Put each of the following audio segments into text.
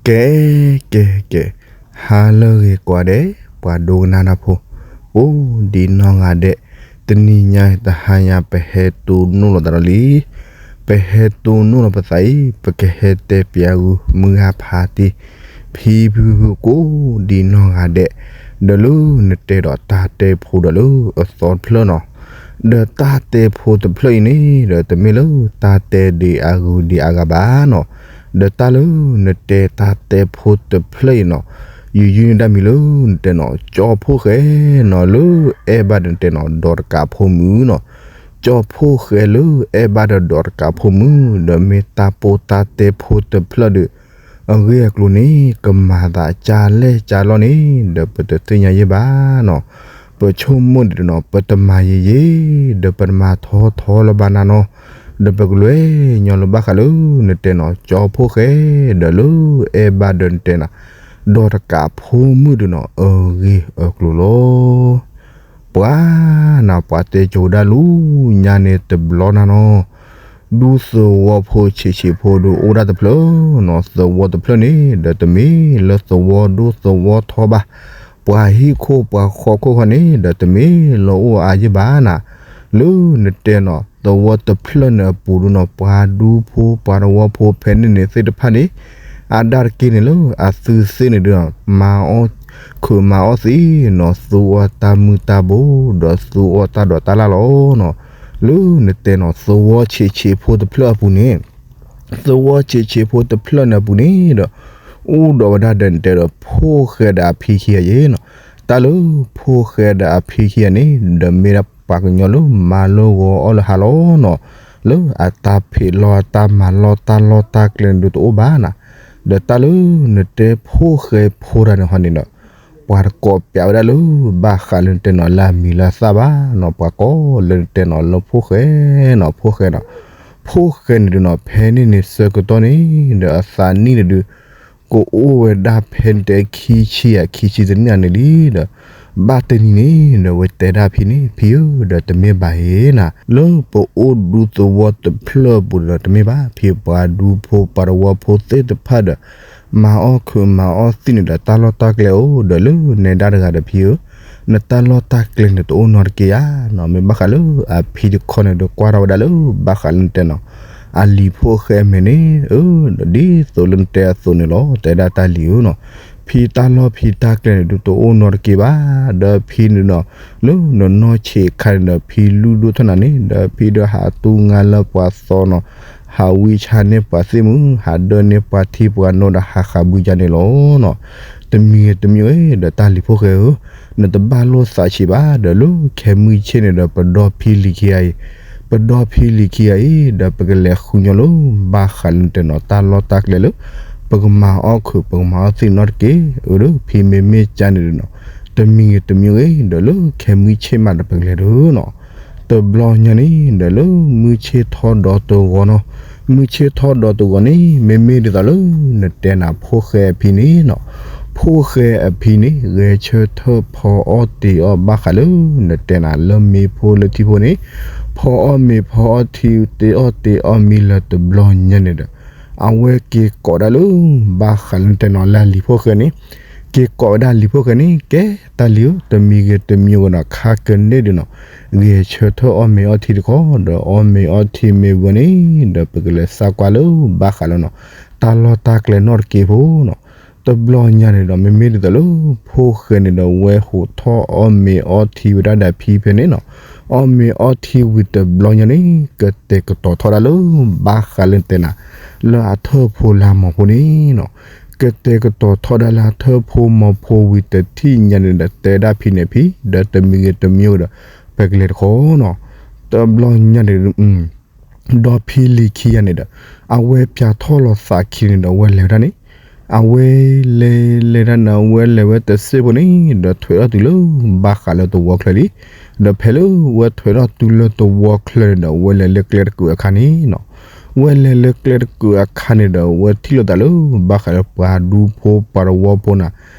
ကဲ ကဲ ကဲ, ဟါလၢအဂ့ၤကိးဂၤဒဲး ပှၤဒိကနၣ်တၢ်ဖိ, ကိးဒံးနီၢ်ဂၤဒဲး, တနံၤညါတဟါညါ ပဟဲတိၢ်နီၣ်လိာ်သးဒီးလံ, ပဟဲတိၢ်နီၣ်လီၤပသးအံၤ ပကဟဲတဲပၠးဂုာ်မုၢ်ဂၢ်ဖါတံၢ်, ဖံဖုဖု ကိးဒံးနီၢ်ဂၤဒဲး, ဒီးလၢနတဲဒီးတၢ်တဲဖိဒီးလၢအသီတဖျၢၣ်နီၤ, ဒီးတၢ်တဲဖိတဖျၢၣ်အံၤန့ၣ် ဒီးတမ့ၢ်လၢတၢ်တဲဒံးအဂုၤဒံးအဂၤဘၣ်နီၤ, ဒီးတၢ်လၢနတဲတၢ်တဲဖိတဖျၢၣ်အံၤနီၤ, ယုယုန့ၢ်တၢ်မံၤလၢနတဲနီၤ ကၠီဖှိၣ်ဃဲနီၤ လၢအဲၣ်ဘၣ်ဒီးနတဲနီၤ ဒီးတကးဖိမုၣ်နီၤ, ကၠီဖှိၣ်ဃဲလၢအဲၣ်ဘၣ်ဒီးဒီးတကးဖိမုၣ် ဒီးမ့ၢ်တၢ်ပိၢ်တၢ်တဲဖိတဖျၢၣ်ဒီး အဂ့ၢ်အကျိၤန့ၣ် ကမၤသးကၢ်လဲၢ်ကၢ်လီၢ်န့ၣ် ဒီးပတသ့ၣ်ညါယဲၢ်ဘၣ်နီၤ, ပဆိကမိၣ်ဒံးနီၤ ပတမၤယံာ်ယံာ် ဒီးပတမၤထီထီလၢၤဘၣ်နၤနီၤ, ဒီးပကလဲၤညီလၢဘၣ်ဃးလၢနတဲနီၤ ကၠီဖှိၣ်ဃဲ ဒီးလၢအဲၣ်ဘၣ်ဒီးနတဲနီၤ ဒီးတကးဖိမုၣ်ဒီးနီၤ အဂ့ၢ်အကျိၤလီၤ. ပှၤနၤ ပှၤတဲကိၤဒၣ်လူၤ ညါန့ၣ်တဘျီနၤနီၤ, ဒူသဝီဖိဆံးဆံးဖိဒီးအိၣ်ဒၣ်တဖျၢၣ်နီၤ, သဝီတဖျၢၣ်န့ၣ် ဒီးတမ့ၢ်လၢသဝီဒိၣ်သဝီထီဘၣ်, ပှၤဟံၣ်ခိၣ်ပှၤဃီခိၣ်ခီန့ၣ် ဒီးတမ့ၢ်လၢအိၣ်အါယဲၢ်ဘၣ်နၤ, လၢနတဲနီၤ သဝီတဖျၢၣ်န့ၣ်အပူၤဒီးနီၤ ပှၤဒူဖိပှၤသဝီဖိဖဲန့ၣ်န့ၣ်သ့ၣ်တဖၣ်န့ၣ် အါဒၣ်တက့ၢ်န့ၣ်လၢအသုသ့ၣ်န့ၣ်ဒီး မၤအီၣ်ခုးမၤအီၣ်သံနီၤ, သူအီၣ်တၢ်မုၢ်တၢ်ဘိ ဒီးသူအီၣ်တၢ်ဒိးတၢ်လၢ်လီၤနီၤ, လၢနတဲနီၤ သဝီဆံးဆံးဖိတဖျၢၣ်အပူၤန့ၣ် သဝီဆံးဆံးဖိတဖျၢၣ်န့ၣ်အပူၤန့ၣ်ဒီး အိၣ်ဒီးဝဲဒၣ်ဒီးနတဲဒီး ဖိၣ်ဃဲဒီးအဖံခံဂၤအံၤနီၤ, တၢ်လၢဖိၣ်ဃဲဒီးအဖံခံဂၤန့ၣ် ဒီးမ့ၢ်ဒၣ်ပှၤကညီလၢမၤလၢဂီၤအီၣ်လၢဟါလီၤနီၤ, လၢအတၢ်ဖံးလီၢ်အတၢ်မၤလီၢ်တၢ်လီၢ်တၢ်ကျဲန့ၣ်ဒုးတအိၣ်ဘၣ်နၤ, ဒီးတၢ်လၢနတဲဖိၣ်ဃဲဖိတၢ်န့ၣ်ဟီန့ၣ်ဒီး ပှၤတကိးပျးဝဲဒၣ်လၢ ဘၣ်ဃးလၢနတဲနီၤ လၢအမံၤလၢအသၣ်ဘၣ်နီၤ, ပှၤကိးလၢနတဲနီၤ လၢဖိၣ်ဃဲနီၤ ဖိၣ်ဃဲနီၤ, ဖိၣ်ဃဲန့ၣ်ဒုးနီၤ ဖဲန့ၣ်န့ၣ်ဆၢကတီၢ်န့ၣ်ဒီး အသးနံၣ်န့ၣ်ဒုး ကအိၣ်ဝဲဒၣ်ဖဲန့ၣ်တဲခံဆံယဲၢ် ခံဆံတနံၣ်န့ၣ်လံဒီး ဘၣ်တနံၤန့ၣ်ဒီး ဝဲတဲဒၣ်ဖံန့ၣ် ဖံဧၢ ဒီးတမ့ၢ်ဘၣ်ဧါနၤ, လၢပအိၣ်ဒူသဝီတဖျၢၣ်အပူၤဒီး တမ့ၢ်ဘၣ် ဖံပှၤဒူဖိပှၤသဝီဖိသ့ၣ်တဖၣ်ဒီး မၤအီၣ်ခုးမၤအီၣ်သံန့ၣ်ဒီး တၢ်လီၢ်တၢ်ကျဲအိၣ်ဒီး လၢနဲဒၣ်တဂၤဒီး ဖံဧၢ, နတၢ်လီၢ်တၢ်ကျဲန့ၣ် တအိၣ်နီတက့ၢ်ဧါနီၤ, မ့ၢ်ဘၣ်ဃးလၢအဖံတခီန့ၣ်ဒီး ကွၢ်ထီၣ်ဝဲဒၣ်လၢ ဘၣ်ဃးလၢနတဲနီၤ အလံၤဖိၣ်ဃဲအမဲာ်န့ၣ် အၢ ဒီးဒ်သိးလၢနတဲအသိးန့ၣ်လီၤ, တဲဒၣ်တၢ်လံၤဧၢနီၤ, ဖံတၢ်လီၢ်ဖံတၢ်ကျဲန့ၣ်ဒုး တအိၣ်နီတက့ၢ်ဘၣ်, ဒီးဖံန့ၣ်ဒီး လၢနနီၢ်ဆံးအခါန့ၣ်ဒီး ဖံလုၢ်ဒိၣ်ထီၣ်နၤန့ၣ်ဒီး ဖံဒီးဟးတူၢ်ငါလၢပှၤသီနီၤ, ဟးဝံဆါန့ၢ်ပှၤသ့ၣ်မုၢ်, ဟးဒၢန့ၢ်ပှၤထံပှၤနိဒီးဟးဃးဘုယါန့ၣ်လီၤနီၤ, တမံၤဂ့ၤတမံၤဂ့ၤဒီး တၢ်လံၤဖိၣ်ဃဲဧၢ, နတဘၣ်လိာ်သးဆံးဘၣ်, ဒီးလၢခဲမုၢ်ဆ့ၣ်န့ၣ်ဒီး ပဒီဖံလံၤခံဂၤအံၤ, ပဒီဖံလံၤခံဂၤအံၤ ဒီးပကလဲၤဃုညီလၢ ဘၣ်ဃးလၢနတဲနီၤ တၢ်လီၢ်တၢ်ကျဲလၢ ပကမၤအီၣ်ခုး ပကမၤအီၣ်သံနီတက့ၢ်, အၢ ဒီးဖံမ့မ့ၢ်ကါန့ၣ်ဒီးနီၤ, တမံၤဂ့ၤတမံၤဂ့ၤ ဒီးလၢခဲမုၢ်ဆ့ၣ်မးဒီးပကလဲၤဒီးနီၤ, တဘျီညါန့ၣ်ဒီး လၢမုၢ်ဆ့ၣ်ထီၣ်ဒီးတဂီၤနီၤ, မုၢ်ဆ့ၣ်ထီၣ်ဒီးတဂီၤန့ၣ် မ့မ့ၢ်ဒ်သိးလၢ နတဲနၤ ဖိၣ်ဃဲအဖံန့ၣ်နီၤ, ဖိၣ်ဃဲအဖံန့ၣ် ဂဲၤဆၢထၢၣ်ဖီအီၣ်တ့ၤအီၣ် ဘၣ်ဃးလၢနတဲနၤ လၢမ့ၤဖိလၢထံဖိန့ၣ်, ဖီအီၣ်မ့ၤဖီအီၣ်ထံ တ့အီၣ်တ့အီၣ်မံလၢတဘျီညါန့ၣ်ဒီး အဝဲက့ၤကိးဒၣ်လၢ ဘၣ်ဃးလၢနတဲနီၤ လၢအလံၤဖိၣ်ဃဲန့ၣ်, က့ၤကိးဝဲဒၣ်လံၤဖိၣ်ဃဲန့ၣ် ကဲတၢ်လံၤဧၢ, တမံၤဂ့ၤတမံၤဂ့ၤနီၤ ခါကန့ၣ်ဒီးနီၤ, ဂဲၤဆၢထၢၣ်အီၣ်မ့ၤအီၣ်ထံတခီ ဒီးအီၣ်မ့ၤအီၣ်ထံမ့ၢ်ဝံၤန့ၣ် ဒီးပကလဲၤသးကွၢ်လၢ ဘၣ်ဃးလၢနီၤ တၢ်လီၢ်တၢ်ကျဲနီတက့ၢ်ဖိနီၤ, တဘျီညါန့ၣ်ဒီး မ့မ့ၢ်ဒ်သိးလၢ ဖိၣ်ဃဲန့ၣ်ဒီး ဝဲဟိးထီၣ်အီၣ်မ့ၤအီၣ်ထံဝဲဒၣ်ဒီးဖံဖဲန့ၣ်နီၤ, အီၣ်မ့ၤအီၣ်ထံဝံၤတဘျီညါန့ၣ် ကတဲာ်ကတီၤထီၣ်ဒၣ်လၢ ဘၣ်ဃးလၢနတဲနၤ လၢအထၢၣ်ဖိလၢအမီၤဖိန့ၣ်နီၤ, ကတဲာ်ကတီၤထီၣ်ဒၣ်လၢအထၢၣ်ဖိမီၤဖိဝံၤတထံၣ်ညါန့ၣ်ဒီး တဲဒၣ်ဖံန့ၣ်ဖံ ဒီးတမံၤဂ့ၤတမံၤဂ့ၤဒီး ပကလဲၤတခီနီၤ, တဘျီညါန့ၣ် ဒီဖံလံၤခံဂၤန့ၣ်ဒီး အဝဲပၠးထီၣ်လီၤသးခံန့ၣ်ဒီး အဝဲလဲၤဝဲဒၣ်န့ၣ်, အဝဲလဲၤလဲၤဒၣ်န့ၣ် အဝဲလဲၤဝဲတစ့ၢ်ဖိန့ၣ်ဒီး ထွဲထီၣ်တုၤလၢ ဘၣ်ဃးလၢသဝီချၢလံ, ဒီးဖဲလၢဝဲထွဲထီၣ်တုၤလၢသဝီချၢန့ၣ်ဒီး အဝဲလဲၤလၢကျဲတကုးအခါန့ၣ်နီၤ, ဝဲလဲၤလၢကျဲတကုးအခါန့ၣ်ဒီး အဝဲထံၣ်လိာ်သးလၢ ဘၣ်ဃးလၢပှၤဒူဖိပှၤသဝီဖိန့ၣ်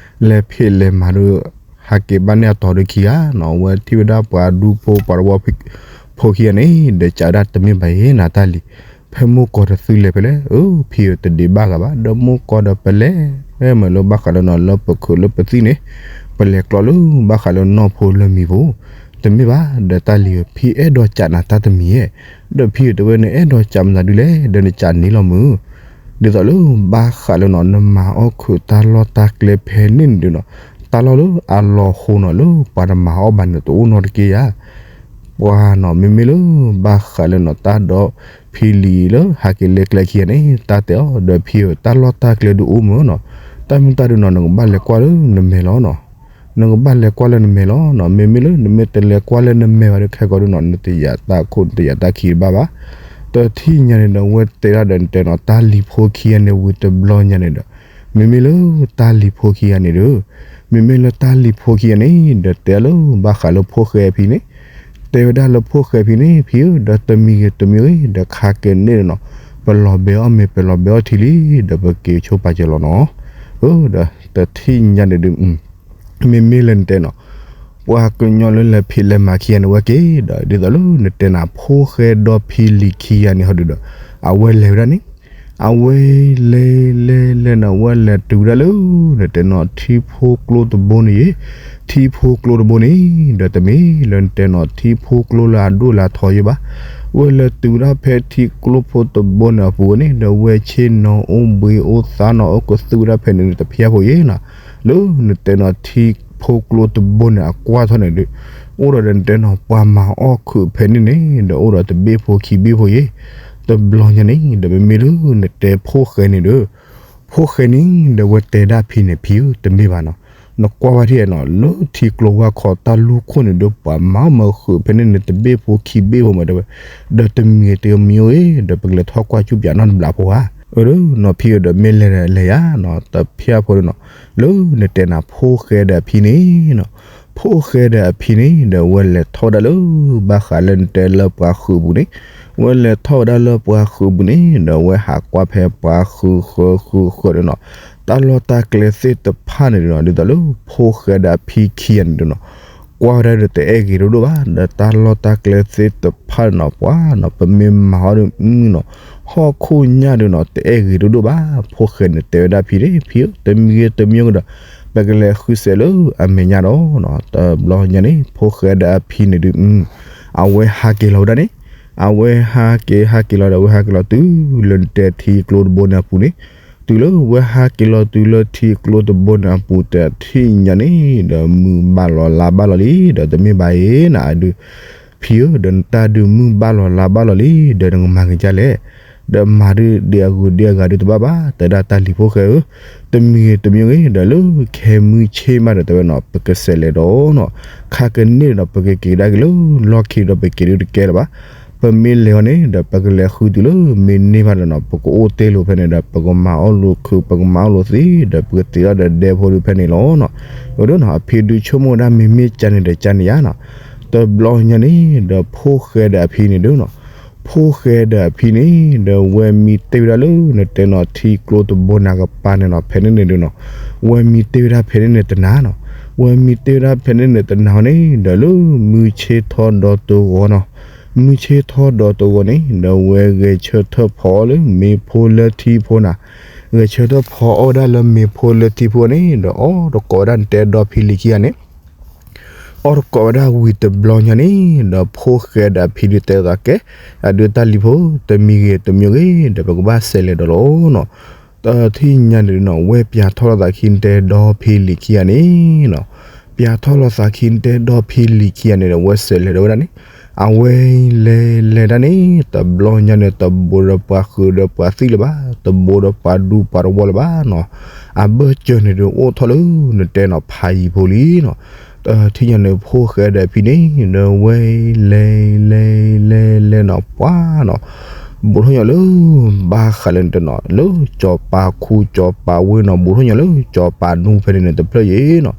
လဲၤဖံးလဲၤမၤဒီး ဟးက့ၤဘၣ်န့ၢ်အတီၤဒီးခံဂၤနီၤ, အဝဲထံၣ်ဝဲဒၣ်ပှၤဒူဖိပှၤသဝီဖိခံဂၤန့ၣ် ဒီးကးဝဲဒၣ်တမ့ၢ်ဘၣ်အံၤနၤတၢ်လံၤ, ဖဲမိၢ်ကီၢ်တသုလဲၤဖဲလဲၣ်, အၢ ဖံဧၢ တဒံးဘၣ်ဂၤဘၣ်, ဒီးမိၢ်ကီၢ်ဒီးပလဲၤ, မ့ၢ်လၢဘၣ်ဃးလၢနီၤ လၢပခုးလၢပသံၣ်န့ၣ်, ပလဲၤကျီလၢဘၣ်ဃးလၢနီၢ်ဖိလၢမံၤပူၤ, တမ့ၢ်ဘၣ်, ဒီးတၢ်လံၤဧၢ ဖံအဲၣ်ဒိးကးနၤတၢ်တမံၤဧါ, ဒီးဖံဧၢ တဲဝဲ နအဲၣ်ဒိးကးမနုၤဒုလဲၣ်, ဒီးနကးန့ၣ်လီၤမုၢ် ဒ်သိးလၢဘၣ်ဃးလၢနီၤ နမၤအီၣ်ခုးတၢ်လီၢ်တၢ်ကျဲဖဲန့ၣ်န့ၣ်ဒုနီၤ, တၢ်လီၢ်လၢအလီၤဃိနီၤ လၢပှၤတမၤအီၣ်ဘၣ်န့ၣ် တအိၣ်နီတက့ၢ်ဧါ. ပှၤနီၤ မ့မ့ၢ်လၢဘၣ်ဃးလၢနီၤ တၢ်ဒီဖံလံၤလၢဟးက့ၤလဲၤကျဲခံဂၤန့ၣ် တၢ်တဲအီၤ ဒီးဖံဧၢ တၢ်လီၢ်တၢ်ကျဲဒုအိၣ်မုၢ်နီၤ, တၢ်မ့ၢ်တၢ်ဒုနီၤ နကဘၣ်လဲၤကွၢ်လၢနမဲာ်လီၤနီၤ. နကဘၣ်လဲၤကွၢ်လၢနမဲာ်လီၤနီၤ, မ့မ့ၢ်လၢနမ့ၢ်တလဲၤကွၢ်လၢနမဲာ်ဘၣ်ဒီး ခဲကိာ်ဒုနီၤ နတယာ်တၢ်ခိၣ် နတယာ်တၢ်ခံတဘၣ်ဘၣ်. ဒီးထံၣ်ညါန့ၣ်ဒီး အဝဲတဲဒၣ်ဒီး နတဲနီၤ တၢ်လံၤဖိခံဂၤန့ၣ် ဝံၤတဘျီညါန့ၣ်ဒီး, မ့မ့ၢ်လၢတၢ်လံၤဖိခံဂၤန့ၣ်ဒီး, မ့မ့ၢ်လၢတၢ်လံၤဖိခံဂၤန့ၣ်ဒီး တဲလၢဘၣ်ဃးလၢဖိၣ်ဃဲအဖံန့ၣ်, တဲဝဲဒၣ်လၢဖိၣ်ဃဲအဖံန့ၣ် ဖံဧၢ ဒီးတမံၤဂ့ၤတမံၤဂ့ၤ ဒီးခါကဲန့ၣ်နီၤ, ပလီၤဘဲအီၣ်မ့ၤ ပလီၤဘဲအီၣ်ထံလံ, ဒီးပက့ၤဆိပာ်စၢၤလီၤနီၤ. အၢ ဒီးတထံၣ်ညါန့ၣ်ဒု မ့မ့ၢ်လၢနတဲနီၤ, ပှၤကညီလၢလဲၤဖံးလဲၤမၤခံဂၤန့ၣ် အဝဲက့ၤဒီး ဒ်သိးလၢနတဲနၤ ဖိၣ်ဃဲဒီဖံလံၤခံဂၤန့ၣ် ဟီဒုဒီး အဝဲလဲၤဝဲဒၣ်န့ၣ်, အဝဲလဲၤလဲၤလဲၤန့ၣ် အဝဲလဲၤတုၤဝဲဒၣ်လၢ နတဲနီၤ ထံဖိကျိတဘိန့ၣ်ယ့ၣ်, ထံဖိကျိတဘိန့ၣ် ဒီးတမ့ၢ်လၢနတဲနီၤ ထံဖိကျိလၢအဒိၣ်လၢအထီယ့ၣ်ဘၣ်, အဝဲလဲၤတုၤဝဲဒၣ်ဖဲထံကျိဖိတဘိန့ၣ်အပူၤန့ၣ် ဒီးအဝဲဆ့ၣ်နီၤအိၣ်ဘှံးအိၣ်သါနီၤ အိၣ်ကသူဝဲဒၣ်ဖဲန့ၣ် တဖျၢၣ်ဖိယ့ၣ်နီၤ. လၢနတဲနီၤ ထံဖိကျိတဘိန့ၣ် အကွၢ်ထီၣ်န့ၣ်ဒုး အိၣ်ဒီးဒီးနတဲနီၤ ပှၤမၤအီၣ်ခုးဖဲန့ၣ်န့ၣ် ဒီးအိၣ်ဒီးတဘ့ၣ်ဖိခံဘ့ၣ်ဖိယ့ၣ်. တဘျီညါန့ၣ် ဒီးမ့မ့ၢ်လၢနတဲဖိၣ်ဃဲန့ၣ်ဒီး, ဖိၣ်ဃဲန့ၣ် ဒီးအဝဲတဲဒၣ်ဖံန့ၣ် ဖံဧၢ တမ့ၢ်ဘၣ်နီၤ, နကွၢ်ဝဲထံၣ်နီၤ လၢထံကျိဝၢ်ခီတၢ်လူၢ်ခိၣ်န့ၣ်ဒီး ပှၤမၤအီၣ်မၤခုးဖဲန့ၣ်န့ၣ် တဘ့ၣ်ဖိခံဘ့ၣ်ဖိမး တဲဝဲ, ဒီးတမံၤတမံၤဧိၤ ဒီးပကလဲၤထီၣ်ကွၢ်ကူၣ်ပၠးနီတဘျီဖိဧါ. အၢ နီၤ ဖံဧၢ ဒီးမ့ၢ်လဲၤလဲၤယၤနီၤ တဖျၢၣ်ဖိဒုနီၤ, လၢနတဲနၤ ဖိၣ်ဃဲဒီးအဖံန့ၣ်နီၤ, ဖိၣ်ဃဲဒီးအဖံန့ၣ် ဒီးအဝဲလဲၤထီၣ်ဝဲဒၣ်လၢ ဘၣ်ဃးလၢနတဲလၢပှၤဃုးပူၤန့ၣ်, အဝဲလဲၤထီၣ်ဝဲဒၣ်လၢပှၤဃုးပူၤန့ၣ် ဒီးအဝဲဟးကွၢ်ဖဲပှၤဃုးဃၢဃုးဃၢဒီးနီၤ, တၢ်လီၢ်တၢ်ကျဲသ့ၣ်တဖၣ်န့ၣ်ဒုနီၤ ဒ်သိးလၢဖိၣ်ဃဲဒီးအဖံခံဂၤန့ၣ်ဒုနီၤ ကွၢ်ဝဲဒၣ်ဒီးတအဲၣ်ဂ့ၤဒိၣ်ဒိၣ်ဘၣ်, ဒီးတၢ်လီၢ်တၢ်ကျဲသ့ၣ်တဖၣ်န့ၣ်နီၤ ပှၤနီၤ ပမ့ၢ်မၤအီၤဒုနီၤ, ဟီၣ်ခိၣ်ညၣ်ဒုနီၤ တအဲၣ်ဂ့ၤဒိၣ်ဒိၣ်ဘၣ်. ဖိၣ်ဃဲန့ၣ်တဲဝဲဒၣ်ဖံန့ၣ် ဖံဧၢ တမံၤဂ့ၤတမံၤဂ့ၤဒီး ပကလဲၤဃုစဲးလၢအမဲာ်ညါဒီးနီၤ, တဘျီညါန့ၣ် ဖိၣ်ဃဲဒီးအဖံန့ၣ်ဒု အဝဲဟးက့ၤလီၤဝဲဒၣ်န့ၣ်, အဝဲဟးက့ၤဟးက့ၤလီၤဒီး အဝဲဟးက့ၤလီၤတုၤလၢနတဲထံကျိတဘိန့ၣ်အပူၤန့ၣ်, တုၤလၢဝဲဟးက့ၤလီၤတုၤလၢထံကျိတဘိန့ၣ်အပူၤ တထံၣ်ညါန့ၣ် ဒီးမုၢ်ဘၣ်လီၤလါဘၣ်လီၤလံ, ဒီးတမ့ၢ်ဘၣ်အံၤ နအဒု ဖံဧၢ ဒီးနတၢ်ဒုးမုၢ်ဘၣ်လီၤလါဘၣ်လီၤလံ, ဒီးနကမၤက့ၤဒ်လဲၣ်, ဒီးမၤဒုးဒ်အဂုၤဒ်အဂၤဒုးတဘၣ်ဘၣ်, တဲဒၣ်တၢ်လံၤဖိၣ်ဃဲဧၢ, တမံၤဂ့ၤတမံၤဂ့ၤ ဒီးလၢခဲမုၢ်ဆ့ၣ်မးဒီးတဲဝဲနီၤ ပကစဲးလဲၤဒီးနီၤ, ခါကန့ၣ်ဒီး ပကက့ၤကဒါက့ၤလၢလီၢ်ခံဒီး ပက့ၤဒုးတကဲလၢၤဘၣ်. ပမ့ၢ်လဲၤအီၤန့ၣ်ဒီး ပကလဲၤဃုတုၤလၢမ့ၢ်န့ၢ်ဘၣ်ဒီးနီၤ ပကအိၣ်တ့ၢ်လိာ်ဖဲန့ၣ်ဒီး ပကမၤအီၣ်လိာ်ခုး ပကမၤအီၣ်လိာ်သံ ဒီးပကတ့ထီၣ်ဒီးဒဲဖိဒုးဖဲန့ၣ်လီၤနီၤ. အဒိနီၤ အဖံဒုးဆိကမိၣ်ဝဲဒၣ် မ့မ့ၢ်ကန့ၣ်ဒီးကန့ၣ်ဧါနီၤ. တဘျီညါန့ၣ်ဒီး ဖိၣ်ဃဲဒီးအဖံန့ၣ်ဒုနီၤ, ဖိၣ်ဃဲဒီးအဖံန့ၣ် ဒီးဝဲမံတ့ၢ်ဝဲဒၣ်လၢ နတဲနီၤ ထံကျိတဘိန့ၣ်အကပၤန့ၣ်နီၤ ဖဲန့ၣ်န့ၣ်ဒုနီၤ, ဝဲမံတ့ၢ်ဝဲဒၣ်ဖဲန့ၣ်န့ၣ်တနၤနီၤ, ဝဲမံတ့ၢ်ဝဲဒၣ်ဖဲန့ၣ်န့ၣ်တနၤန့ၣ် ဒီးလၢမုၢ်ဆ့ၣ်ထီၣ်ဒီးတဂီၤနီၤ, မုၢ်ဆ့ၣ်ထီၣ်ဒီးတဂီၤန့ၣ် ဒီးဝဲဂဲၤဆၢထၢၣ်ဖီအီၣ်လၢမ့ၤဖိလၢထံဖိနၤ, ဂဲၤဆၢထၢၣ်ဖီအီၣ်ဝဲဒၣ်လၢမ့ၤဖိလၢထံဖိန့ၣ် ဒီးအီၣ်တကိးဝဲဒၣ်နတဲဒီဖံလံၤခံဂၤန့ၣ် အီၣ်တကိးဝဲဒၣ်ဝံၤတဘျီညါန့ၣ် ဒီးဖိၣ်ဃဲဒီးအဖံဒုးတဲသးကဲ, အဒုးတၢ်လံၤဖိ တမံၤဂ့ၤတမံၤဂ့ၤ ဒီးပကဘၣ်စဲးလဲၤဒီးလီၤနီၤ. တထံၣ်ညါန့ၣ်နီၤ ဝဲပၠးထီၣ်လိာ်သးခံနတဲဒီဖံလံၤခံဂၤန့ၣ်နီၤ, ပၠးထီၣ်လိာ်သးခံနတဲဒီဖံလံၤခံဂၤန့ၣ်ဒီး ဝဲစဲးလဲၤဒီးဝဲဒၣ်န့ၣ်, အဝဲလဲၤလဲၤဒၣ်န့ၣ် တဘျီညါန့ၣ် တဘိးဒီးပှၤဃုာ်ဒီးပှၤသံၣ်လၢၤဘၣ်, တဘိးဒီးပှၤဒူပှၤတဝီလၢၤဘၣ်နီၤ. အဘၢၣ်စၢၤန့ၣ်ဒီးအိၣ်ထီၣ်လၢနတဲနီၤ ဖးယံၤဖိလံနီၤ. တထံၣ်ညါန့ၣ် ဖိၣ်ဃဲဒီးအဖံန့ၣ် ဒီးဝဲလဲၤလဲၤလဲၤလဲၤနီၤ ပှၤနီၤ ဘူးထီၣ်ညီလၢ ဘၣ်ဃးလၢနတဲနီၤ လၢစီၤပၤခူစီၤပၤဝ့ၢ်နီၤ ဘူးထီၣ်ညီလၢစီၤပၤနူဖဲန့ၣ်န့ၣ်တဖျၢၣ်ယ့ၤနီၤ.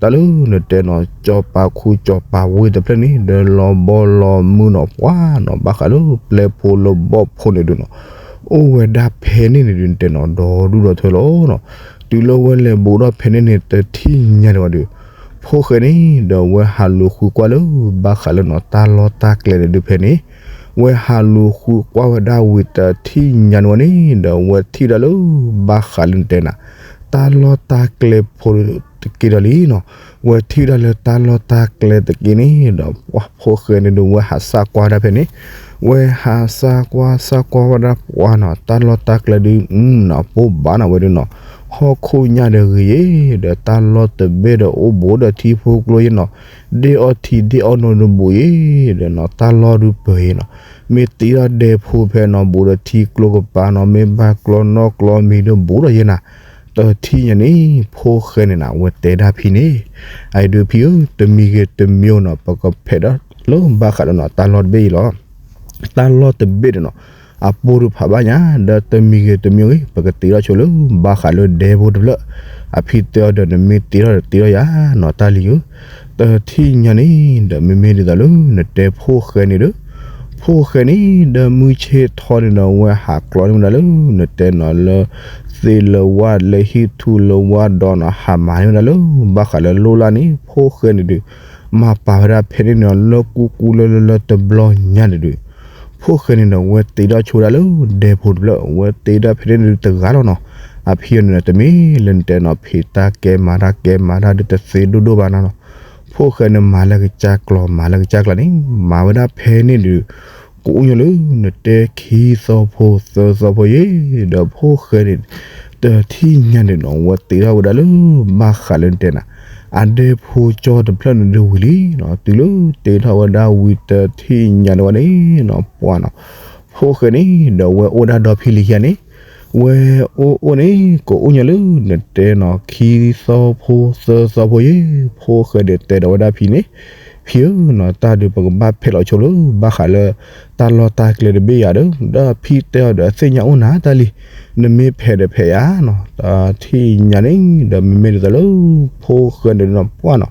တၢ်လၢနတဲနီၤ စီၤပၤခူစီၤပၤဝ့ၢ်တဖျၢၣ်န့ၣ် ဒီးလီၤဘီလီၤမုၢ်နီၤ ပှၤနီၤ ဘၣ်ဃးလၢပျဲၢ်ဖိလၢဘီၣ်ဖိန့ၣ်ဒုးနီၤ အိၣ်ဝဲဒၣ်ဖဲန့ၣ်န့ၣ်ဒုး နတဲနီၤ ဒီဒူၣ်ဒီထၢလီၤနီၤ. တုၤလၢဝဲလဲၤဘူးထီၣ်ဖဲန့ၣ်န့ၣ် တထံၣ်ညါန့ၣ်ဝဲဒုး ဖိၣ်ဃဲန့ၣ် ဒီးဝဲဟးလူၤဃုကွၢ်လၢ ဘၣ်ဃးလၢနီၤ တၢ်လီၢ်တၢ်ကျဲန့ၣ်ဒုးဖဲန့ၣ် ဝဲဟးလူၤဃုကွၢ်ဝဲဒၣ်ဝံၤတထံၣ်ညါန့ၣ်ဝဲန့ၣ်ဒီး ဝဲထံၣ်ဝဲဒၣ်လၢဘၣ်ဃးလၢနတဲနၤ တၢ်လီၢ်တၢ်ကျဲဖိတက့ဒီးလံနီၤ. ဝဲထံၣ်ဝဲဒၣ်လၢတၢ်လီၢ်တၢ်ကျဲတက့န့ၣ်ဒီး ပှၤဖိၣ်ဃဲန့ၣ်ဒုး ဝဲဟးစၢ်ကွၢ်ဝဲဒၣ်ဖဲန့ၣ်, ဝဲဟးစၢ်ကွၢ်စၢ်ကွၢ်ဝဲဒၣ်ပှၤနီၤ တၢ်လီၢ်တၢ်ကျဲဒုး အပိၢ်ဘၣ်နီၤဝဲဒုးနီၤ, ဟီၣ်ခိၣ်ညၣ်ဒီးဂ့ၤယဲ, ဒီးတၢ်လီၢ်တဘ့ၣ်ဒီးအိၣ်ဘူးဒီးထံဖိကျိယဲနီၤ, ဒ့ၣ်အီၣ်ထံဒ့ၣ်အီၣ်နိဒီးဘူးယဲ, ဒီးနီၤ တၢ်လီၢ်ဒုးပၢၤယဲနီၤ, မ့ၢ်တ့ထီၣ်ဒဲဖိဖဲနီၤ ဘူးဒီးထံကျိကပၤနီၤ, မ့ၢ်ဘၣ်ကျီနီၣ်ကျီမ့ၤဒုးဘူးဒီးယဲနၤ, တထံၣ်ညါန့ၣ် ဖိၣ်ဃဲန့ၣ်နၤ ဝဲတဲဒၣ်ဖံန့ၣ်, အအံၤဒုးဖံဧၢ တမံၤဂ့ၤတမံၤနီၤ ပကဖဲးဒီးလၢဘၣ်ဃးဒီးနီၤ တၢ်လီၢ်တဘ့ၣ်အံၤလီၤ. တၢ်လီၢ်တဘ့ၣ်ဒီးနီၤ အပိၢ်ဒုးဖးဘၣ်ညါ ဒီးတမံၤဂ့ၤတမံၤဂ့ၤ ပကတ့ထီၣ်ဆိလၢဘၣ်ဃးလၢဒဲဖိတဖျၢၣ်, အဖံတဲအီၤဒီး နမ့ၢ်တ့ထီၣ်ဒီးတ့ထီၣ်ယၤနီၤ တၢ်လံၤဧၢ, တထံၣ်ညါန့ၣ်ဒီး မ့မ့ၢ်ဒ်သိးလၢနတဲဖိၣ်ဃဲန့ၣ်ဒီး, ဖိၣ်ဃဲန့ၣ်ဒီး မုၢ်ဆ့ၣ်ထီန့ၣ်ဒီး ဝဲဟးကျီန့ၢ်ဝဲဒၣ်လၢ နတဲနီၤလၢ သ့ၣ်လၢၤဝါလၢဟံၣ်ထူၣ်လၢၤဝါဒီးနီၤ ဟးမၤန့ၢ်ဝဲဒၣ်လၢ ဘၣ်ဃးလၢလိၣ်လၢ်န့ၣ် ဖိၣ်ဃဲန့ၣ်ဒုး မၤပာ်ဝဲဒၣ်ဖဲန့ၣ်န့ၣ် လၢကူကူလၢလၢလၢတဘျီညါန့ၣ်ဒုး, ဖိၣ်ဃဲန့ၣ်ဒီး ဝဲတ့ထီၣ်ဆိဝဲဒၣ်လၢဒဲဖိတဖျၢၣ်, ဝဲတ့ဒၣ်ဖဲန့ၣ်ဒုးတဂၤလီၤနီၤ, အဖံအီၤန့ၣ်ဒီး တမ့ၢ်လၢနတဲနီၤ ဖံးတၢ်ကဲမၤတၢ်ကဲမၤတၢ်ဒုးတသ့ဒိၣ်ဒိၣ်ဘၣ်နီၤနီၤ, ဖိၣ်ဃဲန့ၣ်မၤလၢကစၢ်ကျီၤ မၤလၢကစၢ်ကျါန့ၣ် မၤဝဲဒၣ်ဖဲန့ၣ်ဒုး ကအိၣ်ညီလၢ နတဲခံသီဖိသၢသီဖိယဲ, ဒီးဖိၣ်ဃဲန့ၣ် တထံၣ်ညါန့ၣ်နီၤ ဝဲတ့ထီၣ်ဝဲဒၣ်လၢ ဘၣ်ဃးလၢနတဲနၤ အဒဲဖိကၠီတဖျၢၣ်န့ၣ်ဒုးဝံၤလံနီၤ, တုၤလၢတ့ထီၣ်ဝဲဒၣ်ဝံၤတထံၣ်ညါန့ၣ်ဝဲန့ၣ်နီၤ ပှၤနီၤ, ဖိၣ်ဃဲန့ၣ်ဒီး ဝဲအိၣ်ဒၣ်ဒီဖံလံၤခံဂၤန့ၣ် ဝဲအိၣ်အိၣ်န့ၣ် ကအိၣ်ညီလၢ နတဲနီၤ ခံသီဖိသၢသီဖိယဲ, ဖိၣ်ဃဲန့ၣ်တဲဒီးဝဲဒၣ်ဖံန့ၣ်, ဖံဧၢနီၤ တၢ်ဒုးပကဘၣ်ဖဲးလီၤဆိလၢ ဘၣ်ဃးလၢ တၢ်လီၢ်တၢ်ကျဲတဘ့ၣ်ယၤဒီး, ဒီးဖံတဲအီၤဒီး သ့ၣ်ညါအိၣ်နၤတၢ်လံၤ, နမ့ၢ်ဖဲးဒီးဖဲးယၤနီၤ, တထံၣ်ညါန့ၣ်ဒီး မ့မ့ၢ်ဒ်သိးလၢ ဖိၣ်ဃဲန့ၣ်နီၤ ပှၤနီၤ,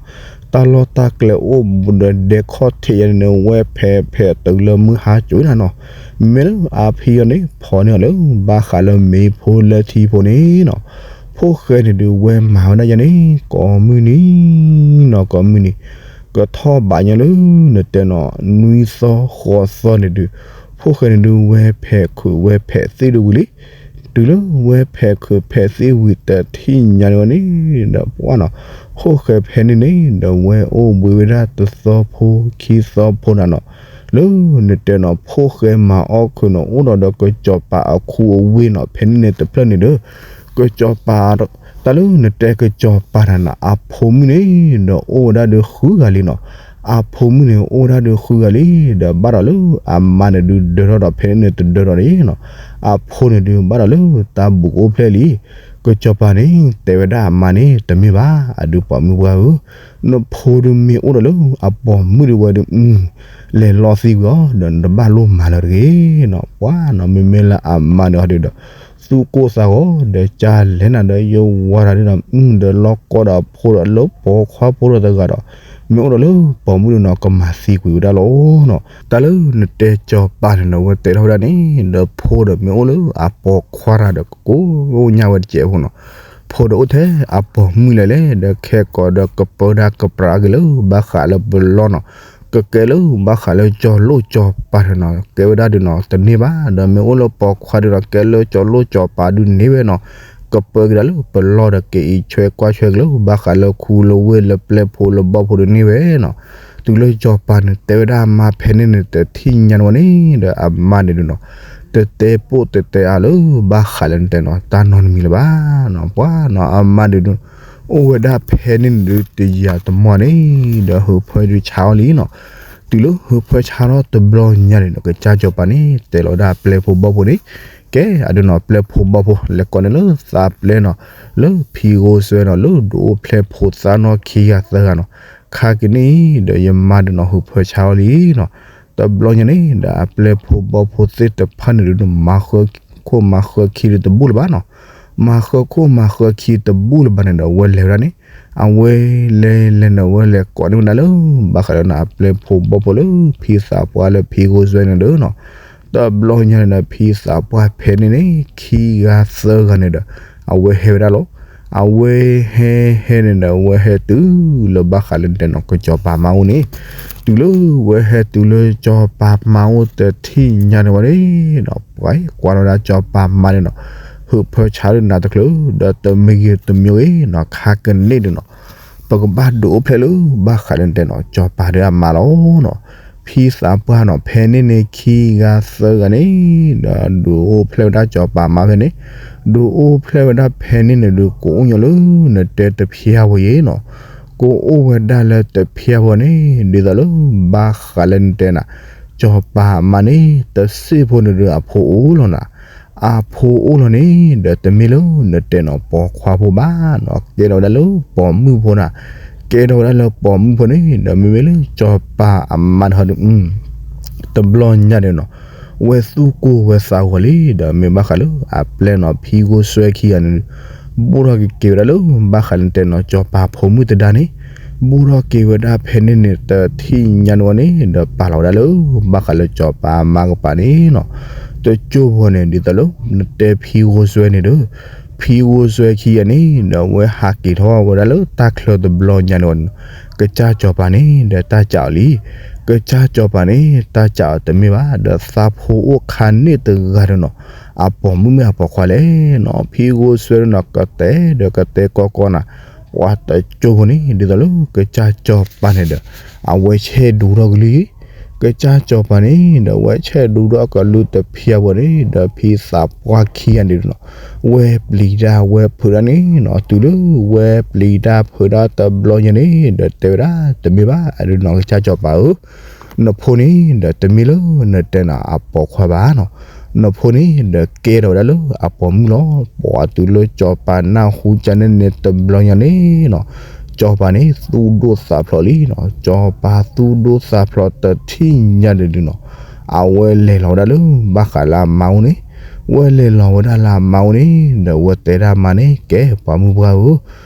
တၢ်လီၢ်တၢ်ကျဲအိၣ်ဘူးဒီးဒဲခီၣ်ထံးယၤန့ၣ် ဝဲဖဲးဖဲးတုၤလၢမုၢ်ဟါကၠိနၤနီၤ, မ့မ့ၢ်လၢအဖံအီၤန့ၣ် ဖီၣ်န့ၢ်အီၤလၢ ဘၣ်ဃးလၢမ့ၤဖိလၢထံဖိန့ၣ်နီၤ, ဖိၣ်ဃဲန့ၣ်ဒုး ဝဲမၤဝဲဒၣ်ယၤန့ၣ် ကိးမုၢ်နံၤနီၤ ကိးမုၢ်နံၤ, ကထီၣ်ဘးညီလၢ နတဲနီၤ နွံသီဃိးသီန့ၣ်ဒုး, ဖိၣ်ဃဲန့ၣ်ဒုး ဝဲဖဲးခုးဝဲဖဲးသ့ၣ်ဒုးဝံၤလံ, တုၤလၢဝဲဖဲးခုးဖဲးသ့ၣ်ဝံၤတထံၣ်ညါန့ၣ်ဝဲန့ၣ်ဒီး ပှၤနီၤ, ဖိၣ်ဃဲဖဲန့ၣ်န့ၣ်ဒီး ဝဲအိၣ်ဘှံးဝဲဒၣ်တသီဖိခံသီဖိနၤနီၤ, လၢနတဲနီၤ ဖိၣ်ဃဲမၤအီၣ်ခုးနီၤ အိၣ်ဒီးဒီးကစီၤပၤအခူအဝ့ၢ်နီၤ ဖဲန့ၣ်န့ၣ်တဖျၢၣ်န့ၣ်ဒီး, ကစီၤပၤ တၢ်လၢနတဲကစီၤပၤနၤနီၤ အဖိမုၣ်န့ၣ်ဒီး အိၣ်ဝဲဒၣ်ဒီးဃုဂၤလံနီၤ, အဖိမုၣ်န့ၣ် အိၣ်ဝဲဒၣ်ဒီးဃုဂၤလံ, ဒီးဘၣ်ဒီးလၢအမါန့ၣ်ဒုးဒၢထီၣ်ဒီး ဖဲန့ၣ်န့ၣ်တဒၢထီၣ်န့ၣ်နီၤ, အဖိန့ၣ်ဒုးဘၣ်ဒီးလၢတၢ်ဘူးကအိၣ်ဖျဲၣ်လံ, ကစီၤပၤန့ၣ် တဲဝဲဒၣ်အမါန့ၣ် တမ့ၢ်ဘၣ် အဒုးပိာ်မုၣ်ပှၢ်ဧၢ, နဖိဒုးမ့ၢ်အိၣ်ဒီးလၢအပိာ်မုၣ်ဒုးဝဲဒုး လဲၤလီသံကွံာ်အီၤ ဒီးနတဘၣ်လိၣ်မၤလၢၤတဂ့ၤနီၤ, ပှၤနီၤ မ့မ့ၢ်လၢအမါန့ၣ်ဟီဒုးဒီး သူၣ်ကိၢ်သးဂီၤ ဒီးကၢ်လဲၤနၤဒီးယဝၤတၢ်ဒုးဒီး ဒီးလီၢ်ကီဒီးအဖိဒီးလၢပိာ်ခွါဖိဒီးတဂၤဒီး မ့ၢ်အိၣ်ဒီးလၢပိာ်မုၣ်ဒုးနီၤ ကမၤသံကွံာ်ဝဲဒၣ်လီၤနီၤ, တၢ်လၢနတဲကစီၤပၤန့ၣ်နီၤ ဝဲတဲထီၣ်ဝဲဒၣ်န့ၣ် ဒီးဖိဒီးမ့ၢ်အိၣ်လၢအပိာ်ခွါတၢ်ဒီး ကကိးညါဝဲတစဲးဖိနီၤ, ဖိဒီးအိၣ်ထဲအပိာ်မုၣ်လဲၣ်လဲၣ် ဒီးခဲကိာ်ဒီးကပၢဒၣ်ကပြးက့ၤလၢဘၣ်ဃးလၢပလီၢ်နီၤ, ကကဲလၢဘၣ်ဃးလၢကၠီၤလိၣ်ကၠီၤပၤတနီၤ ကဲဝဲဒၣ်ဒုးနီၤ တန့ၢ်ဘၣ်, ဒီးမ့ၢ်အိၣ်လၢပိာ်ခွါဒုးနီၤ ကဲလၢကၠီၤလိၣ်ကၠီၤပၤဒုးန့ၢ်ဝဲနီၤ, ကပၢက့ၤဒၣ်လၢပလီၢ်ဒီး ကအံးဆွဲကွၢ်ဆွဲက့ၤလၢဘၣ်ဃးလၢခူလၢဝ့ၢ်လၢပျဲၢ်ဖိလၢဘီၣ်ဖိဒုးန့ၢ်ဝဲနီၤ, တုၤလၢကၠီၤပၤန့ၣ် တဲဝဲဒၣ်အမါဖဲန့ၣ်န့ၣ် တထံၣ်ညါန့ၣ်ဝဲန့ၣ်ဒီး အမါန့ၣ်ဒုးနီၤ တတဲပိၢ်တတဲအါလၢဘၣ်ဃးလၢနတဲနီၤ တၢ်နီတမံၤလၢၤဘၣ်နီၤ, ပှၤနီၤ အမါဒုးဒုး အိၣ်ဝဲဒၣ်ဖဲန့ၣ်န့ၣ်ဒုး တယံာ်တမီၢ်န့ၣ်ဒီး ဟုးဖၢဒုးဆါအီၤလံနီၤ, တုၤလၢဟုးဖၢဆါထီၣ်တဘျီညါန့ၣ်ဒီး ကစၢ်ကၠီၤပၤန့ၣ် တဲလီၤဝဲဒၣ်ပျဲၢ်ဖိဘီၣ်ဖိန့ၣ်, ကဲအဒုးနီၤ ပျဲၢ်ဖိဘီၣ်ဖိ လဲၤကိးန့ၢ်လၢသးပျဲၢ်နီၤ, လၢဖံဂိၢ်စွဲနီၤ လၢဒုးအိၣ်ဖျဲၣ်ဖိသၣ်နီၣ်ခံဂၤသၢဂၤနီၤ, ခါက့ၤန့ၣ်ဒီး ယမါဒုးနီၤ ဟုးဖၢဆါအီၤလံနီၤ, တဘျီညါန့ၣ်ဒီး အပျဲၢ်ဖိဘီၣ်ဖိသ့ၣ်တဖၣ်န့ၣ်ဒုး မၤဃၢခိၣ်မၤဃၢခံဒုးတဘူၣ်လၢၤဘၣ်နီၤ, မၤဃၢခိၣ်မၤဃၢခံတဘူၣ်လၢၤဘၣ်န့ၣ်ဒီး အဝဲလဲၤဝဲဒၣ်န့ၣ်, အဝဲလဲၤလဲၤန့ၣ် အဝဲလဲၤကိးန့ၢ်ဝဲဒၣ်လၢ ဘၣ်ဃးလၢနီၤ အပျဲၢ်ဖိဘီၣ်ဖိလၢ ဖံသးပှၢ်လၢဖံဂိၢ်စွဲန့ၣ်ဒီးနီၤ, တဘျီညါန့ၣ်ဒီး ဖံသးပှၢ်ဖဲန့ၣ်န့ၣ် ခံဂၤသၢဂၤန့ၣ်ဒီး အဝဲဟဲဝဲဒၣ်လီၤ, အဝဲဟဲဟဲန့ၣ်ဒီး အဝဲဟဲတုၤလၢဘၣ်ဃးလၢတဲနီၤ ကစီၤပၤမါအိၣ်န့ၣ်, တုၤလၢဝဲဟဲတုၤလၢစီၤပၤမါအိၣ်တထံၣ်ညါန့ၣ်ဝဲန့ၣ်နီၤ ပှၤကွၢ်ထီၣ်ဝဲဒၣ်စီၤပၤမါန့ၣ်နီၤ, ဟုးဖၢဆါဒုးနၤတချုး ဒီးတမံၤဂ့ၤတမံၤဂ့ၤနီၤ ခါကန့ၣ်ဒုးနီၤ ပကဘၣ်ဒုးအိၣ်ဖျဲၣ်လၢ ဘၣ်ဃးလၢတဲနီၤ စီၤပၤဒီးအမါလီၤနီၤ. ဖံသးပှၢ်နီၤ ဖဲန့ၣ်န့ၣ်ခံဂၤသၢဂၤန့ၣ် ဒီးဒုးအိၣ်ဖျဲၣ်ဝဲဒၣ်စီၤပၤမါဖဲန့ၣ်, ဒုးအိၣ်ဖျဲၣ်ဝဲဒၣ်ဖဲန့ၣ်န့ၣ်ဒုး ကအိၣ်ညီလၢ နတဲတဖျါဝဲယဲနီၤ, ကအိၣ်ဝဲဒၣ်လၢတဖျါဝဲန့ၣ် ဒ်သိးလၢ ဘၣ်ဃးလၢနတဲနၤ စီၤပၤအမါန့ၣ် တစ့ၢ်ဖိန့ၣ်ဒုး အဖိအိၣ်လီၤနၤ အဖိအိၣ်လီၤန့ၣ် ဒီးတမ့ၢ်လၢနတဲနီၤ ပိာ်ခွါဖိဘၣ်နီၤ, ကဲထီၣ်ဝဲဒၣ်လၢပိာ်မုၣ်ဖိနၤ, ကဲထီၣ်ဝဲဒၣ်လၢပိာ်မုၣ်ဖိန့ၣ် ဒီးမ့မ့ၢ်လၢစီၤပၤအမါတဟီဒီး တဘျီညါဒီးနီၤ, ဝဲသူၣ်ကိၢ်ဝဲသးဂီၤလံ ဒီးမ့ၢ်ဘၣ်ဃးလၢအပျဲၢ်နီၤ ဖံဂိၢ်စွဲခံဂၤန့ၣ် ဘိၣ်ထီၣ်က့ၤက့ၤဝဲဒၣ်လၢ ဘၣ်ဃးလၢတဲနီၤ စီၤပၤဖိမုၣ်သဒါန့ၣ်, ဘိၣ်ထီၣ်က့ၤဝဲဒၣ်ဖဲန့ၣ်န့ၣ် တထံၣ်ညါန့ၣ်ဝဲန့ၣ် ဒီးပာ်လီၤဝဲဒၣ်လၢ ဘၣ်ဃးလၢစီၤပၤအမါကပၤန့ၣ်နီၤ, တကၠိၢ်ဖိန့ၣ် ဒ်သိးလၢ နတဲဖံဂိၢ်စွဲန့ၣ်ဒီး ဖံဂိၢ်စွဲခံဂၤန့ၣ် ဒီးအဝဲဟးက့ၤထီၣ်ဝဲဒၣ်လၢတၢ်ချၢတဘျီညါန့ၣ်ဝဲန့ၣ်, ကစၢ်စီၤပၤန့ၣ် ဒီးတၢ်စးအီၤလံ, ကစၢ်စီၤပၤန့ၣ် တၢ်စးအီၤတမ့ၢ်ဘၣ် ဒီးသးဖိအိၣ်ခါန့ၣ်တဂၤဒီးနီၤ, အပိာ်မုၣ်မ့ၢ်အပိာ်ခွါလဲၣ်နီၤ, ဖံဂိၢ်စွဲဒီးနီၤ ကတဲဒီးကတဲကီကီနၤ, ပှၤတကၠိၢ်ဖိန့ၣ် ဒ်သိးလၢကစၢ်စီၤပၤန့ၣ်ဒီး အဝဲဆဲးဒူထီၣ်ကလုၢ် ကစၢ်စီၤပၤန့ၣ် ဒီးဝဲဆဲးဒူထီၣ်ကလုၢ်တဖျါဝဲန့ၣ် ဒီးဖံသးပှၢ်ခံဂၤန့ၣ်ဒီးနီၤ, ဝဲပျံၤတၢ်ဝဲဖုးတၢ်န့ၣ်နီၤ, တုၤလၢဝဲပျံၤတၢ်ဖုးတၢ်တဘျီညါန့ၣ် ဒီးတဲဝဲဒၣ် တမ့ၢ်ဘၣ် အဒုးနီၤ ကစၢ်စီၤပၤဧၢ, နဖိန့ၣ် ဒီးတမ့ၢ်လၢနတဲနၤအပိာ်ခွါဘၣ်နီၤ, နဖိန့ၣ် ဒီးကဲထီၣ်ဝဲဒၣ်လၢအပိာ်မုၣ်လီၤ. ပှၤတုၤလၢစီၤပၤနၢ်ဟူကန့ၣ်န့ၣ် တဘျီညါန့ၣ်နီၤ, စီၤပၤန့ၣ် သူၣ်ဒိၣ်သးဖျိးလံနီၤ, စီၤပၤသူၣ်ဒိၣ်သးဖျိးတထံၣ်ညါဒုးနီၤ, အဝဲလဲၤလီၤဝဲဒၣ်လၢ ဘၣ်ဃးလၢအမါအိၣ်န့ၣ်, ဝဲလဲၤလီၤဝဲဒၣ်လၢအမါအိၣ်န့ၣ် ဒီးဝဲတဲဒၣ်မါန့ၣ် ကဲ ပှၤမုၣ်ပှၢ်ဧၢ,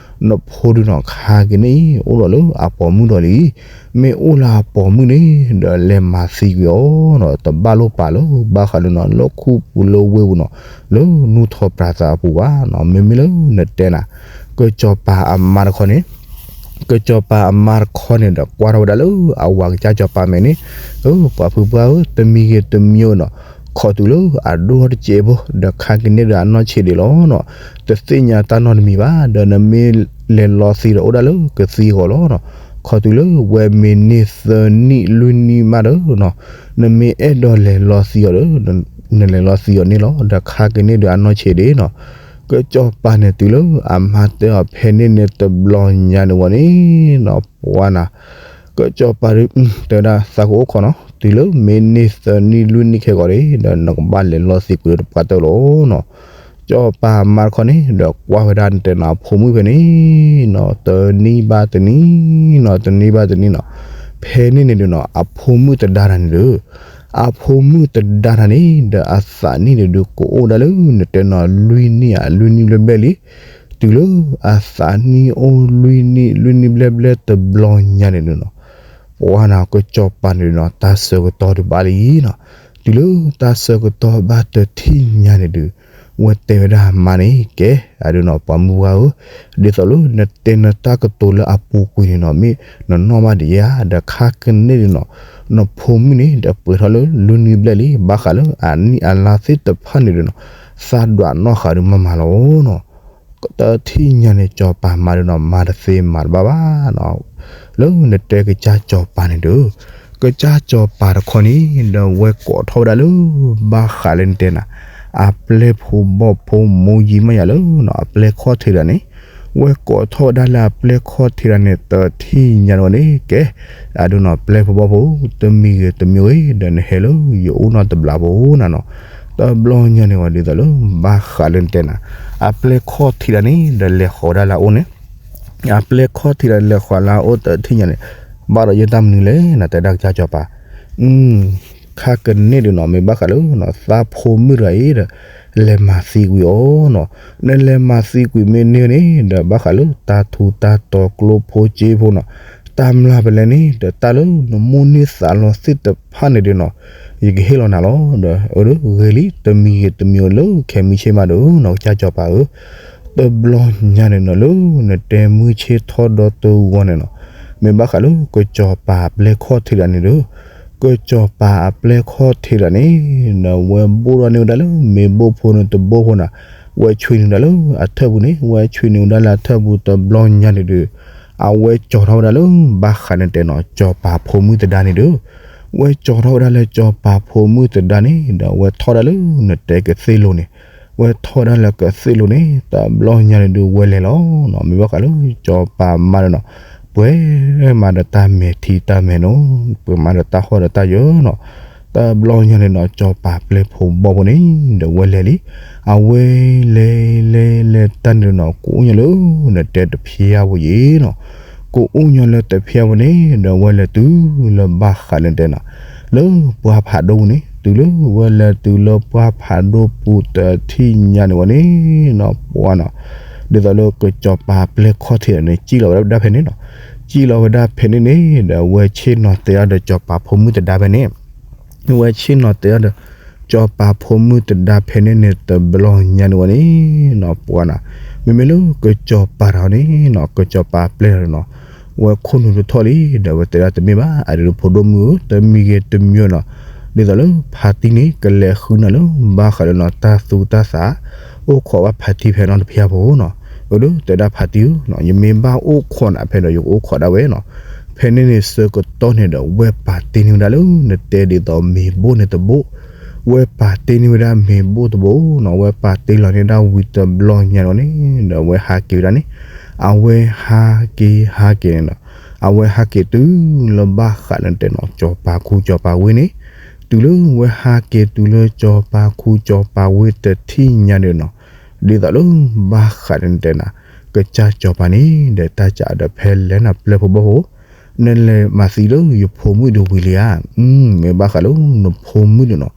နဖိဒုးနီၤ ခါကန့ၣ် အိၣ်ဒီးလၢအပိာ်မုၣ်ဒီးလံ, မ့ၢ်အိၣ်လၢအပိာ်မုၣ်န့ၣ် ဒီးလဲၤမၤသံကွံာ်အီၤနီၤ, တဘၣ်လိၣ်ပာ်လၢ ဘၣ်ဃးလၢနီၤ လၢခူပူၤလၢဝ့ၢ်ပူၤနီၤ, လၢနူၢ်ထီၣ်ပြးသးအပူၤဘၣ်နီၤ, မ့မ့ၢ်လၢနတဲနၤ, ကစီၤပၤအမါတခီန့ၣ် ကစီၤပၤအမါတခီန့ၣ်ဒီး ကွၢ်ထီၣ်ဝဲဒၣ်လၢအဝၤကစၢ်စီၤပၤမဲာ်န့ၣ်, အၢ ပှၤဖုပှၢ်ဧၢ, တမံၤဂ့ၤတမံၤဂ့ၤနီၤ, ခီတုၤလၢအဒိၣ်ထီၣ်တစဲးဖိ ဒီးခါကန့ၣ်ဒီးအနီၢ်ဆံးဒံးလီၤနီၤ, တသ့ၣ်ညါတၢ်နီတမံၤဘၣ်, ဒီးနမ့ၢ်လဲၤလီၤသံဒီးအိၣ်ဒၣ်လၢကသံအဂီၢ်လီၤနီၤ, ခီတုၤလၢဝဲမ့ၢ်န့ၢ်သၢနံၣ်လွံၢ်နံၣ်မးဒီးနီၤ, နမ့ၢ်အဲၣ်ဒိးလဲၤလီၤသံအီၤဒီး နလဲၤလီၤသံအီၤန့ၣ်လီၤ, ဒီးခါကန့ၣ်ဒီးအနီၢ်ဆံးဒံးနီၤ ကစီၤပၤန့ၣ်တုၤလၢအမါတဲအီၤဖဲန့ၣ်န့ၣ်တဘျီညါန့ၣ်ဝဲန့ၣ်နီၤ ပှၤနၤ, ကစီၤပၤဒုး တဲဝဲဒၣ်သးကအိၣ်ခိးနီၤ, တုၤလၢမ့ၢ်န့ၢ်သၢနံၣ်လွံၢ်နံၣ်ခဲဂီၤန့ၣ် ဒီးနကဘၣ်လဲၤလီၤသံကွံာ်လၢတပှၢ်တၢၢ်လီၤနီၤ, ကစီၤပၤမါတခီန့ၣ် ဒီးကွၢ်ဝဲဒၣ်နတဲနၤအဖိမုၣ်ဖဲန့ၣ်နီၤ တနံၣ်ဘၣ်တနံၣ်နီၤ တနံၣ်ဘၣ်တနံၣ်နီၤ, ဖဲန့ၣ်န့ၣ်ဒုးနီၤ အဖိမုၣ်သဒါတၢ်န့ၣ်ဒီး အဖိမုၣ်သဒါတၢ်န့ၣ် ဒီးအသးနံၣ်န့ၣ်ဒုးကအိၣ်ဒၣ်လၢနတဲနီၤလွံၢ်နံၣ်ဧါ လွံၢ်နံၣ်ဘျဲၣ်ဘျဲၣ်လံ, တုၤလၢအသးနံၣ်အိၣ်လွံၢ်နံၣ် လွံၢ်နံၣ်ဘျဲၣ်ဘျဲၣ်တဘျီညါန့ၣ်ဒုးနီၤ, ပှၤနၤကစီၤပၤန့ၣ်ဒုးနီၤ တၢ်ဆၢကတီၢ်ဒုးဘၣ်လံနီၤ, တုၤလၢတၢ်ဆၢကတီၢ်ဘၣ်တထံၣ်ညါန့ၣ်ဒုး ဝဲတဲဝဲဒၣ်မါန့ၣ် ကဲ အဒုးနီၤ ပှၤမုၣ်ပှၢ်ဧၢ, ဒ်သိးလၢနတဲနတၢ်ကတိၤလၢအပူၤကွံာ်န့ၣ်နီၤ မ့ၢ်နနီၣ်ဘၣ်ဒံးဧါ, ဒီးခါကန့ၣ်ဒုးနီၤ နဖိမုၣ်န့ၣ် ဒီးပှဲၤထီၣ်လၢလွံၢ်နံၣ်ဘျဲၣ်လံ, ဘၣ်ဃးလၢအနံၣ်အလါသ့ၣ်တဖၣ်န့ၣ်ဒုးနီၤ သးဒွးနီၣ်ဃာ်ဒုးမၤမၤလီၤနီၤ, တထံၣ်ညါန့ၣ် စီၤပၤမါဒုးနီၤ မၤတသ့မၤတဘၣ်ဘၣ်နီၤ, လၢနတဲကစၢ်စီၤပၤန့ၣ်ဒီး ကစၢ်စီၤပၤတခီန့ၣ် ဒီးဝဲကိးထီၣ်ဝဲဒၣ်လၢ ဘၣ်ဃးလၢနတဲနၤ အပျဲၢ်ဖိဘီၣ်ဖိ မိၢ်ယံမးယၤလၢနီၤ အပျဲၢ်ခီၣ်ထံးတၢ်န့ၣ်, ဝဲကိးထီၣ်ဝဲဒၣ်လၢအပျဲၢ်ခီၣ်ထံးတၢ်န့ၣ် တထံၣ်ညါန့ၣ်ဝဲန့ၣ် ကဲ အဒုးနီၤ ပျဲၢ်ဖိဘီၣ်ဖိ တမံၤဂ့ၤတမံၤဂ့ၤ ဒီးနဟဲလၢယအိၣ်နီတဘျီဖိနၤနီၤ, တဘျီညါန့ၣ်ဝဲဒ်သိးလၢ ဘၣ်ဃးလၢနတဲနၤ အပျဲၢ်ခီၣ်ထံးတၢ်န့ၣ် ဒီးလဲၤဃီၤဝဲဒၣ်လၢအအိၣ်န့ၣ် အပျဲၢ်ခီၣ်ထံးတၢ်လဲၤဃီၤလၢအအိၣ်တထံၣ်ညါန့ၣ်, ဘၣ်ဒီးယတၢ်မနုၤလဲၣ်နီၤ တဲဒၣ်ကစၢ်စီၤပၤ, ခါကန့ၣ်ဒုးနီၤ မ့ၢ်ဘၣ်ဃးလၢနီၤ သးဖိမုၣ်တဂၤအံၤဒီး လဲၤမၤသံကွံာ်အီၤနီၤ, နလဲၤမၤသံကွံာ်မ့ၢ်န့ၢ်န့ၣ် ဒီးဘၣ်ဃးလၢတၢ်ထူးတၢ်တီၤကျိဖိစ့ဖိနီၤ, တၢ်မျၢ်ပလဲန့ၣ် ဒီးတၢ်လၢနမိၣ်န့ၢ်သးလီသ့ၣ်တဖၣ်န့ၣ်ဒုးနီၤ, ယကဟ့ၣ်လီၤနၤလီၤ, ဒီးအၢ ဂ့ၤလံ တမံၤဂ့ၤတမံၤဂ့ၤလၢခဲမုၢ်ဆ့ၣ်မးဒီးနီၤ ကစၢ်စီၤပၤဧၢ, တဘျီညါန့ၣ်နီၤ လၢနတဲမုၢ်ဆ့ၣ်ထီၣ်ဒီတဂီၤန့ၣ်နီၤ, မ့ၢ်ဘၣ်ဃးလၢကစီၤပၤအပျဲၢ်ခီၣ်ထံးဒၣ်န့ၣ်ဒီး, ကစီၤပၤအပျဲၢ်ခီၣ်ထံးဒၣ်န့ၣ်နီၤ ဝဲဘိၣ်ထီၣ်န့ၢ်ဝဲဒၣ်လၢမ့ၤဘိၣ်ဖိန့ၣ်တဘိဖိနီၤ, ဝဲဆွံန့ၢ်ဝဲဒၣ်လၢအထၢၣ်ပူၤန့ၣ်, ဝဲဆွံန့ၢ်ဝဲဒၣ်လၢအထၢၣ်ပူၤတဘျီညါန့ၣ်ဒီး, အဝဲကၠီၤထီၣ်ဝဲဒၣ်လၢဘၣ်ဃးန့ၣ်တဲနီၤ စီၤပၤဖိမုၣ်သဒါန့ၣ်ဒီး ဝဲကၠီၤထီၣ်ဝဲဒၣ်လၢစီၤပၤဖိမုၣ်သဒါန့ၣ်ဒီး ဝဲထီၣ်ဒၣ်လၢနတဲကသ့ၣ်လိၤန့ၣ်, ဝဲထီၣ်ဒၣ်လၢကသ့ၣ်လိၤန့ၣ် တဘျီညါန့ၣ်ဒုးဝဲလဲၤလီၤနီၤ, မ့ၢ်ဘၣ်ဃးလၢစီၤပၤမါဒီးနီၤ, ပှဲၤမးဒီးတၢ်မဲာ်ထံတၢ်မဲာ်နိ, ပှဲၤမးဒီးတၢ်ဟီၣ်ဒီးတၢ်ယၢၤနီၤ, တဘျီညါန့ၣ်နီၤ စီၤပၤပျဲၢ်ဖိဘီၣ်ဖိန့ၣ် ဒီးဝဲလဲၤလံ, အဝဲလဲၤလဲၤလဲၤတၢ်န့ၣ်နီၤ ကအိၣ်ညီလၢ နတဲတဖျါဝဲယံၤနီၤ ကအိၣ်ညီလၢတဖျါဝဲန့ၣ် ဒီးဝဲလဲၤတုၤလၢဘၣ်ဃးလၢတဲနီၤ, လၢပှၢ်ဖးဒိၣ်ပူၤန့ၣ်, တုၤလၢဝဲလဲၤတုၤလၢပှၢ်ဖးဒိၣ်ပူၤတထံၣ်ညါန့ၣ်ဝဲန့ၣ်နီၤ ပှၤနီၤ, ဒ်သိးလၢကစီၤပၤပျဲၢ်ခီၣ်ထံးန့ၣ် စံၣ်လီၤဝဲဒၣ်ဖဲန့ၣ်နီၤ, စံၣ်လီၤဝဲဒၣ်ဖဲန့ၣ်န့ၣ် ဒီးဝဲဆ့ၣ်နီၤတဲအီၤဒီးစီၤပၤဖိမုၣ်သဒါဖဲန့ၣ် ဝဲဆ့ၣ်နီၤတဲအီၤဒီး စီၤပၤဖိမုၣ်သဒါဖဲန့ၣ်န့ၣ် တဘျီညါန့ၣ်ဝဲန့ၣ်နီၤ ပှၤနီၤ, မ့မ့ၢ်လၢကစီၤပၤတဂၤန့ၣ်နီၤ ကစီၤပၤပျဲၢ်တဂၤန့ၣ်နီၤ, ဝဲခိၣ်နူာ်တထီၣ်လံ ဒီးဝဲတဲဒၣ်တမ့ၢ်ဘၣ် အဒုးဖိဒိၣ်မုၣ်ဧၢ တမံၤဂ့ၤတမံၤနီၤ, ဒ်သိးလၢဖါတံၢ်န့ၣ် ကလဲၤဃုနၤလၢဘၣ်ဃးလၢနီၤ တၢ်သူတၢ်သး အိၣ်ခိးဘၣ်ဖါတံၢ်ဖဲနီတဖျါဖိနီၤ, အဒုးတဲဒၣ်ဖါတံၢ်ဧၢနီၤ ယမ့ၢ်ဘၣ်အိၣ်ခိးနၤဖဲဒီး ယကအိၣ်ခိးဒၣ်ဝဲနီၤ, ဖဲန့ၣ်န့ၣ်ဆၢကတီၢ်န့ၣ်ဒီး ဝဲပာ်တ့ၢ်န့ၢ်ဝဲဒၣ်လၢ နတဲဒ်သိးမ့ၤဘိၣ်န့ၣ်တဘိၣ်, ဝဲပာ်တ့ၢ်န့ၢ်ဝဲဒၣ်မ့ၤဘိၣ်တဘိၣ်နီၤ, ဝဲပာ်တ့ၢ်လီၤန့ၢ်ဒၣ်ဝံၤတဘျီညါန့ၣ်န့ၣ် ဒီးဝဲဟးက့ၤဝဲဒၣ်န့ၣ်, အဝဲဟးက့ၤဟးက့ၤန့ၣ်နီၤ, အဝဲဟးက့ၤတုၤလၢဘၣ်ဃးလၢတဲနီၤ စီၤပၤခူစီၤပၤဝ့ၢ်န့ၣ်, တုၤလၢဝဲဟးက့ၤတုၤလၢစီၤပၤခူစီၤပၤဝ့ၢ်တထံၣ်ညါန့ၣ်နီၤ, ဒ်သိးလၢဘၣ်ဃးလၢနတဲနီၤ, ကစၢ်စီၤပၤန့ၣ် ဒီးတၢ်စံးဒီးဖဲလဲၣ်နၤပျဲၢ်ဖိဘီၣ်ဖိ, နလဲၤမၤသံလၢယဖိမုၣ်ဒီးဝံၤလံဧါ, မ့ၢ်ဘၣ်ဃးလၢနဖိမုၣ်န့ၣ်နီၤ,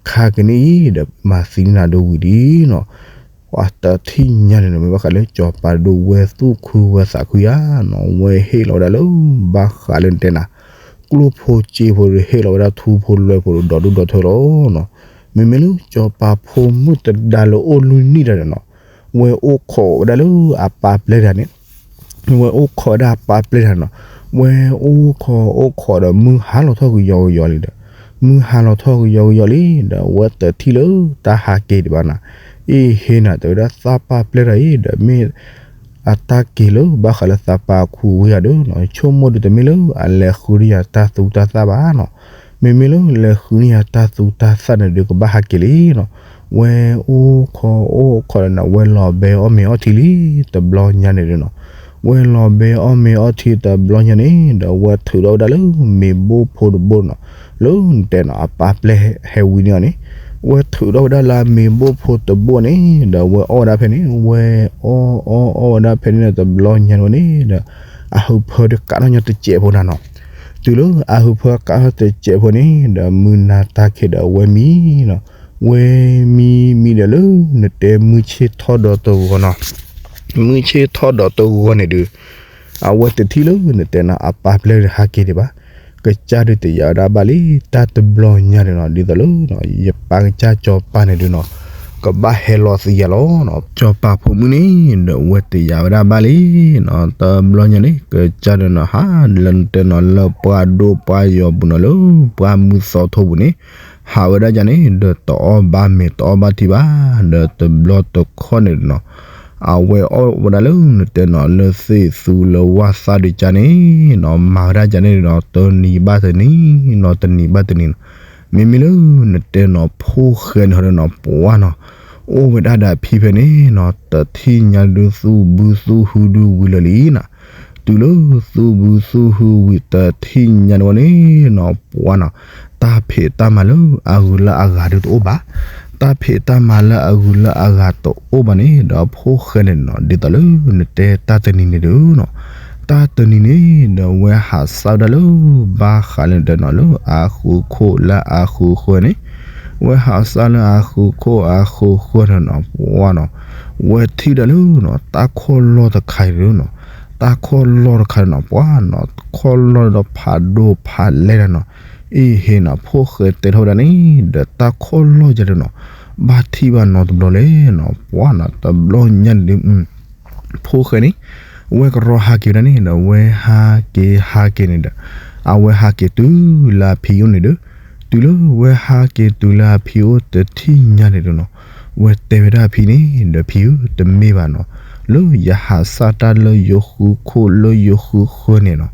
ခါက့ၤန့ၣ်အံၤဒီးမၤသံနၤဒီးဝံၤလံနီၤ, ပှၤတထံၣ်ညါန့ၣ်နီၤ မ့ၢ်ဘၣ်ဃးလၢစီၤပၤဒီးဝဲသူၣ်ခုဝဲသးခုဧါနီၤ, ဝဲဟ့ၣ်လီၤဝဲဒၣ်လၢဘၣ်ဃးလၢနတဲနီၤ, ကျိၣ်ဖိစ့ဖိဒီးဟ့ၣ်လီၤဝဲဒၣ်ထူဖိလွဲဖိဒီးဒီဒူၣ်ဒီထၢလီၤနီၤ, မ့မ့ၢ်လၢစီၤပၤဖိမုၣ်သဒါလၢအိၣ်လွံၢ်နံၣ်တၢ်ဒီးနီၤ, ဝဲအိၣ်ခိးဝဲဒၣ်လၢအပၢ်ပျဲၢ်တဂၤန့ၣ် ဝဲအိၣ်ခိးဝဲဒၣ်အပၢ်ပျဲၢ်တဂၤနီၤ, ဝဲအိၣ်ခိးအိၣ်ခိးဒီးမုၢ်ဟါလီၤထီၣ်ကယီကယီလံဒီး, မုၢ်ဟါလီၤထီၣ်ကယီကယီလံဒီး အဝဲတထံၣ်လၢတၢ်ဟးက့ၤဒံးဘၣ်နီၤ, အ့ၣ်ဟ့နၤ တဲဝဲဒၣ်သးပၢ်ပျဲၢ်တဂၤအံၤဒီးမ့ၢ် အတၢ်က့ၤလၢဘၣ်ဃးလၢသးပၢ်ခူဝ့ၢ်ဧါဒီးနီၤ, ဆိကမိၣ်ဒုးတမ့ၢ်လၢအလဲၤဃုန့ၢ်ယၤတၢ်သူတၢ်သၣ်ဘၣ်နီၤ, မ့မ့ၢ်လၢလဲၤဃုန့ၢ်ယၤတၢ်သူတၢ်သၣ်န့ၣ်ဒီးကဘၣ်ဟးက့ၤလံနီၤ, ဝဲအိၣ်ခိးအိၣ်ခိးဒီးနီၤ ဝဲလီၤဘဲအီၣ်မ့ၤအီထံလံ တဘျီညါန့ၣ်ဒီးနီၤ, ဝဲလီၤဘဲအီၣ်မ့ၤအီထံတဘျီညါန့ၣ်ဒီး ဝဲထုးထီၣ်ဝဲဒၣ်လၢမ့ၤဘိၣ်ဖိတဘိၣ်နီၤ, လၢနတဲနီၤ အပၢ်ပျဲၢ်ဟဲဝံန့ၢ်အီၤန့ၣ်, ဝဲထုးထီၣ်ဝဲဒၣ်လၢအမ့ၤဘိၣ်ဖိတဘိၣ်န့ၣ်ဒီး ဝဲအီၣ်ဝဲဒၣ်ဖဲန့ၣ်, ဝဲအီၣ်အီၣ်အီၣ်ဝဲဒၣ်ဖဲန့ၣ်ဒီး တဘျီညါန့ၣ်ဝဲန့ၣ်ဒီး အဟုးဖၢတကးထီၣ်ညီတစဲးဖိနၤနီၤ, တုၤလၢအဟုးဖၢကးထီၣ်တစဲးဖိန့ၣ်ဒီး မုၢ်နၤတၢ်ခံးဒီးဝဲမံနီၤ, ဝဲမံမံဒီးလၢ နတဲမုၢ်ဆ့ၣ်ထီၣ်ဒီးတဂီၤနီၤ, မုၢ်ဆ့ၣ်ထီၣ်ဒီးတဂီၤန့ၣ်ဒီး အဝဲတထံၣ်လၢနတဲနီၤ အပၢ်ပျဲၢ်ဒီးဟးက့ၤဒံးဘၣ်, ကစၢ်ဒုးတယာ်ဝဲဒၣ်ဘၣ်လံ, တၢ်တဘျီညါန့ၣ်နီၤ ဒ်သိးလၢ ယပၢ်ကစၢ်စီၤပၤန့ၣ်ဒုးနီၤ ကဘၣ်ဟဲလီၤသံယၤလီၤနီၤ, စီၤပၤဖိမုၣ်န့ၣ်ဒီး ဝဲတယာ်ဝဲဒၣ်ဘၣ်လံနီၤ, တဘျီညါန့ၣ် ကစၢ်ဒုးနီၤ ဟးလၢနတဲနီၤ လၢပှၢ်ဒိၣ်ပှၢ်ယီၤပူၤနီၤ လၢပှၢ်မုၢ်သီထိပူၤန့ၣ် ဟးဝဲဒၣ်ယၤန့ၣ် ဒီးတအီၣ်ဘၣ်မ့ၤတအီၣ်ဘၣ်ထံဘၣ်, ဒီးတဘျီတခီၣ်န့ၣ်နီၤ အဝဲအီၣ်ဝဲဒၣ်လၢနတဲနီၤ လၢသ့ၣ်သူလၢဝၣ်သၣ်ဒုးကါန့ၣ်နီၤ မၤဝဲဒၣ်ကါန့ၣ်နီၤ တနံၤဘၣ်တနံၤနီၤ တနံၤဘၣ်တနံၤနီၤ, မ့မ့ၢ်လၢနတဲနီၤ ဖိၣ်ဃဲန့ၣ်ဟီဒီးနီၤ ပှၤနီၤ အိၣ်ဝဲဒၣ်ဒီးဖံဖဲန့ၣ်နီၤ တထံၣ်ညါဒုးသူၣ်ဘုသူၣ်ဟုဒုးဝံၤလၢာ်လံနီၤ, တုၤလၢသူၣ်ဘုသူၣ်ဟုဝံၤတထံၣ်ညါန့ၣ်ဝဲန့ၣ်နီၤ ပှၤနီၤ တၢ်ဖံးတၢ်မၤလၢအဂုၤလၢအဂၤဒုးတအိၣ်ဘၣ်, တၢ်ဖံးတၢ်မၤလၢအဂုၤလၢအဂၤတအိၣ်ဘၣ်န့ၣ် ဒီးဖိၣ်ဃဲန့ၣ်နီၤ ဒ်သိးလၢနတဲတၢ်တနံၤန့ၣ်ဒုးနီၤ, တၢ်တနံၤန့ၣ်ဒီး ဝဲဟးစၢ်ဝဲဒၣ်လၢ ဘၣ်ဃးလၢနတဲနီၤ လၢအဃုခိၣ်လၢအဃုဃၢၤန့ၣ်, ဝဲဟးစၢ်လၢအဃုခိၣ်အဃုဃၢၤန့ၣ်နီၤ ပှၤနီၤ ဝဲထံၣ်ဝဲဒၣ်လၢနီၤ တၢ်ခီၣ်လီၢ်တခါအံၤဒုးနီၤ, တၢ်ခီၣ်လီၢ်တခါန့ၣ်နီၤ ပှၤနီၤ ခီၣ်လီၢ်ဒီးဖးဒိၣ်ဖးလဲၢ်ဒၣ်နီၤ, အ့ၣ်ဟ့နီၤ ဖိၣ်ဃဲတဲထီၣ်ဝဲဒၣ်န့ၣ် ဒီးတၢ်ခီၣ်လီၢ်ယၤဒုးနီၤ, ဘၣ်ထံၣ်ဘၣ်နီတဘျီလဲၣ်နီၤ, ပှၤနီၤ တဘျီညါန့ၣ်ဒုး ဖိၣ်ဃဲန့ၣ် ဝဲကရီဟးက့ၤဝဲဒၣ်န့ၣ်ဒီး ဝဲဟးက့ၤဟးက့ၤန့ၣ်ဒီး အဝဲဟးက့ၤတုၤလၢအဖံအိၣ်န့ၣ်ဒီး တုၤလၢဝဲဟးက့ၤတုၤလၢအဖံအိၣ်တထံၣ်ညါန့ၣ်ဒုးနီၤ, ဝဲတဲဝဲဒၣ်အဖံန့ၣ်ဒီး ဖံဧၢ တမ့ၢ်ဘၣ်နီၤ, လၢယဟးစၢ်တၢ်လၢယဃုခိၣ်လၢယဃုဃၢၤန့ၣ်နီၤ,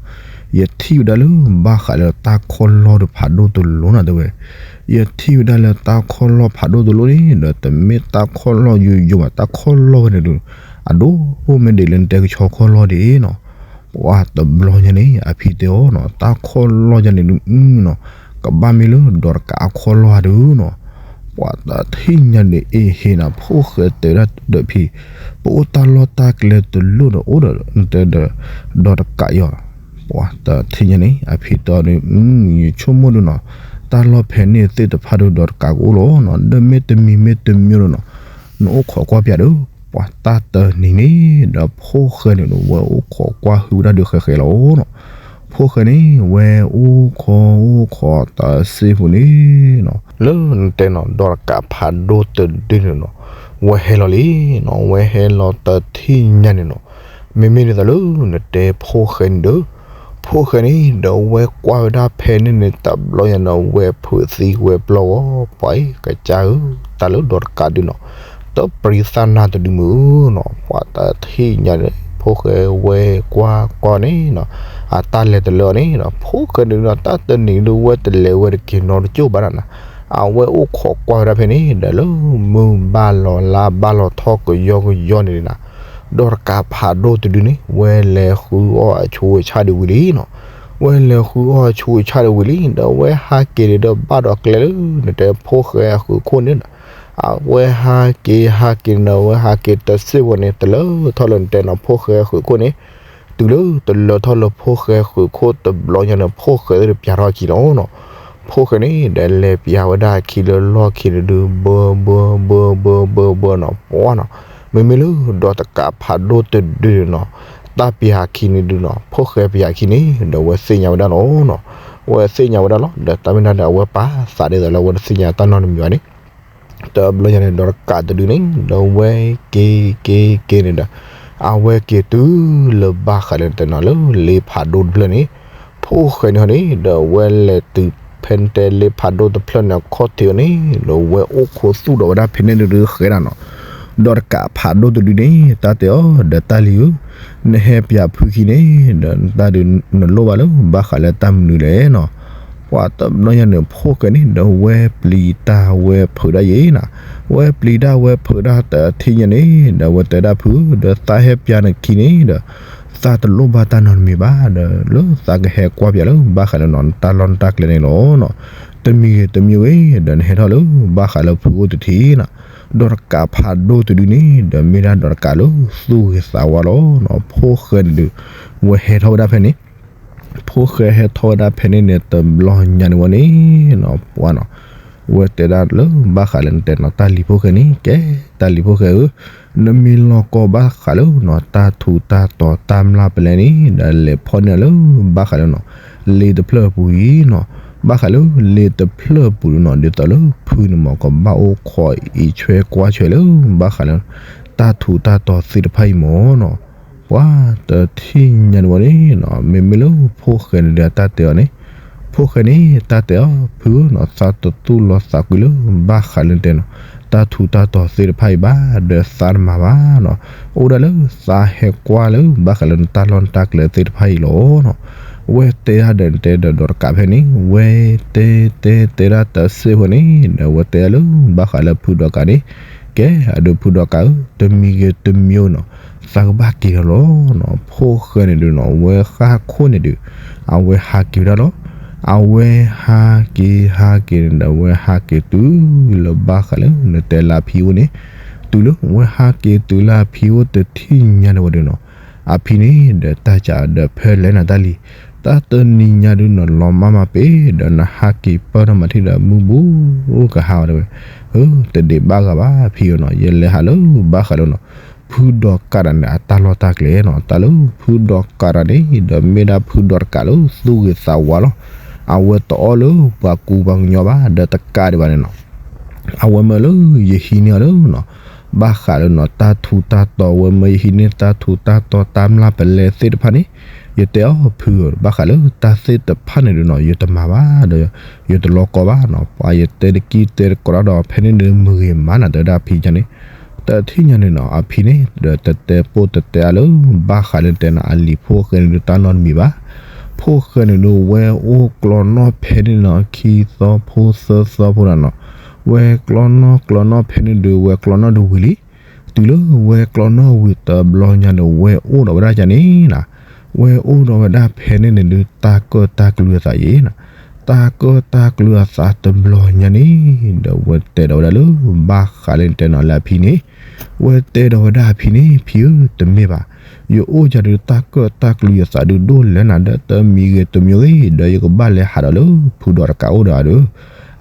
ယထံၣ်ဝဲဒၣ်လၢဘၣ်ဃးလၢတၢ်ခီၣ်လီၢ်ဒီးဖးဒိၣ်တလိၣ်နီၤ တဲဝဲ ယထံၣ်ဝဲဒၣ်လၢတၢ်ခီၣ်လီၢ်ဖးဒိၣ်တလိၣ်န့ၣ်ဒီး တမ့ၢ်တၢ်ခီၣ်လီၢ်ယိယိဘၣ်, တၢ်ခီၣ်လီၢ်ဝဲန့ၣ်ဒုး အဒိၣ်မ့ၢ်ဒ်လၢနတဲကဆီခီၣ်လီၢ်ဒ်နီၤ, ပှၤတဘျီညါန့ၣ် အဖံတဲအီၤနီၤ, တၢ်ခီၣ်လီၢ်ယါန့ၣ်ဒုးနီၤ, ကဘၣ်မ့ၢ်လၢဒီးတကးအခီၣ်လီၢ်ဧါဒုးနီၤ, ပှၤတထံၣ်ညါန့ၣ်အ့ဟ့နီၤ, ဖိၣ်ဃဲတဲဝဲဒၣ်ဒီးဖံ, ပအိၣ်တၢ်လီၢ်တၢ်ကျဲတလိၣ်ဒီးအိၣ်ဒီး တဲဒီး ဒီးတကးယီၤ, ပှၤတထံၣ်ညါန့ၣ် အဖံတဲအီၤဒုး ယဆိကမိၣ်ဒုးနီၤ, တၢ်လီၢ်ဖဲန့ၣ်သ့ၣ်တဖၣ်ဒုးဒီးတကးကအိၣ်လီၤနီၤ, ဒီးမ့ၢ်တမံၤမ့ၢ်တမံၤဒုးနီၤ, နအိၣ်ခိးကွၢ်ပၠးဒီး ပှၤတၢ်တနံၤန့ၣ်ဒီး ဖိၣ်ဃဲန့ၣ်ဒုး ဝဲအိၣ်ခိးကွၢ်ဟုၣ်ဝဲဒၣ်ဒုးဃဲးဃဲးလီၤနီၤ, ဖိၣ်ဃဲန့ၣ် ဝဲအိၣ်ခိးအိၣ်ခိးတၢ်စ့ၢ်ဖိန့ၣ်နီၤ, လၢနတဲနီၤ ဒီးတကးဖးဒိၣ်တဒုန့ၣ်နီၤ, ဝဲဟဲလီၤလံနီၤ, ဝဲဟဲလီၤတထံၣ်ညါန့ၣ်နီၤ, မ့မ့ၢ်ဒ်သိးလၢနတဲဖိၣ်ဃဲန့ၣ်ဒီး ဖိၣ်ဃဲန့ၣ်ဒီး ဝဲကွၢ်ဝဲဒၣ်ဖဲန့ၣ်န့ၣ် တဘျီညါန့ၣ် ဝဲဖုးသံဝဲပျီၢ်ဂီၤ ပှၤအံၤကစၢ်ဧၢ, တၢ်လၢဒီးတကးဒုးနီၤ, တပြံသၣ်နၢ်တဒုမုၢ်နီၤ, ပှၤတထံၣ်ညါန့ၣ် ဖိၣ်ဃဲဝဲကွၢ်ကွၢ်န့ၣ်နီၤ, အတၢ်လဲၤတလၢအီၤန့ၣ်နီၤ, ဖိၣ်ဃဲန့ၣ်နီၤ တၢ်တနံၤဒုး ဝဲတလဲၤဝဲတက့ၤနီတကၠိၢ်ဘၣ်နီၤ, အဝဲအိၣ်ခိးကွၢ်ဝဲဒၣ်ဖဲန့ၣ်ဒီး လၢမုၢ်ဘၣ်လီၤလါဘၣ်လီၤထီၣ်ကယီကယီန့ၣ်နီၤ, ဒီးတကးဖးဒိၣ်တဒုန့ၣ် ဝဲလဲၤဃုအီၣ်အဆူးအဆၣ်ဒံးဝံၤလံနီၤ, ဝဲလဲၤဃုအီၣ်အဆူးအဆၣ်ဒံးဝံၤလံ ဒီးဝဲဟးက့ၤန့ၣ်ဒီး ဘၣ်ဒီးကျဲလၢ နတဲဖိၣ်ဃဲအဃုးခိၣ်န့ၣ်နီၤ, အဝဲဟးက့ၤဟးက့ၤန့ၣ်ဒီး အဝဲဟးက့ၤတစ့ၢ်ဖိန့ၣ် တလၢထီၣ်လၢနတဲနီၤ ဖိၣ်ဃဲအဃုးခိၣ်န့ၣ်, တုၤလၢတလၢထီၣ်လၢဖိၣ်ဃဲဃုးခိၣ်တဘျီညါန့ၣ် ဖိၣ်ဃဲသ့ၣ်ဒီးပျးထီၣ်အခံလီၤနီၤ, ဖိၣ်ဃဲန့ၣ်ဒီးလဲၤပျးဝဲဒၣ်အခံလၢလီၢ်ခံန့ၣ်ဒုး ဘၢဘၢဘၢဘၢဘၢဘၢနီၤ, ပှၤနီၤ, မ့မ့ၢ်လၢဒီးတကးဖးဒိၣ်တဒုန့ၣ်နီၤ, တၢ်ပျးအခံန့ၣ်ဒုးနီၤ ဖိၣ်ဃဲပျးအခံန့ၣ်ဒီး ဝဲသ့ၣ်ညါဝဲဒၣ်လီၤနီၤ, ဝဲသ့ၣ်ညါဝဲဒၣ်လီၤ ဒီးတၢ်မ့ၢ်ဒၣ်ဒီး အဝဲပာ်သးဒ်သိးလၢအဝဲတသ့ၣ်ညါတၢ်နီတမံၤဘၣ်န့ၣ် တဘျီညါန့ၣ် ဒီးတကးတဒုန့ၣ် ဒီးဝဲက့ၤက့ၤက့ၤန့ၣ်ဒီး အဝဲက့ၤတုၤလၢဘၣ်ဃးလၢနတဲနီၤလၢလ့ဖးဒိၣ်တဖျၢၣ်န့ၣ်, ဖိၣ်ဃဲန့ၣ်ဟီန့ၣ် ဒီးဝဲလဲၤတုၤဖဲနတဲလ့ဖးဒိၣ်တဖျၢၣ်န့ၣ်အခီၣ်ထံးအီၤန့ၣ် ဒီးဝဲအိၣ်ခိးသူၣ်ဒီးဝဲဒၣ်ဖဲန့ၣ်ဒုးဃဲဒၣ်နီၤ, ဒီးတကးဖးဒိၣ်တဒုန့ၣ် တၢ်တဲအီၤဒီးတၢ်လံၤဧၢ, နဟဲပျးဖုခံန့ၣ် ဒီးတၢ်ဒုးနလိၣ်ဘၣ်လၢဘၣ်ဃးလၢတၢ်မနုၤလဲၣ်နီၤ ပှၤတဘျီညါန့ၣ် ဖိၣ်ဃဲန့ၣ် ဒီးဝဲပျံၤတၢ်ဝဲဖုးဒၣ်ယဲနီၤ, ဝဲပျံၤတၢ်ဝဲဖုးဒၣ်တထံၣ်ညါန့ၣ် ဒီးဝဲတဲဒၣ်ဖု ဒီးသးဟဲပျးနခံန့ၣ်ဒီး သးတလိၣ်ဘၣ်တၢ်နီတမံၤဘၣ်ဒီး လၢသးကဟဲကွၢ်ပၠးလၢဘၣ်ဃးလၢနီၤ တၢ်လီၢ်နတၢ်ကျဲန့ၣ်လီၤနီၤ, တမံၤဂ့ၤတမံၤဂ့ၤ ဒီးနဟဲထီၣ်လၢဘၣ်ဃးလၢဖုအိၣ်တထံၣ်နီၤ, ဒီးတကးဖးဒိၣ်တဒုန့ၣ်ဒီးမ့ၢ်ဒၣ်ဒီးတကးလၢသူၣ်ဂ့ၤသးဝါလီၤနီၤ, ဖိၣ်ဃဲန့ၣ်ဒုး ဝဲဟဲထီၣ်ဝဲဒၣ်ဖဲန့ၣ် ဖိၣ်ဃဲဟဲထီၣ်ဝဲဒၣ်ဖဲန့ၣ်န့ၣ် တဘျီညါန့ၣ်ဝဲန့ၣ်နီၤ ပှၤနီၤ, ဝဲတဲဒၣ်လၢဘၣ်ဃးလၢနတဲနီၤ တၢ်လံၤဖိၣ်ဃဲန့ၣ် ကဲ တၢ်လံၤဖိၣ်ဃဲဧၢ, နမ့ၢ်လီၤကီဘၣ်ဃးလၢနီၤ တၢ်ထူးတၢ်တီၤတၢ်မျၢ်ပလဲန့ၣ် ဒီးလဲၤဖီၣ်န့ၢ်လၢဘၣ်ဃးလၢနီၤ လ့တဖျၢၣ်အပူၤအံၤနီၤ, ဘၣ်ဃးလၢလ့တဖျၢၣ်အပူၤနီၤ ဒ်သိးလၢဖုန့ၣ်မ့ၢ်ကဘၣ်အိၣ်ခိးအံးဆွဲကွၢ်ဆွဲလၢ ဘၣ်ဃးလၢ တၢ်ထူးတၢ်တီၤသ့ၣ်တဖၣ်အံၤမ့ၢ်နီၤ ပှၤတထံၣ်ညါန့ၣ်ဝဲန့ၣ်နီၤ မ့မ့ၢ်လၢဖိၣ်ဃဲန့ၣ်ဒီးတၢ်တဲအီၤန့ၣ်, ဖိၣ်ဃဲန့ၣ် တၢ်တဲအီၤ ဖုဧၢနီၤ သးတသူၣ်လီၤသးကွံလၢ ဘၣ်ဃးလၢနတဲနီၤ တၢ်ထူးတၢ်တီၤသ့ၣ်တဖၣ်အံၤဘၣ် ဒီးသးတမၤဘၣ်နီၤ, အိၣ်ဒၣ်လၢသးဟဲကွၢ်လၢ ဘၣ်ဃးလၢနတၢ်လီၢ်နတၢ်ကျဲသ့ၣ်တဖၣ်အံၤလီၤနီၤ, ဝဲတဲဒၣ်ဒီးနတဲဒီးဒီးတကးဖဲန့ၣ် ဝဲတဲတဲတဲဒၣ်တၢ်စ့ၢ်ဖိန့ၣ် ဒီးဝဲတဲဒၣ်လၢ ဘၣ်ဃးလၢဖုဒီးကးန့ၣ် ကဲ အဒုးဖုဒီးကးဧၢ တမံၤဂ့ၤတမံၤနီၤ သးကဘၣ်က့ၤဒီးလီၤနီၤ, ဖိၣ်ဃဲန့ၣ်ဒုးနီၤ ဝဲဃၣ်ခိၣ်န့ၣ်ဒုး အဝဲဟးက့ၤဝဲဒၣ်လီၤ, အဝဲဟးက့ၤဟးက့ၤန့ၣ်ဒီး အဝဲဟးက့ၤတုၤလၢဘၣ်ဃးလၢနတဲလၢအဖံအိၣ်န့ၣ်, တုၤလၢဝဲဟးက့ၤတုၤလၢအဖံအိၣ်တထံၣ်ညါန့ၣ်ဝဲဒုးနီၤ, အဖံန့ၣ်ဒီးတၢ်ကးဒီးဖဲလဲၣ်နၤတၢ်လံၤ, တၢ်တနံၤညါဒုးနီၤ လီၤမၢ်မးပ့ၤဒီးနဟးက့ၤပၢၢ်ထီၣ်မၤထံၣ်ဒီးမုၢ်ဘူကဟါဝဲတဲဝဲ, တဒံးဘၣ်ဂၤဘၣ်ဖံဧၢနီၤ, ယလဲၤဟးလၢဘၣ်ဃးလၢနီၤ ဖုဒီးကးတၢ်န့ၣ် အတၢ်လီၢ်တၢ်ကျဲနီၤ, တၢ်လၢဖုဒီးကးတၢ်န့ၣ် ဒီးမ့ၢ်ဒၣ်ဖုဒီးကးလၢသူၣ်ဂ့ၤသးဝါလီၤ, အဝဲတအီၣ်လၢပှၤကူပှၤကညီဘၣ် ဒီးတကးဒံးဘၣ်န့ၣ်နီၤ အဝဲမၢလၢယဟံးန့ၢ်အီၤလၢနီၤ, ဘၣ်ဃးလၢနီၤ တၢ်ထူးတၢ်တီၤ အဝဲမၢယဟံးန့ၢ်တၢ်ထူးတၢ်တီၤ တၢ်မျၢ်ပလဲသ့ၣ်တဖၣ်န့ၣ်, ယတဲအီၤဖုဧၢ, ဘၣ်ဃးလၢတၢ်သ့ၣ်တဖၣ်န့ၣ်ဒုးနီၤ ယတမၤဘၣ်ဒီး ယတလီၤကီဘၣ်နီၤ, ပှၤယတဲတကံၢ်တဲတကီးဒီး ဖဲန့ၣ်ဒုးမုၢ်ဂ့ၤမးနၤ တဲဝဲဒၣ်အဖံန့ၣ်, တထံၣ်ညါန့ၣ်နီၤ အဖံန့ၣ် ဒီးတတဲပိၢ်တတဲအါလၢ ဘၣ်ဃးလၢတဲနီၤ အလံၤဖိၣ်ဃဲန့ၣ်ဒုးတၢ်နီတမံၤဘၣ် ဖိၣ်ဃဲန့ၣ်ဒုး ဝဲအိၣ်ကျီနီၣ်ဖဲန့ၣ်နီၤ ခံသီဖိသၢသီဖိဒၣ်နီၤ, ဝဲကျီနီၣ်ကျီနီၣ်ဖဲန့ၣ်ဒုး ဝဲကျီနီၣ်ဒုးဝံၤလံ, တုၤလၢဝဲကျီနီၣ်ဝံၤတဘျီညါန့ၣ် ဝဲအိၣ်ဒီးဝဲဒၣ်ကန့ၣ်နီၤ, ဝဲအိၣ်ဒီးဝဲဒၣ်ဖဲန့ၣ်န့ၣ်ဒုး တၢ်ကၢၣ်တၢ်ကျူအသးယဲနီၤ, တၢ်ကၢၣ်တၢ်ကျူအသးတဘျီညါန့ၣ်, ဒီးဝဲတဲဒီးဝဲဒၣ်လၢ ဘၣ်ဃးလၢတဲနီၤလၢအဖံန့ၣ်, ဝဲတဲဒီးဝဲဒၣ်အဖံန့ၣ် ဖံဧၢ တမ့ၢ်ဘၣ်, ယအိၣ်ယၤဒုး တၢ်ကၢၣ်တၢ်ကျူယသးဒုးဒိၣ်လဲၣ်နၤ ဒီးတမံၤဂ့ၤတမံၤဂ့ၤ ဒီးယကဘၣ်လဲၤဟးဒီးလၢဖုဒီးတကးအိၣ်ဒီးအီၤဒီး,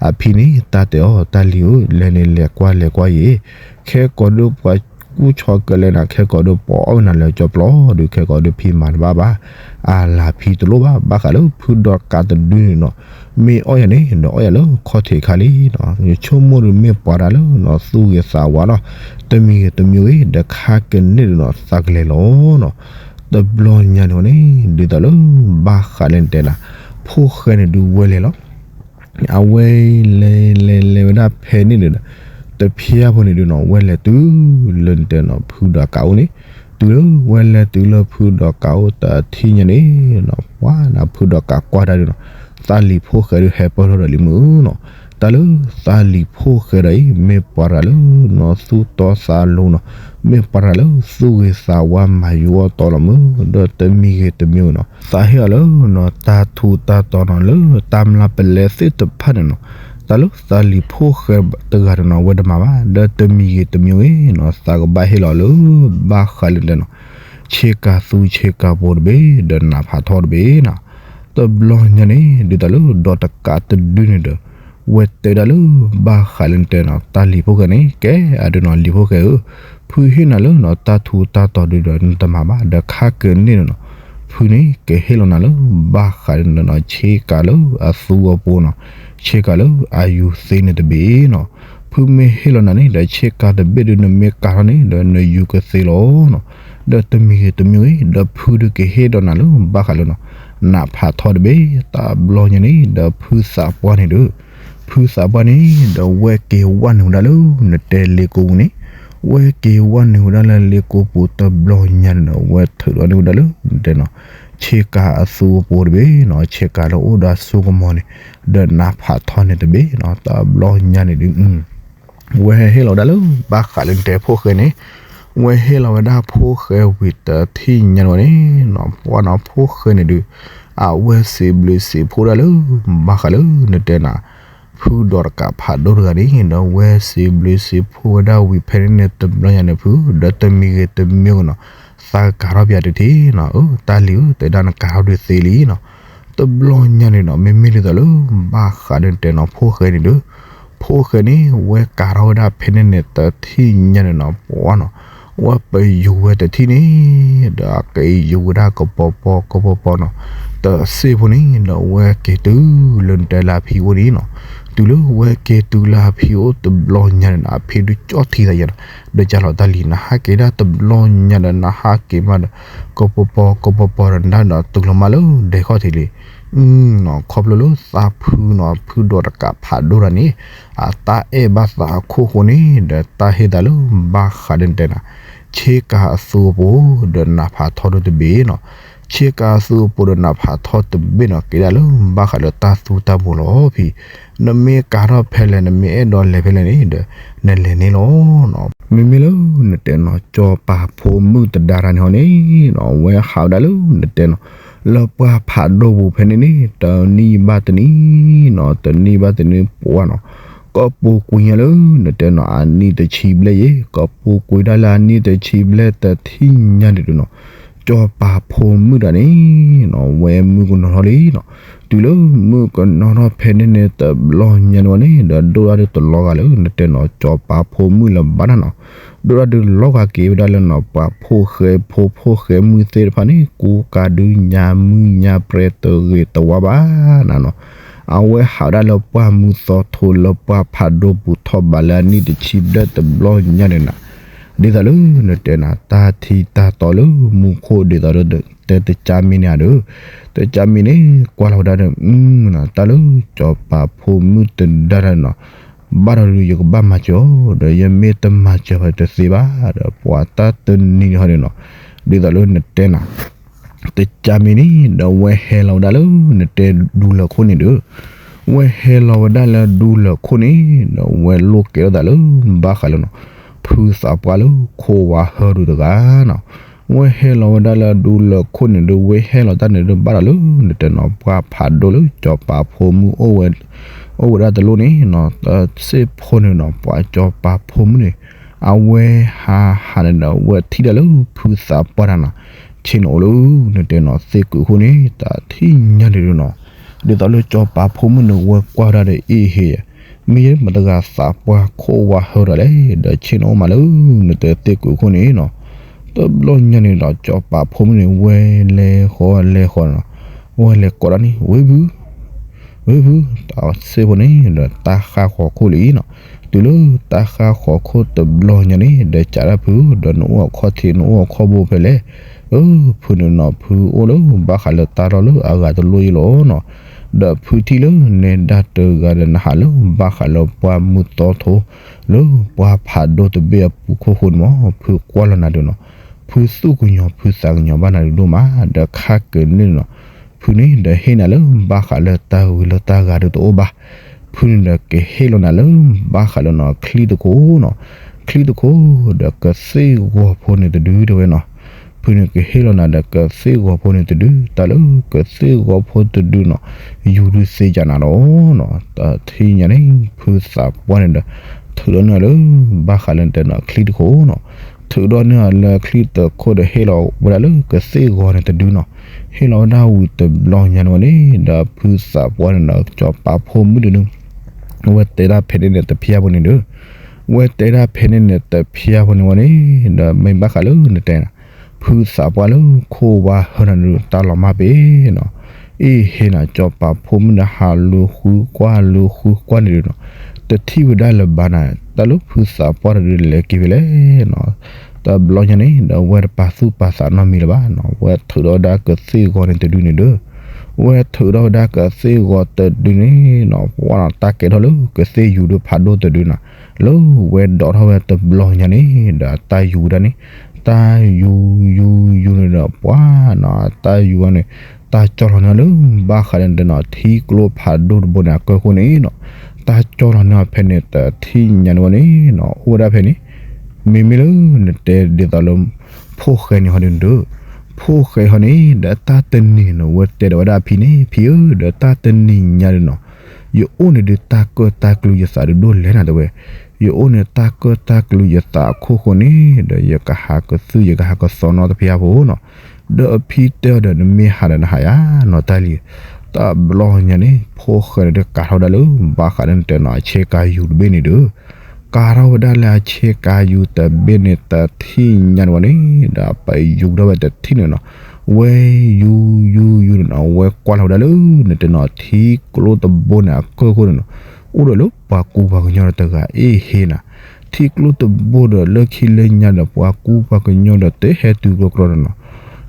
အဖံန့ၣ် တၢ်တဲအီၤ တၢ်လံၤဧၢ လဲၤန့ၣ်လဲၤကွၢ်လဲၤကွၢ်ယဲ, ခဲကိာ်ဒုးပှၤကူၣ်ဆီကလဲနၤ ခဲကိာ်ဒုးပှၤအီၣ်ဝဲနၤလၢကၠီပျီဒုး ခဲကိာ်ဒုးဖံမၤတဘၣ်ဘၣ်, အလၤဖံတလိၣ်ဘၣ် ဘၣ်ဃးလၢဖုဒီးတကးတဒုန့ၣ်နီၤ, မ့ၢ်အီၣ်ယၤန့ၣ် ဒီးအီၣ်ယၤလၢခီၣ်ထံးခါလံနီၤ, ယဆိကမိၣ်ဒုးမ့ၢ်ပှၤတၢ်လၢနီၤ သူၣ်ဂ့ၤသးဝါလီၤ, တမံၤဂ့ၤတမံၤဂ့ၤ ဒီးခါကန့ၣ်ဒုးနီၤ သးကလဲၤလီၤနီၤ, တဘျီညါန့ၣ်ဝဲန့ၣ် ဒ်သိးလၢ ဘၣ်ဃးလၢနတဲနၤ, ဖိၣ်ဃဲန့ၣ်ဒုးဝဲလဲၤလီၤ အဝဲလဲၤလဲၤလဲၤဝဲဒၣ်ဖဲန့ၣ်ဒုးဒီး, တဖျါဖိန့ၣ်ဒုးနီၤ ဝဲလဲၤတုၤလၢနတဲနီၤ ဖုဒီးကးအိၣ်န့ၣ်, တုၤလၢဝဲလဲၤတုၤလၢဖုဒီးကးအိၣ်တထံၣ်ညါန့ၣ်နီၤ ပှၤနၤဖုဒီးကးကွၢ်တၢ်ဒုးနီၤ, သးလံၤဖိၣ်ဃဲဒုးဟဲပၢၢ်ထီၣ်ဒီးလံမုၢ်နီၤ, တၢ်လၢသးလံၤဖိၣ်ဃဲဒီးအံၤ မ့ၢ်ပှၤတဂၤလၢနီၤ သူၣ်တီသးလိၤနီၤ, မ့ၢ်ပှၤတဂၤလၢသူၣ်ဂ့ၤသးဝါမၤယူၤအီၣ်တီလီၤမုၢ်, ဒီးတမံၤဂ့ၤတမံၤဂ့ၤနီၤ သးဟ့ၣ်အီၤလၢနီၤ တၢ်ထူးတၢ်တီၤနီၤ လၢတၢ်မျၢ်ပလဲသ့ၣ်တဖၣ်န့ၣ်နီၤ, တၢ်လၢသးလံၤဖိၣ်ဃဲတဂၤန့ၣ်နီၤ ဝဲတမၤဘၣ် ဒီးတမံၤဂ့ၤတမံၤဂ့ၤနီၤ သးကဘၣ်ဟ့ၣ်လီၤလၢ ဘၣ်ဃးလၢနတဲနီၤ, ဆ့ကၤသူဆ့ကၤပိၤတဘ့ၣ် ဒီးနးဖးထီတဘ့ၣ်နီၤ, တဘျီညါန့ၣ် ဒ်သိးလၢဒီးတကးတဒုန့ၣ်ဒီး ဝဲတဲဒၣ်လၢ ဘၣ်ဃးလၢနတဲနီၤ တၢ်လံၤဖိၣ်ဃဲန့ၣ် ကဲအဒုးနီၤ လံၤဖိၣ်ဃဲဧၢ, ဖုဟ့ၣ်နၤလၢနီၤ တၢ်ထူးတၢ်တီၤဒုဒီးနတမၤဘၣ် ဒီးခါကန့ၣ်န့ၣ်နီၤ, ဖုန့ၣ်ကဟ့ၣ်လီၤနၤလၢ ဘၣ်ဃးလၢနတဲနီၤ ဆ့ကၤလၢအသူအပူၤနီၤ, ဆ့ကၤလၢအယူၤသ့န့ၣ်တဘ့ၣ်နီၤ, ဖုမ့ၢ်ဟ့ၣ်လီၤနၤန့ၣ် ဒီးဆ့ကၤတဘ့ၣ်ဒုးနမ့ၢ်ကၤထီၣ်န့ၣ် ဒီးနယူၤကသ့လီၤနီၤ, ဒီးတမံၤဂ့ၤတမံၤဂ့ၤ ဒီးဖုဒုးကဟ့ၣ်ဒီးနၤလၢ ဘၣ်ဃးလၢနီၤ နးဖးထီတဘ့ၣ် တဘျီညါန့ၣ် ဒီးဖုသးပှၢ်န့ၣ်ဒီး ဖုသးပှၢ်န့ၣ် ဒီးဝဲက့ၤဝဲနုာ်ဝဲဒၣ်လၢ နတဲလ့ကိပူၤန့ၣ်, ဝဲက့ၤဝဲနုာ်ဝဲဒၣ်လၢလ့ကိပူၤတဘျီညါန့ၣ်ဒီး ဝဲထုးဒီးန့ၢ်ဝဲဒၣ်လၢ နတဲနီၤ ဆ့ကၤအသူအပူၤတဘ့ၣ်နီၤ, ဆ့ကၤလၢအိၣ်ဒီးအစိကမီၤန့ၣ် ဒီးနးဖးထီန့ၣ်တဘ့ၣ်နီၤ, တဘျီညါန့ၣ်ဒုး ဝဲဟဲဟ့ၣ်လီၤဝဲဒၣ်လၢ ဘၣ်ဃးလၢနတဲဖိၣ်ဃဲန့ၣ်, ဝဲဟ့ၣ်လီၤဝဲဒၣ်ဖိၣ်ဃဲဝံၤတထံၣ်ညါန့ၣ်ဝဲန့ၣ်နီၤ, ပှၤနီၤဖိၣ်ဃဲန့ၣ်ဒုး အဝဲစံးဘျုးစံးဖှိၣ်ဒၣ်လၢ ဘၣ်ဃးလၢနတဲနီၤ ဖုဒီးတကးဖးဒိၣ်တဂၤန့ၣ် ဒီးဝဲစံးဘျုးစံးဖှိၣ်ဝဲဒၣ်ဝံၤဖဲန့ၣ်န့ၣ် တဘျီညါန့ၣ်ဖု ဒီးတမံၤဂ့ၤတမံၤဂ့ၤနီၤ သးကၤထီၣ်ပယၤတထံၣ်နီၤ, အၢ တၢ်လံၤဧၢ တဲဒၣ်နကၤထီၣ်ဒုးသ့လံနီၤ, တဘျီညါန့ၣ်နီၤ မ့မ့ၢ်ဒ်သိးလၢ ဘၣ်ဃးဒီးနတဲနီၤ ဖိၣ်ဃဲန့ၣ်ဒီး ဖိၣ်ဃဲန့ၣ် ဝဲကၤထီၣ်ဝဲဒၣ်ဖဲန့ၣ်န့ၣ် တထံၣ်ညါန့ၣ်နီၤ ပှၤနီၤ ဝဲပယူၤဝဲတထံၣ်န့ၣ် ဒီးကယူၤဝဲဒၣ်ကပီၤပီၤကပီၤပီၤနီၤ, တစ့ၢ်ဖိန့ၣ် ဒီးဝဲက့ၤတုၤလၢနတဲလၢအဖံအိၣ်န့ၣ်နီၤ, တုၤလၢဝဲက့ၤတုၤလၢအဖံအိၣ်တဘျီညါန့ၣ်နီၤ အဖံဒုးကၠီၣ်ထံသးယဲနီၤ, ဒီးကၢ်လီၤတၢ်လံၤ နဟးက့ၤဒၣ်တဘျီညါဒီး နဟးက့ၤမးဒီး ကပီၤပီၤကပီၤပီၤဒီးနဒၣ်ဒီးတုၤလီၤမးလၢဒဲးခီၣ်ထံးလံ နီၤ ခီဖျိလၢသးဖုနီၤ ဖုဒီးတကးဖးဒိၣ်တၢ်န့ၣ် အတၢ်အဲၣ်ဘၣ်သးအခိၣ်ဃိန့ၣ် ဒီးတၢ်ဟ့ၣ်သးလၢဘၣ်ဃးဒီးနတဲနီၤ ဆ့ကၤအသူအပူၤ ဒီးနးဖးထီဒိၣ်တဘ့ၣ်နီၤ, ဆ့ကၤအသူအပူၤဒီးနးဖးထီတဘ့ၣ်နီၤ ကဲဒၣ်လၢဘၣ်ဃးဒီးတၢ်သူတၢ်ပူၤလီၤဖံ, နမ့ၢ်ကၤထီၣ်ဖဲလဲၣ် နမ့ၢ်အဲၣ်ဒိးလဲၤဖဲလဲၣ်န့ၣ်ဒီး နလဲၤန့ၣ်လီၤနီၤ, မ့မ့ၢ်လၢနတဲနီၤ ကၠီၤပၤဖိမုၣ်တဒါတၢ်န့ၣ်ဟီန့ၣ်နီၤ ဝဲဟးဝဲဒၣ်လၢနတဲနီၤ လၢပှၢ်ဖးဒိၣ်ပူၤဖဲန့ၣ်န့ၣ် တနံၣ်ဘၣ်တနံၣ်နီၤ တနံၣ်ဘၣ်တနံၣ်ပှၤနီၤ ကီၢ်ပူၤကွံာ်ညါလၢနတဲနီၤ အနံၣ်တဆံဘျဲၣ်ယဲ ကီၢ်ပူၤကွံာ်ဒၣ်လၢအနံၣ်တဆံဘျဲၣ်တထံၣ်ညါန့ၣ်ဒုးနီၤ ကၠီၤပၤဖိမုၣ်တၢ်န့ၣ်နီၤ ဝဲမုၣ်ကနီၤထီၣ်လံနီၤ, တုၤလၢမုၣ်ကနီၤထီၣ်ဖဲန့ၣ်န့ၣ် တဘျီညါန့ၣ်ဝဲန့ၣ် ဒီးဒိၣ်ဒၣ်ဒုးတလီၤဂာ်လၢနတဲနီၤ ကၠီၤပၤဖိမုၣ်လၢၤဘၣ်နီၤ ဒိၣ်ဒၣ်ဒုးလီၤဂာ်က့ၤဝဲဒၣ်လၢနီၤ ပှၤဖိၣ်ဃဲဖိဖိၣ်ဃဲမုၣ်သ့ၣ်တဖၣ်န့ၣ် ကူကၤဒုးညါမုၢ်ညါပြဲတဂ့ၤတဝါဘၣ်နၤနီၤ, အဝဲဟးဝဲဒၣ်လၢပှၢ်မူသီထိလၢပှၢ်ဖးဒိၣ်ပူၤထီၣ်ဘးလၢအနံၣ်တဆံဘျဲၣ်တဘျီညါန့ၣ်နီၤ, ဒ်သိးလၢနတဲနၤ တၢ်ထံတၢ်တီလၢမူခိၣ်ဒ်သိးဒီး တဲတကၠါမံၤန့ၣ်ဧါဒီး, တကၠါမံၤန့ၣ် ကွၢ်လီၤဝဲဒၣ်ဒီး တၢ်လၢစီၤပၤဖိမုၣ်တဒါတၢ်န့ၣ်နီၤ, ဘၣ်ဒီးဒုး ယကဘၣ်မၤစၢၤအီၤ ဒီးယမ့ၢ်တမၤစၢၤဘၣ်တသ့ဘၣ်ဒီး ပှၤတၢ်တနံၤန့ၣ်ဟီန့ၣ်နီၤ, ဒ်သိးလၢနတဲနၤ တကၠါမံၤန့ၣ် ဒီးဝဲဟဲလီၤဝဲဒၣ်လၢနတဲဒူလၢၢ်ခိၣ်န့ၣ်ဒီး, ဝဲဟဲလီၤဝဲဒၣ်လၢဒူလၢၢ်ခိၣ်န့ၣ်ဒီး ဝဲလိၣ်ကဲထီၣ်သးလၢ ဘၣ်ဃးလၢနီၤ ဖုသးပှၢ်လၢခိၣ်ဝါဟၢဒုတဂၤနီၤ, ဝဲဟဲလီၤဝဲဒၣ်လၢဒူလၢၢ်ခိၣ်န့ၣ်ဒီး ဝဲဟဲလီၤတၢ်န့ၣ်ဒီး ဘၣ်ဒီးလၢနတဲနီၤ ပှၢ်ဖးဒိၣ်လၢစီၤပၤဖိမုၣ်အိၣ်ဝဲဒၣ်တလိၣ်န့ၣ်နီၤ, တစ့ၢ်ဖိန့ၣ်နီၤ ပှၤစီၤပၤဖိမုၣ်န့ၣ် အဝဲဟးဟးန့ၣ်ဒီး ဝဲထံၣ်ဒၣ်လၢဖုသးပှၢ်တၢ်နီၤ, ဆ့ၣ်နီၤအိၣ်လၢနတဲနီၤ သ့ၣ်ကုာ်ခိၣ်န့ၣ် တၢ်ထံၣ်ညါန့ၣ်ဒုနီၤ, ဒ်သိးလၢစီၤပၤဖိမုၣ်န့ၣ် ဝဲကွၢ်ဝဲဒၣ်ဒီး အ့ၣ်ဟ့ၣ်, မ့ၢ်ယဲမတၤတဂၤသးပှၢ်ခိၣ်ဝါဟၢဒီးလဲၣ်, ဒီးဆ့ၣ်နီၤအိၣ်မးလၢနတဲသ့ၣ်ကုာ်ခိၣ်န့ၣ်နီၤ, တဘျီညါန့ၣ်ဒီး စီၤပၤဖိမုၣ်န့ၣ် ဝဲလဲၤဃီလဲၤဃီနီၤ, ဝဲလဲၤကိးဒၣ်န့ၣ် ဝ့ၢ်ဖု ဝ့ၢ်ဖု, တၢ်စ့ၢ်ဖိန့ၣ်ဒီး တၢ်ဃါဃီၤခိၣ်လံနီၤ, တုၤလၢတၢ်ဃါဃီၤခိၣ်တဘျီညါန့ၣ် ဒီးကးဒၣ်ဖု ဒီးနအိၣ်အခီၣ်ထံး နအိၣ်အခီၣ်ဘိဖဲလဲၣ်, အၢ ဖုန့ၣ်နီၤ ဖုအိၣ်လၢဘၣ်ဃးလၢတၢ်လီၢ်လၢအဂၤတလိၣ်ယံလီၤနီၤ, ဒီးဖုထံၣ်လၢနဲဒၣ်တဂၤဒီး နဟးလၢဘၣ်ဃးလၢပှၢ်မူသီထိ လၢပှၢ်ဖးဒိၣ်တဘ့ၣ်အပူၤခိၣ်ဃိန့ၣ်မး ဖုကွၢ်လီၤနၤဒုနီၤ, ဖုသူၣ်ကညီၤ ဖုသးကညီၤဘၣ်နၤဒုဒိၣ်မး ဒီးခါကန့ၣ်နီၤ, ဖုန့ၣ်ဒီးဟ့ၣ်နၤလၢဘၣ်ဃးလၢတၢ်ဂ့ၤလၢတၢ်ဂၤဒုတအိၣ်ဘၣ်, ဖုန့ၣ်ဒီးကဟ့ၣ်လီၤနၤလၢ ဘၣ်ဃးလၢနီၤချံတခိၣ်နီၤ, ချံတခိၣ်ဒီးကသ့ၣ်ဂီၤဖိန့ၣ်တဒုတဲဝဲနီၤ, ဖုန့ၣ်ကဟ့ၣ်လီၤနၤဒီးကသ့ၣ်ဂီၤဖိန့ၣ်တဒု တၢ်လၢကသ့ၣ်ဂီၤဖိတဒုနီၤ, ယူၤဒုးသ့ကၢ်နၤလီၤနီၤ, တထံၣ်ညါန့ၣ် ဖုသးပှၢ်န့ၣ်ဒီး ထုးဒီးန့ၢ်အီၤလၢ ဘၣ်ဃးလၢနတဲနီၤချံတခိၣ်နီၤ, ထုးဒီးန့ၢ်အီၤလၢချံတခိၣ်ဒီး ဟ့ၣ်လီၤဝဲဒၣ်လၢကသ့ၣ်ဂီၤန့ၣ်တဒုနီၤ, ဟ့ၣ်လီၤဝဲဒၣ်ဝံၤတဘျီညါန့ၣ်ဝဲန့ၣ် ဒီးဖုသးပှၢ်န့ၣ်ဒီး စီၤပၤဖိမုၣ်ဒုန့ၣ် ဝဲတဲဒၣ်ဖဲန့ၣ်န့ၣ်တဖျၢၣ်ဖိန့ၣ်ဒီး, ဝဲတဲဒၣ်ဖဲန့ၣ်န့ၣ်တဖျၢၣ်ဖိန့ၣ်ဝဲန့ၣ် ဒီးမ့ၢ်ဘၣ်ဃးလၢနတဲနီၤ ဖုသးပှၢ်လၢခိၣ်ဝါဟၢနၤဒုး တၢ်လီၤမၢ်ပ့ၤနီၤ, အ့ၣ်ဟ့ၣ်နၤ စီၤပၤဖိမုၣ်န့ၣ် ဟးလူၤဃုကွၢ်လူၤဃုကွၢ်န့ၣ်ဒုနီၤ, တထံၣ်ဝဲဒၣ်လၢၤဘၣ်နၤ, တၢ်လၢဖုသးပှၢ်တဒုလဲၤက့ၤဖဲလဲၣ်နီၤ, တဘျီညါန့ၣ်ဒီး ဝဲတပာ်သူၣ်ပာ်သးနီတမံၤလၢၤဘၣ်နီၤ, ဝဲထုးထီၣ်ဝဲဒၣ်ကသ့ၣ်ဂီၤန့ၣ်တဒုန့ၣ်ဒီး ဝဲထုးထီၣ်ဝဲဒၣ်ကသ့ၣ်ဂီၤတဒုန့ၣ်နီၤ, ပှၤနီၤ တၢ်ကဲထီၣ်လၢကသ့ၣ်ယူၤဒုဖးဒိၣ်တဒုနီၤ, လၢဝဲဒိးထီၣ်ဝဲတဘျီညါန့ၣ်ဒီး တၢ်ယူၤဝဲဒၣ်န့ၣ်, တၢ်ယူၤယူၤယူၤန့ၣ်ဒီး ပှၤနီၤ တၢ်ယူၤဝဲန့ၣ် တၢ်ကၠီလီၤန့ၢ်လၢ ဘၣ်ဃးလၢနတဲနီၤ ထံကျိဖးဒိၣ်တဘိန့ၣ် အကၢၢ်ခိၣ်န့ၣ်နီၤ, တၢ်ကၠီလီၤန့ၢ်အီၤဖဲန့ၣ် တထံၣ်ညါန့ၣ်ဝဲန့ၣ်နီၤ, အိၣ်ဝဲဒၣ်ဖဲန့ၣ်, မ့မ့ၢ်လၢနတဲဒ်သိးလၢ ဖိၣ်ဃဲန့ၣ်ဟီဒုန့ၣ်ဒီး, ဖိၣ်ဃဲဟီန့ၣ် ဒီးတၢ်တနံၤန့ၣ် ဝဲတဲဒီးဝဲဒၣ်အဖံန့ၣ် ဖံဧၢ, ဒီးတၢ်တနံၤညါဒုနီၤ, ယအိၣ်န့ၣ်ဒုး တၢ်ကၢၣ်တၢ်ကျူယသးဒုးဒိၣ်လဲၣ်နၤတဲဝဲ, ယအိၣ်န့ၣ်တၢ်ကၢၣ်တၢ်ကျူယသးအခိၣ်ဃိန့ၣ်ဒီး ယကဟးကသုၣ်ယကဟးကစီၤနီတဖျၢၣ်ဖိနီၤ, ဒီးအဖံတဲအီၤဒီး နမ့ၢ်ဟးဒီးနဟးယါနီၤတၢ်လံ, တဘျီညါန့ၣ် ဖိၣ်ဃဲဒီးကးထီၣ်ဝဲဒၣ်လၢ ဘၣ်ဃးလၢနတဲနီၤ အဆ့ကၤယူၤတဘ့ၣ်န့ၣ်ဒီး, ကးထီၣ်ဝဲဒၣ်လၢအဆ့ကၤယူၤတဘ့ၣ်န့ၣ် တထံၣ်ညါန့ၣ်ဝဲန့ၣ် ဒီးပယူၤထီၣ်ဝဲတထံၣ်န့ၣ်နီၤ, ဝဲယူၤယူၤယူၤန့ၣ်နီၤ ဝဲကွၢ်လီၤဝဲဒၣ်လၢ နတဲနီၤ ထံကျိတဘိန့ၣ် အကၢၢ်ခိၣ်န့ၣ်နီၤ, အိၣ်ဒီးလၢပှၤကူပှၤကညီဒီးတဂၤ အ့ၣ်ဟ့ၣ်နၤ, ထံကျိတဘိဒီးလၢခံလၢညါဒီး ပှၤကူပှၤကညီဒီးတဟဲတုၤကြီကြီန့ၣ်နီၤ,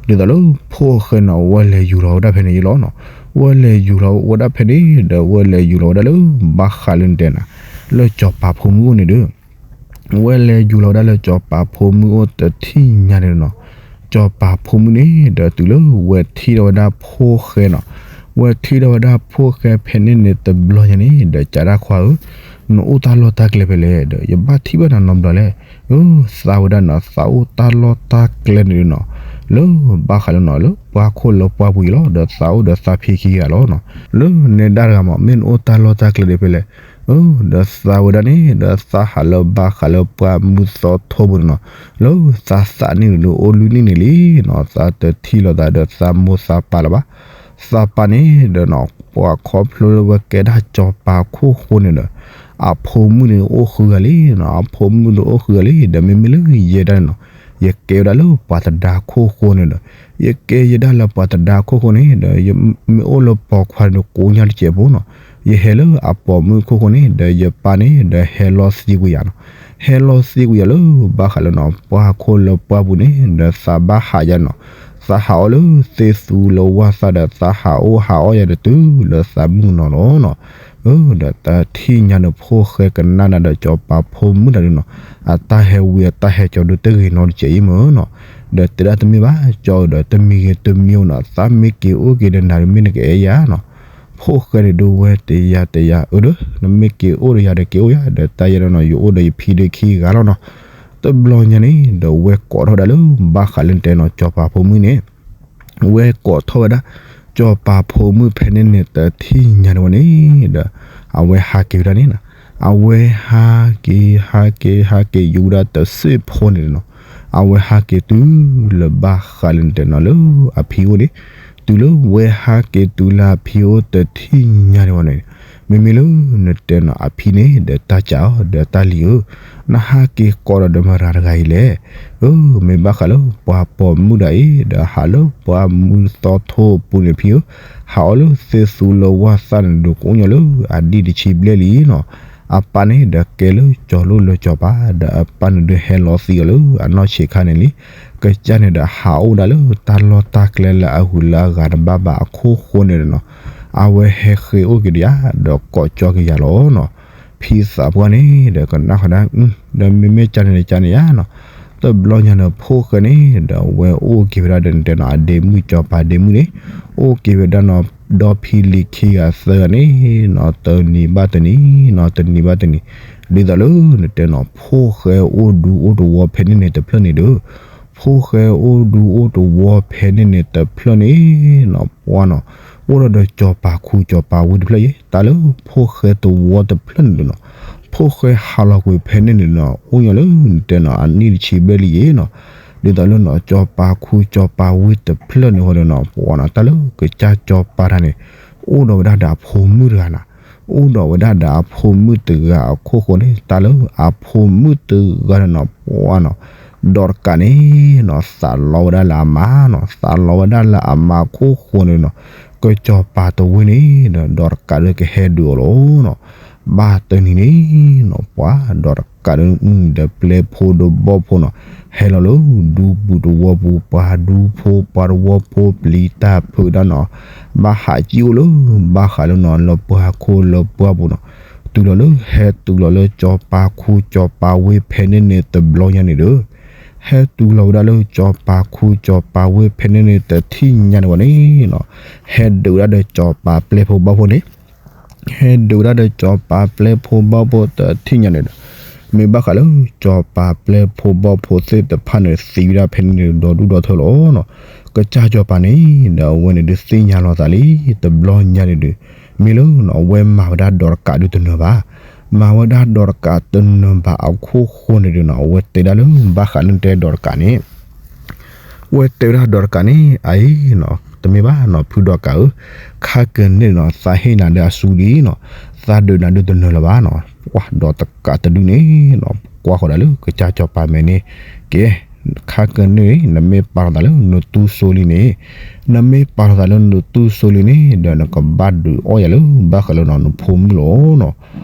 ဒ်သိးလၢဖိၣ်ဃဲနီၤ ဝဲလဲၤယူၤလီၤဝဲဒၣ်ဖဲန့ၣ်ယလီၤနီၤ, ဝဲလဲၤယူၤလီၤဝဲဒၣ်ဖဲန့ၣ်ဒီး ဝဲလဲၤယူၤလီၤဝဲဒၣ်လၢ ဘၣ်ဃးလၢနတဲနၤ လၢစီၤပၤဖိမုၣ်အိၣ်န့ၣ်ဒီး ဝဲလဲၤယူၤလီၤဝဲဒၣ်လၢစီၤပၤဖိမုၣ်အိၣ်တထံၣ်ညါန့ၣ်နီၤ, စီၤပၤဖိမုၣ်န့ၣ်ဒီး တုၤလၢဝဲထံၣ်ထီၣ်ဝဲဒၣ်ဖိၣ်ဃဲနီၤ, ဝဲထံၣ်ထီၣ်ဝဲဒၣ်ဖိၣ်ဃဲဖဲန့ၣ်န့ၣ် တဘျီညါန့ၣ်ဒီး ကးဒၣ်ခွါဧၢ, နအိၣ်တၢ်လီၢ်တၢ်ကျဲဖဲလဲၣ်ဒီး ယဘၣ်ထံၣ်ဘၣ်နၤနီတဘျီလဲၣ်, အၢ သးဝဲဒၣ်နီၤ သးအိၣ်တၢ်လီၢ်တၢ်ကျဲန့ၣ်နီၤ, လၢဘၣ်ဃးလၢနီၤ လၢပှၢ်ခိၣ်လၢပှၢ်ပူၤအံၤလီၤ ဒီးသးအိၣ်ဒီးသးဖံခံဂၤလီၤနီၤ, လၢနဲဒၣ်တဂၤမး မ့ၢ်နအိၣ်တၢ်လီၢ်တၢ်ကျဲဒ်ဖဲလဲၣ် အၢ ဒီးသးဝဲဒၣ်န့ၣ် ဒီးသးဟးလၢဘၣ်ဃးလၢပှၢ်မူသီထိပူၤန့ၣ်နီၤ, လၢသးသးန့ၣ်ဒီးအိၣ်လွံၢ်နံၣ်န့ၣ်လံနီၤ, သးတထံၣ်လိာ်သးဒီးသးမိၢ်သးပၢ်လၢၤဘၣ်, သးပၢ်န့ၣ်ဒီးနီၤ ပှၤခီဖျိလၢဝဲကဲဒၣ်စီၤပၤခိၣ်ဃိန့ၣ်ဒီး အဖိမုၣ်န့ၣ်အိၣ်ဃုဂၤလံနီၤ, အဖိမုၣ်ဒီးအိၣ်ဃုဂၤလံ, ဒီးမ့မ့ၢ်လၢယဲဒၣ်န့ၣ်နီၤ, ယကဲဝဲဒၣ်လၢပှၤသဒါခိၣ်ဃိန့ၣ်ဒီး, ယကဲယဲဒၣ်လၢပှၤသဒါခိၣ်ဃိန့ၣ်ဒီး ယမ့ၢ်အိၣ်လၢပိာ်ခွါန့ၣ်ကိးညါတစဲးဖိနီၤ, ယဟဲလၢအပိာ်မုၣ်ခိၣ်ဃိန့ၣ် ဒီးယပၢ်န့ၣ် ဒီးဟဲလီၤသံကွံာ်ယၤနီၤ. ဟဲလီၤသံကွံာ်ယၤလၢ ဘၣ်ဃးလၢနီၤ ပှၢ်ခိၣ်လၢပှၢ်ပူၤန့ၣ် ဒီးသးဘၣ်ဟးယၤနီၤ. သးဟးအီၣ်လၢသ့ၣ်သူလၢဝၢ်သၣ်ဒီး သးဟးအိၣ်ဟးအီၣ်ယၤဒီးတုၤလၢသးမုၢ်နီၤလီၤနီၤ. အၢ ဒီးတထံၣ်ညါဒီး ဖိၣ်ဃဲကနၣ်နၤဒီး စီၤပၤဖိမုၣ်တၢ်ဒုးနီၤ, အတၢ်ဟဲဝံၤအတၢ်ဟဲကၠီဒုးတဂ့ၤနီတစဲးအံၤမ့ၢ်နီၤ. ဒီးတဲဒၣ်တမ့ၢ်ဘၣ် ကၠီဧၢ ဒီးတမံၤဂ့ၤတမံၤဧိၤနီၤ, သးမ့ၢ်က့ၤအိၣ်က့ၤဒီးနၤဒုးမ့ၢ်နကအဲၣ်ယၤနီၤ. ဖိၣ်ဃဲန့ၣ်ဒုးဝဲတယၤတယၤ အၢ ဒီး နမ့ၢ်က့ၤအိၣ်ဒီးယၤဒီးက့ၤအိၣ်ယၤ ဒီးတၢ်ယဲဒီးနီၤ ယအိၣ်ဒီးယဖံဒီးခံဂၤလီၤနီၤ. တဘျီညါန့ၣ် ဒီးဝဲကိးထီၣ်ဝဲဒၣ်လၢ ဘၣ်ဃးလၢတဲနီၤ စီၤပၤဖိမုၣ်န့ၣ် ဝဲကိးထီၣ်ဝဲဒၣ် စီၤပၤဖိမုၣ်ဖဲန့ၣ်န့ၣ် တထံၣ်ညါန့ၣ်ဝဲန့ၣ် ဒီး အဝဲဟးက့ၤဝဲဒၣ်န့ၣ်နီၤ. အဝဲဟးက့ၤ ဟးက့ၤ ဟးက့ၤ ယူၤဝဲဒၣ်တစ့ၢ်ဖိန့ၣ်နီၤ. အဝဲဟးက့ၤတုၤလၢဘၣ်ဃးလၢနတဲနီၤ လၢအဖံအိၣ်န့ၣ်, တုၤလၢဝဲဟးက့ၤတုၤလၢအဖံအိၣ်တထံၣ်ညါန့ၣ်ဝဲန့ၣ်, မ့မ့ၢ်လၢနတဲနီၤ အဖံန့ၣ် ဒီးတၢ်စံးအီၤ ဒီးတၢ်လံၤဧၢ, နဟးက့ၤကိးဒီးမတၤတဂၤအံၤလဲၣ်. အၢ မ့ၢ်ဘၣ်ဃးလၢပှၤပိာ်မုၣ်ဒၣ်အံၤ ဒီးဟးလၢပှၢ်မုၢ်သီထိအပူၤန့ၣ်ဖံဧၢ, ဟးအီၣ်လၢသ့ၣ်သူလၢဝၢ်သၣ်န့ၣ်ဒီး ကအိၣ်ညီလၢအဒံၣ်တဆံဘျဲၣ်လံနီၤ. အပၢ်န့ၣ်ဒီးကဲလၢကၠီၤလိၣ်လၢစီၤပၤ, ဒီးအပၢ်န့ၣ်ဒုးဟဲလီၤသံအီၤလၢအနီၢ်ဆံးခါန့ၣ်လံ. ကစၢ်န့ၣ်ဒီးဟးအိၣ်ဝဲဒၣ်လၢတၢ်လီၢ်တၢ်ကျဲလၢအဂုၤလၢအဂၤတဘၣ်ဘၣ်အခိၣ်ဃိန့ၣ်ဒီးနီၤ, အဝဲဟဲဃ့အိၣ်က့ၤဒီးယၤ ဒီးကိးကၠီက့ၤယၤလီၤနီၤ. ဖံသးပှၢ်န့ၣ်ဒီးကနၣ်ဃီဒၣ်, ဒီးမ့မ့ၢ်ကန့ၣ်ဒီးကန့ၣ်ယါနီၤ. တဘျီညါန့ၣ် ဖိၣ်ဃဲန့ၣ်ဒီး ဝဲအိၣ်က့ၤဝဲဒၣ်ဒီးနတဲနီၤ အဒ့မုၣ် စီၤပၤဒ့မုၣ်န့ၣ်, အိၣ်က့ၤဝဲဒၣ်နီၤ ဒီဖံလံၤခံဂၤသၢဂၤန့ၣ်နီၤ, တနံၤဘၣ်တနံၤနီၤ, တနံၤဘၣ်တနံၤ, ဒ်သိးလၢနတဲနီၤ ဖိၣ်ဃဲအိၣ်ဒူအိၣ်တဝီဖဲန့ၣ်န့ၣ်တဖျၢၣ်န့ၣ်ဒီး, ဖိၣ်ဃဲအိၣ်ဒူအိၣ်တဝီဖဲန့ၣ်န့ၣ်တဖျၢၣ်န့ၣ်နီၤ ပှၤနီၤ, အိၣ်ဒီးဒီးစီၤပၤခူစီၤပၤဝ့ၢ်တဖျၢၣ်ယဲ တၢ်လၢဖိၣ်ဃဲတဝီတဖျၢၣ်န့ၣ်ဒီးနီၤ, ဖိၣ်ဃဲဟးလီၤကွံာ်ဖဲန့ၣ်န့ၣ်နီၤ အိၣ်ညီလၢနတဲနီၤ အနံၣ်တဆံဘျဲၣ်လံယဲနီၤ. ဒ်သိးလၢနီၤ စီၤပၤခူစီၤပၤဝ့ၢ်တဖျၢၣ်န့ၣ်ဃီဒီးနီၤ ပှၤနီၤ တၢ်လၢကစၢ်စီၤပၤတၢ်န့ၣ် အိၣ်ဒီးဝဲဒၣ်ဒီးအဖိမုၣ်တဂၤနီၤ, အိၣ်ဒီးဝဲဒၣ်ဒီးအဖိမုၣ်တဂၤအခိၣ်ဃိန့ၣ် တၢ်လၢအဖိမုၣ်တဂၤန့ၣ်နီၤ ပှၤနီၤ ဒီးတကးန့ၣ်နီၤ သးလီဝဲဒၣ်လၢအမါနီၤ, သးလီဝဲဒၣ်လၢအမါခိၣ်ဃိန့ၣ်နီၤ, ကစီၤပၤတဝ့ၢ်န့ၣ်ဒီး ဒီးတကးဒီးကဟဲဒုးအီၤလီၤနီၤ. ဘၣ်တနံၤန့ၣ်နီၤ ပှၤဒီးတကးဒီး ဒီးပျဲဖိဒီးဘီၣ်ဖိနီၤ, ဟဲလီၤလၢဒူပူၤတဝီပူၤ ပှၤဒူဖိ ပှၤတဝီဖိပျံၤတၢ်ဖုးဒၣ်နီၤ, ဘၣ်ဟးကံၣ်အိၣ်လၢ ဘၣ်ဃးလၢနီၤ လၢပှၢ်ခိၣ်လၢပှၢ်ပူၤနီၤ, တုၤလီၤလၢ ဟဲတုၤလီၤလၢစီၤပၤခူစီၤပၤဝ့ၢ်ဖဲန့ၣ်န့ၣ်တဘျီညါန့ၣ်ဒီး ဟဲတုၤလီၤဝဲဒၣ်လၢစီၤပၤခူစီၤပၤဝ့ၢ်ဖဲန့ၣ်န့ၣ်တထံၣ်ညါန့ၣ်ဝဲန့ၣ်နီၤ, ဟဲဒုးဝဲဒၣ်ဒီးစီၤပၤပျဲဖိဘီၣ်ဖိန့ၣ် ဟဲဒုးဝဲဒၣ်ဒီးစီၤပၤပျဲဖိဘီၣ်ဖိတထံၣ်ညါန့ၣ်ဒီး, မ့ၢ်ဘၣ်ဃးလၢ စီၤပၤပျဲဖိဘီၣ်ဖိသ့ၣ်တဖၣ်န့ၣ် သံဝဲဒၣ်ဖဲန့ၣ်န့ၣ်ဒီဒူၣ်ဒီထၢလီၤနီၤ. ကစၢ်စီၤပၤန့ၣ်ဒီး အဝဲန့ၣ်ဒုးသ့ၣ်ညါလီၤသးလံ တဘျီညါန့ၣ်ဒီး, မ့ၢ်လၢနီၤ အဝဲမၤဝဲဒၣ်ဒီးတကးဒုးတနၢၤဘၣ်, မၤဝဲဒၣ်ဒီးတကးတနၢၤဘၣ်အခိၣ်ဃိန့ၣ်ဒီးနီၤ အဝဲတဲဒၣ်လၢ ဘၣ်ဃးလၢနတဲဒီးတကးန့ၣ် ဝဲတဲဝဲဒၣ်ဒီးတကးန့ၣ် အအံၤနီၤ တမ့ၢ်ဘၣ်နီၤ ဖုဒီးတကးဧၢ, ခါကန့ၣ်နီၤ သးဟ့ၣ်နၤဒီးအစူလံနီၤ, သးဒုးနၤဒုးတနၢၤလၢၤဘၣ်နီၤ. ပှၤဒီးတကးတဒုန့ၣ်နီၤ ကွၢ်ဃီၤဒၣ်လၢကစၢ်စီၤပၤမဲာ်န့ၣ်, ကဲ, ခါကန့ၣ် နမ့ၢ်ပာ်လီၤသးလၢနတူၢ်စိလံန့ၣ်, နမ့ၢ်ပာ်လီၤသးလၢနတူၢ်စိလံန့ၣ် ဒီးနကဘၣ်ဒုးအီၣ်ယၤလၢ ဘၣ်ဃးလၢနီၤ နဖိမုၣ်လီၤနီၤ.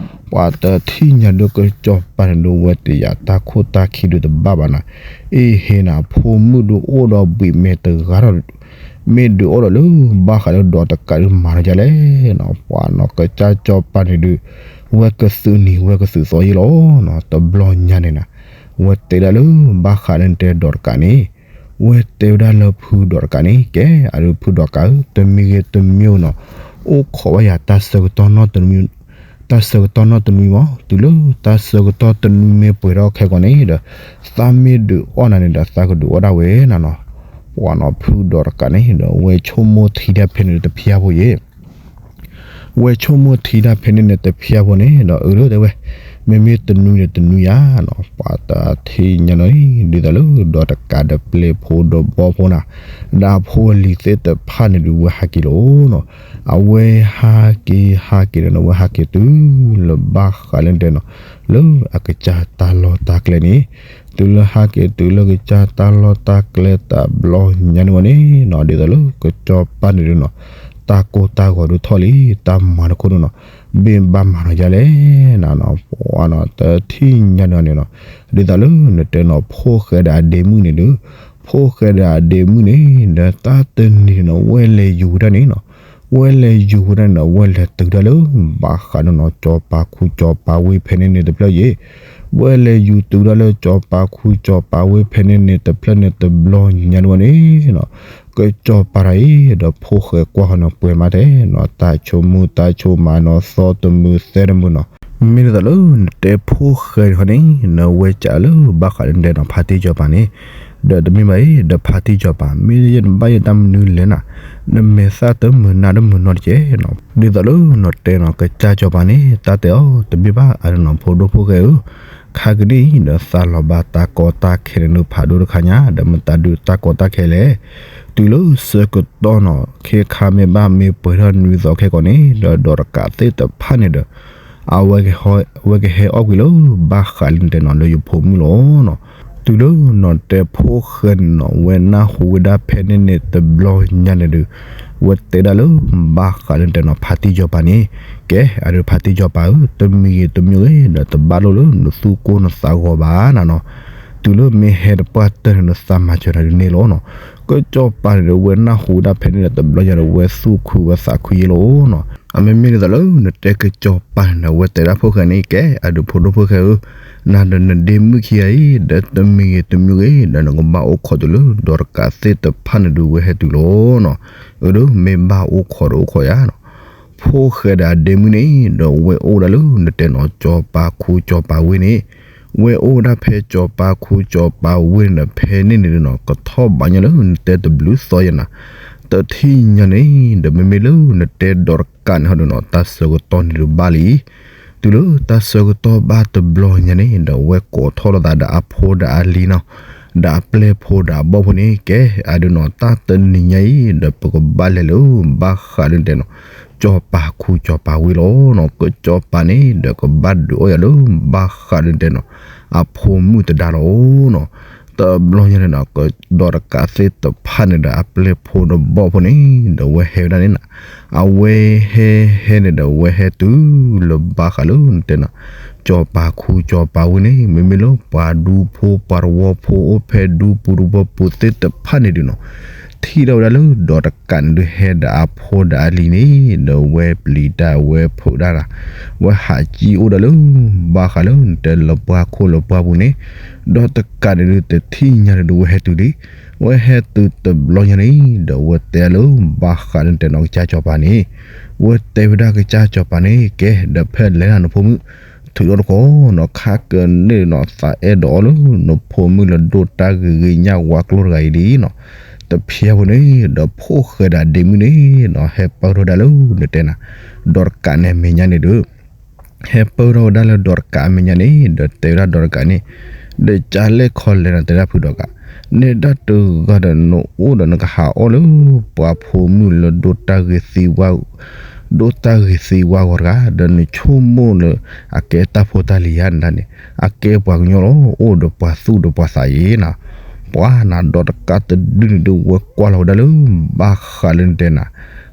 ပှၤတထံၣ်ညါဒီးကစီၤပၤန့ၣ်ဒီး ဝဲတယာ်တၢ်ခိၣ်တၢ်ခံဒုးတဘၣ်ဘၣ်နီၤ, အ့ဟ့နၤ ဖိမုၣ်ဒုးအိၣ်ဒီးဘှံးမဲာ်တဂၤဒီး မ့ၢ်ဒုးအိၣ်ဒီးလၢ ဘၣ်ဃးလၢဒီးတကးဒုးမၤလီၤဒ်လဲၣ်နီၤ. ပှၤနီၤကစၢ်စီၤပၤန့ၣ်ဒုး ဝဲကသုးနံၤ ဝဲကသုးသီယ့လီၤနီၤ. တဘျီညါန့ၣ်နီၤ ဝဲတဲဒၣ်လၢ ဘၣ်ဃးလၢနတဲဒီးတကးန့ၣ်, ဝဲတဲဝဲဒၣ်လၢဖုဒီးတကးန့ၣ်, ကဲ အဒုးဖုဒီးတကးဧၢ, တမံၤဂ့ၤတမံၤဧိၤနီၤ, အိၣ်ခိးဝဲယၤတၢ်ဆၢကတီၢ်နီတမံၤ, တၢ်ဆၢကတီၢ်နီတမံၤမး, တုၤလၢတၢ်ဆၢကတီၢ်တနွံမ့ၢ်ပှဲၤထီၣ်ခဲကိာ်န့ၣ်ဒီး သးမ့ၢ်ဒုးအီၣ်နၤန့ၣ်ဒီး သးကဒုးအီၣ်ဒၣ်ဝဲနၤနီၤ. ပှၤနီၤဖုဒီးတကးန့ၣ်ဒီး ဝဲဆိကမိၣ်ထံတၢ်ဖဲန့ၣ်တဖျၢၣ်ဖိယဲ ဝဲဆိကမိၣ်ထံတၢ်ဖဲန့ၣ်န့ၣ်တဖျၢၣ်ဖိန့ၣ်ဒီး အၢ တဲဝဲ, မ့မ့ၢ်တနွံဒီးတနွံယါနီၤ, ပှၤတထံၣ်ညါနီၤ ဒ်သိးလၢဒီးတကးဒီးပျဲဖိဒီးဘီၣ်ဖိနီၤ, ဒီးအဖိအလံၤသ့ၣ်တဖၣ်န့ၣ်ဒုး ဝဲဟးက့ၤလီၤနီၤ. အဝဲဟးက့ၤ ဟးက့ၤဒီးနီၤ ဝဲဟးက့ၤတုၤလၢဘၣ်ဃးလၢတဲနီၤ လၢအကစၢ်တၢ်လီၢ်တၢ်ကျဲန့ၣ်, တုၤလၢဟးက့ၤတုၤလၢကစၢ်တၢ်လီၢ်တၢ်ကျဲတဘျီညါန့ၣ်ဝဲန့ၣ်နီၤ, ဒ်သိးလၢကစီၤပၤန့ၣ်ဒုးနီၤ တၢ်ကိၢ်တၢ်ဂီၤဒုးထီၣ်လံ, တၢ်မၤတခိၣ်ဒုးနီၤ ဘ့ၣ်ဘၣ်မၤနီၤယါလဲၣ်နၤနီၤ, ပှၤနီၤ တထံၣ်ညါန့ၣ်နီၤ, ဒ်သိးလၢနတဲနီၤ ဖိၣ်ဃဲဒီးအဒ့မုၣ်န့ၣ်ဒီး, ဖိၣ်ဃဲဒီးအဒ့မုၣ်န့ၣ် ဒီးတၢ်တနံၤန့ၣ်နီၤ ဝဲလဲၤယူၤဝဲဒၣ်န့ၣ်နီၤ, ဝဲလဲၤယူၤဝဲဒၣ်န့ၣ်နီၤ ဝဲလဲၤတုၤဒၣ်လၢ ဘၣ်ဃးဒီးနီၤ ကၠီၤပၤခူကၠီၤပၤဝ့ၢ်ဖဲန့ၣ်န့ၣ်တဖျၢၣ်ယဲၢ်, ဝဲလဲၤယူၤတုၤဒၣ်လၢကၠီၤပၤခူကၠီၤပၤဝ့ၢ်ဖဲန့ၣ်န့ၣ်တဖျၢၣ်န့ၣ်တဘျီညါန့ၣ်ဝဲန့ၣ်နီၤ ကၠီၤပၤတၢ်အံၤ ဒီးဖိၣ်ဃဲကွၢ်ဃီန့ၣ်ပှဲၤမးထဲနီၤ တၢ်ဆိကမိၣ်တၢ်ဆိကမးနီၤ သီတမုာ်သဲတမုာ်နီၤ, မ့ၢ်ဒ်သိးလၢနတဲဖိၣ်ဃဲန့ၣ်ခီန့ၣ် နဝဲကးလၢဘၣ်ဃးလၢနတဲနီၤ ဖါတံၢ်ကၠီၤပၤန့ၣ်, ဒီးတမ့ၢ်ဘၣ်အံၤ ဒီးဖါတံၢ်ကၠီၤပၤ မ့ၢ်ယဲနဘၣ်ယဲတၢ်မနုၤလဲၣ်နၤ, နမဲာ်သၣ်တမုာ်နါတမုာ်နီတကဲနီၤ, ဒ်သိးလၢနတဲနီၤ ကစၢ်ကၠီၤပၤန့ၣ် တၢ်တဲအီၤ တမ့ၢ်ဘၣ်အါန့ၣ်နီၤ ဖိဒိၣ်ဖိၣ်ဃဲဧၢ ခါကနံၣ်အံၤဒီးသးလီၤဘၣ်တၢ်ကီတၢ်ခဲန့ၣ်ဒုးဖးဒိၣ်တခါညါ ဒီးမတၤဒုးတၢ်ကီတၢ်ခဲလဲၣ်, တုၤလၢဆၢကတီၢ်နီၤ ခဲခါမ့ၢ်ဘၣ်မ့ၢ်ပှဲၤထီၣ်နွံသီခဲကိာ်န့ၣ် ဒီးဒီးတကးသ့ၣ်တဖၣ်န့ၣ်ဒီး အဝဲကဟဲအီၣ်ကွံာ်လၢ ဘၣ်ဃးလၢနတဲနီၤ လၢယဖိမုၣ်လီၤနီၤ, တုၤလၢနီၤတဲဖိၣ်ဃဲန့ၣ်နီၤ ဝဲနၢ်ဟူဝဲဒၣ်ဖဲန့ၣ်န့ၣ်တဘျီညါန့ၣ်ဒုး ဝဲတဲဒၣ်လၢ ဘၣ်ဃးလၢနတဲနီၤ ဖါတံၢ်ကၠီၤပၤန့ၣ်, ကဲ အဒုးဖါတံၢ်ကၠီၤပၤဧၢ တမံၤဂ့ၤတမံၤဂ့ၤဒီး တဘၣ်လိၣ်လၢနသူၣ်ကိၢ်နသးဂီၤဘၣ်နၤနီၤ, တုၤလၢမ့ၢ်ဟဲတပှၢ်တၢၢ်န့ၣ် နသးမၤစၢၤနၤဒုးန့ၣ်လီၤနီၤ, ကၠီၤပၤန့ၣ်ဒီး ဝဲနၢ်ဟူဝဲဒၣ်ဖဲန့ၣ်ဒီး တဘျီညါဒီး ဝဲသူၣ်ခုဝဲသးခုယဲလီၤနီၤ, အမ့မ့ၢ်ဒ်သိးလၢနတဲကၠီၤပၤန့ၣ်ဒီး ဝဲတဲဒၣ်ဖိၣ်ဃဲန့ၣ် ကဲ အဒုးဖိဒိၣ်ဖိၣ်ဃဲဧၢ နၤဒီးနဒ့မုၣ်ခံဂၤအံၤ ဒီးတမံၤဂ့ၤတမံၤဂ့ၤ ဒီးနကဘၣ်အိၣ်ခိးတုၤလၢ ဒီးတကးသ့ၣ်တဖၣ်န့ၣ်ဒုးဝဲဟဲတုၤလီၤနီၤ, အဒုးမ့ၢ်ဘၣ်အိၣ်ခိးဒီးအိၣ်ခိးယၤနီၤ, ဖိၣ်ဃဲဒီးအဒ့မုၣ်န့ၣ် ဒီးဝဲအိၣ်ဝဲဒၣ်လၢနတဲနီၤ ကၠီၤပၤခူကၠီၤပၤဝ့ၢ်န့ၣ်, ဝဲအိၣ်ဝဲဒၣ်ဖဲကၠီၤပၤခူကၠီၤပၤဝ့ၢ်န့ၣ်ဒီး ဖဲန့ၣ်န့ၣ်နီၤ ကထီၣ်ဘးညီလၢနတဲတဘျုးသီယဲၢ်နၤ, တထံၣ်ညါန့ၣ် ဒီးမ့မ့ၢ်လၢနတဲဒီးတကးန့ၣ်ဟီဒုးနီၤ တၢ်ဆၢကတီၢ်န့ၣ်ဒုးဘၣ်လံ တုၤလၢတၢ်ဆၢကတီၢ်ဘၣ်တဘျီညါန့ၣ် ဒီးဝဲကိးထီၣ်လိာ်သးဒီးအဖိဒီးအလံၤနီၤ, ဒီးအပျဲၢ်ဖိဒီးအဘီၣ်ဖိန့ၣ် ကဲ အဒုးနီၤ တၢ်တနံၤညါအံၤ ဒီးပကဘၣ်လဲၤလၢ ဘၣ်ဃးလၢနတဲနီၤ ကၠီၤပၤခူကၠီၤပၤဝ့ၢ်လီၤနီၤ, ကၠီၤပၤန့ၣ် ဒီးကဘၣ်ဒုးအီၣ်ယၤလၢ ဘၣ်ဃးလၢနတဲနီၤ အဖိမုၣ်တဒါလီၤနီၤ, တဘျီညါန့ၣ်နီၤ ဒီးတကးသ့ၣ်တဖၣ်န့ၣ်ဒီး အပျဲၢ်ဖိဒီးဘီၣ်ဖိန့ၣ် ဒီးဝဲဟဲဝဲဒၣ်န့ၣ်နၤ, အဝဲဟဲဟဲန့ၣ်ဒီး ဝဲဟဲတုၤလၢဘၣ်ဃးလၢနတဲနီၤ ကၠီၤပၤခူကၠီၤပၤဝ့ၢ်န့ၣ် မ့မ့ၢ်လၢပှၤဒူဖိပှၤတဝီဖိအိၣ်ဖဲဒူပူၤတဝီပူၤသ့ၣ်တဖၣ်န့ၣ်ဒုးနီၤ, ထံၣ်ထီၣ်ဝဲဒၣ်လၢဒီးတကးန့ၣ်ဒုး ဟဲဒီးအဖိဒီးအလံၤန့ၣ် ဒီးဝဲပျံၤတၢ်ဝဲဖုးတၢ်, ဝဲဟးကံအိၣ်ဒၣ်လၢ ဘၣ်ဃးလၢနတဲလၢပှၤခိၣ်လၢပှၤပူၤန့ၣ်, ဒီးတကးန့ၣ်ဒုး တထံၣ်ညါန့ၣ်ဒုး ဝဲဟဲတုၤလံ, ဝဲဟဲတုၤတဘျီညါန့ၣ် ဒီးဝဲတဲလၢ ဘၣ်ဃးလၢနတဲနီၤ ကစၢ်ကၠီၤပၤန့ၣ်, ဝဲတဲဝဲဒၣ်ကစၢ်ကၠီၤပၤန့ၣ် ကဲ ဒီးဖဲလဲၣ်နၤနဖိမုၣ် ထုးထီၣ်တခီနီၤ ခါကနံၣ်နီၤ သးအဲၣ်ဒိးအီၣ်လၢ နဖိမုၣ်လၢဒိၣ်တၢ်ဂ့ၤဂ့ၤညၣ်ဝါကျိတဂၤအံၤလံနီၤ, တဖျဲဖိန့ၣ် ဒီးဖိၣ်ဃဲဒီးအဒ့မုၣ်န့ၣ်နီၤ ဟဲပၢၢ်ထီၣ်ဝဲဒၣ်လၢနတဲနၤ ဒီးတကးန့ၣ်အမဲာ်ညါန့ၣ်ဒီး ဟဲပၢၢ်ထီၣ်ဝဲဒၣ်လၢဒီးတကးအမဲာ်ညါန့ၣ် ဒီးတဲဝဲဒၣ်ဒီးတကးန့ၣ်, ဒီးကလဲၣ်ခီလဲၣ်နၤ တဲဒၣ်ဖုဒီးကး, နဲဒၣ်တဂၤဒီးနအိၣ်ဒီးနကဟးအီၣ်လၢ ပှၤဖိမုၣ်လၢဒိၣ်တၢ်ဂ့ၤသ့ဝါ ဒိၣ်တၢ်ဂ့ၤသ့ဝါဂီၤတဂၤ ဒီးနဆိကမိၣ်လၢ အကဲတၢ်ဖိတၢ်လံၤဧါနဒၣ်န့ၣ် အကဲပှၤကညီလီၤ အိၣ်ဒီးပှၤသူၣ်ဒီးပှၤသးယဲနၤ, ပှၤနၤဒီးတကးတဒုန့ၣ်ဒုး ဝဲကွၢ်လီၤဝဲဒၣ်လၢ ဘၣ်ဃးလၢနတဲနၤ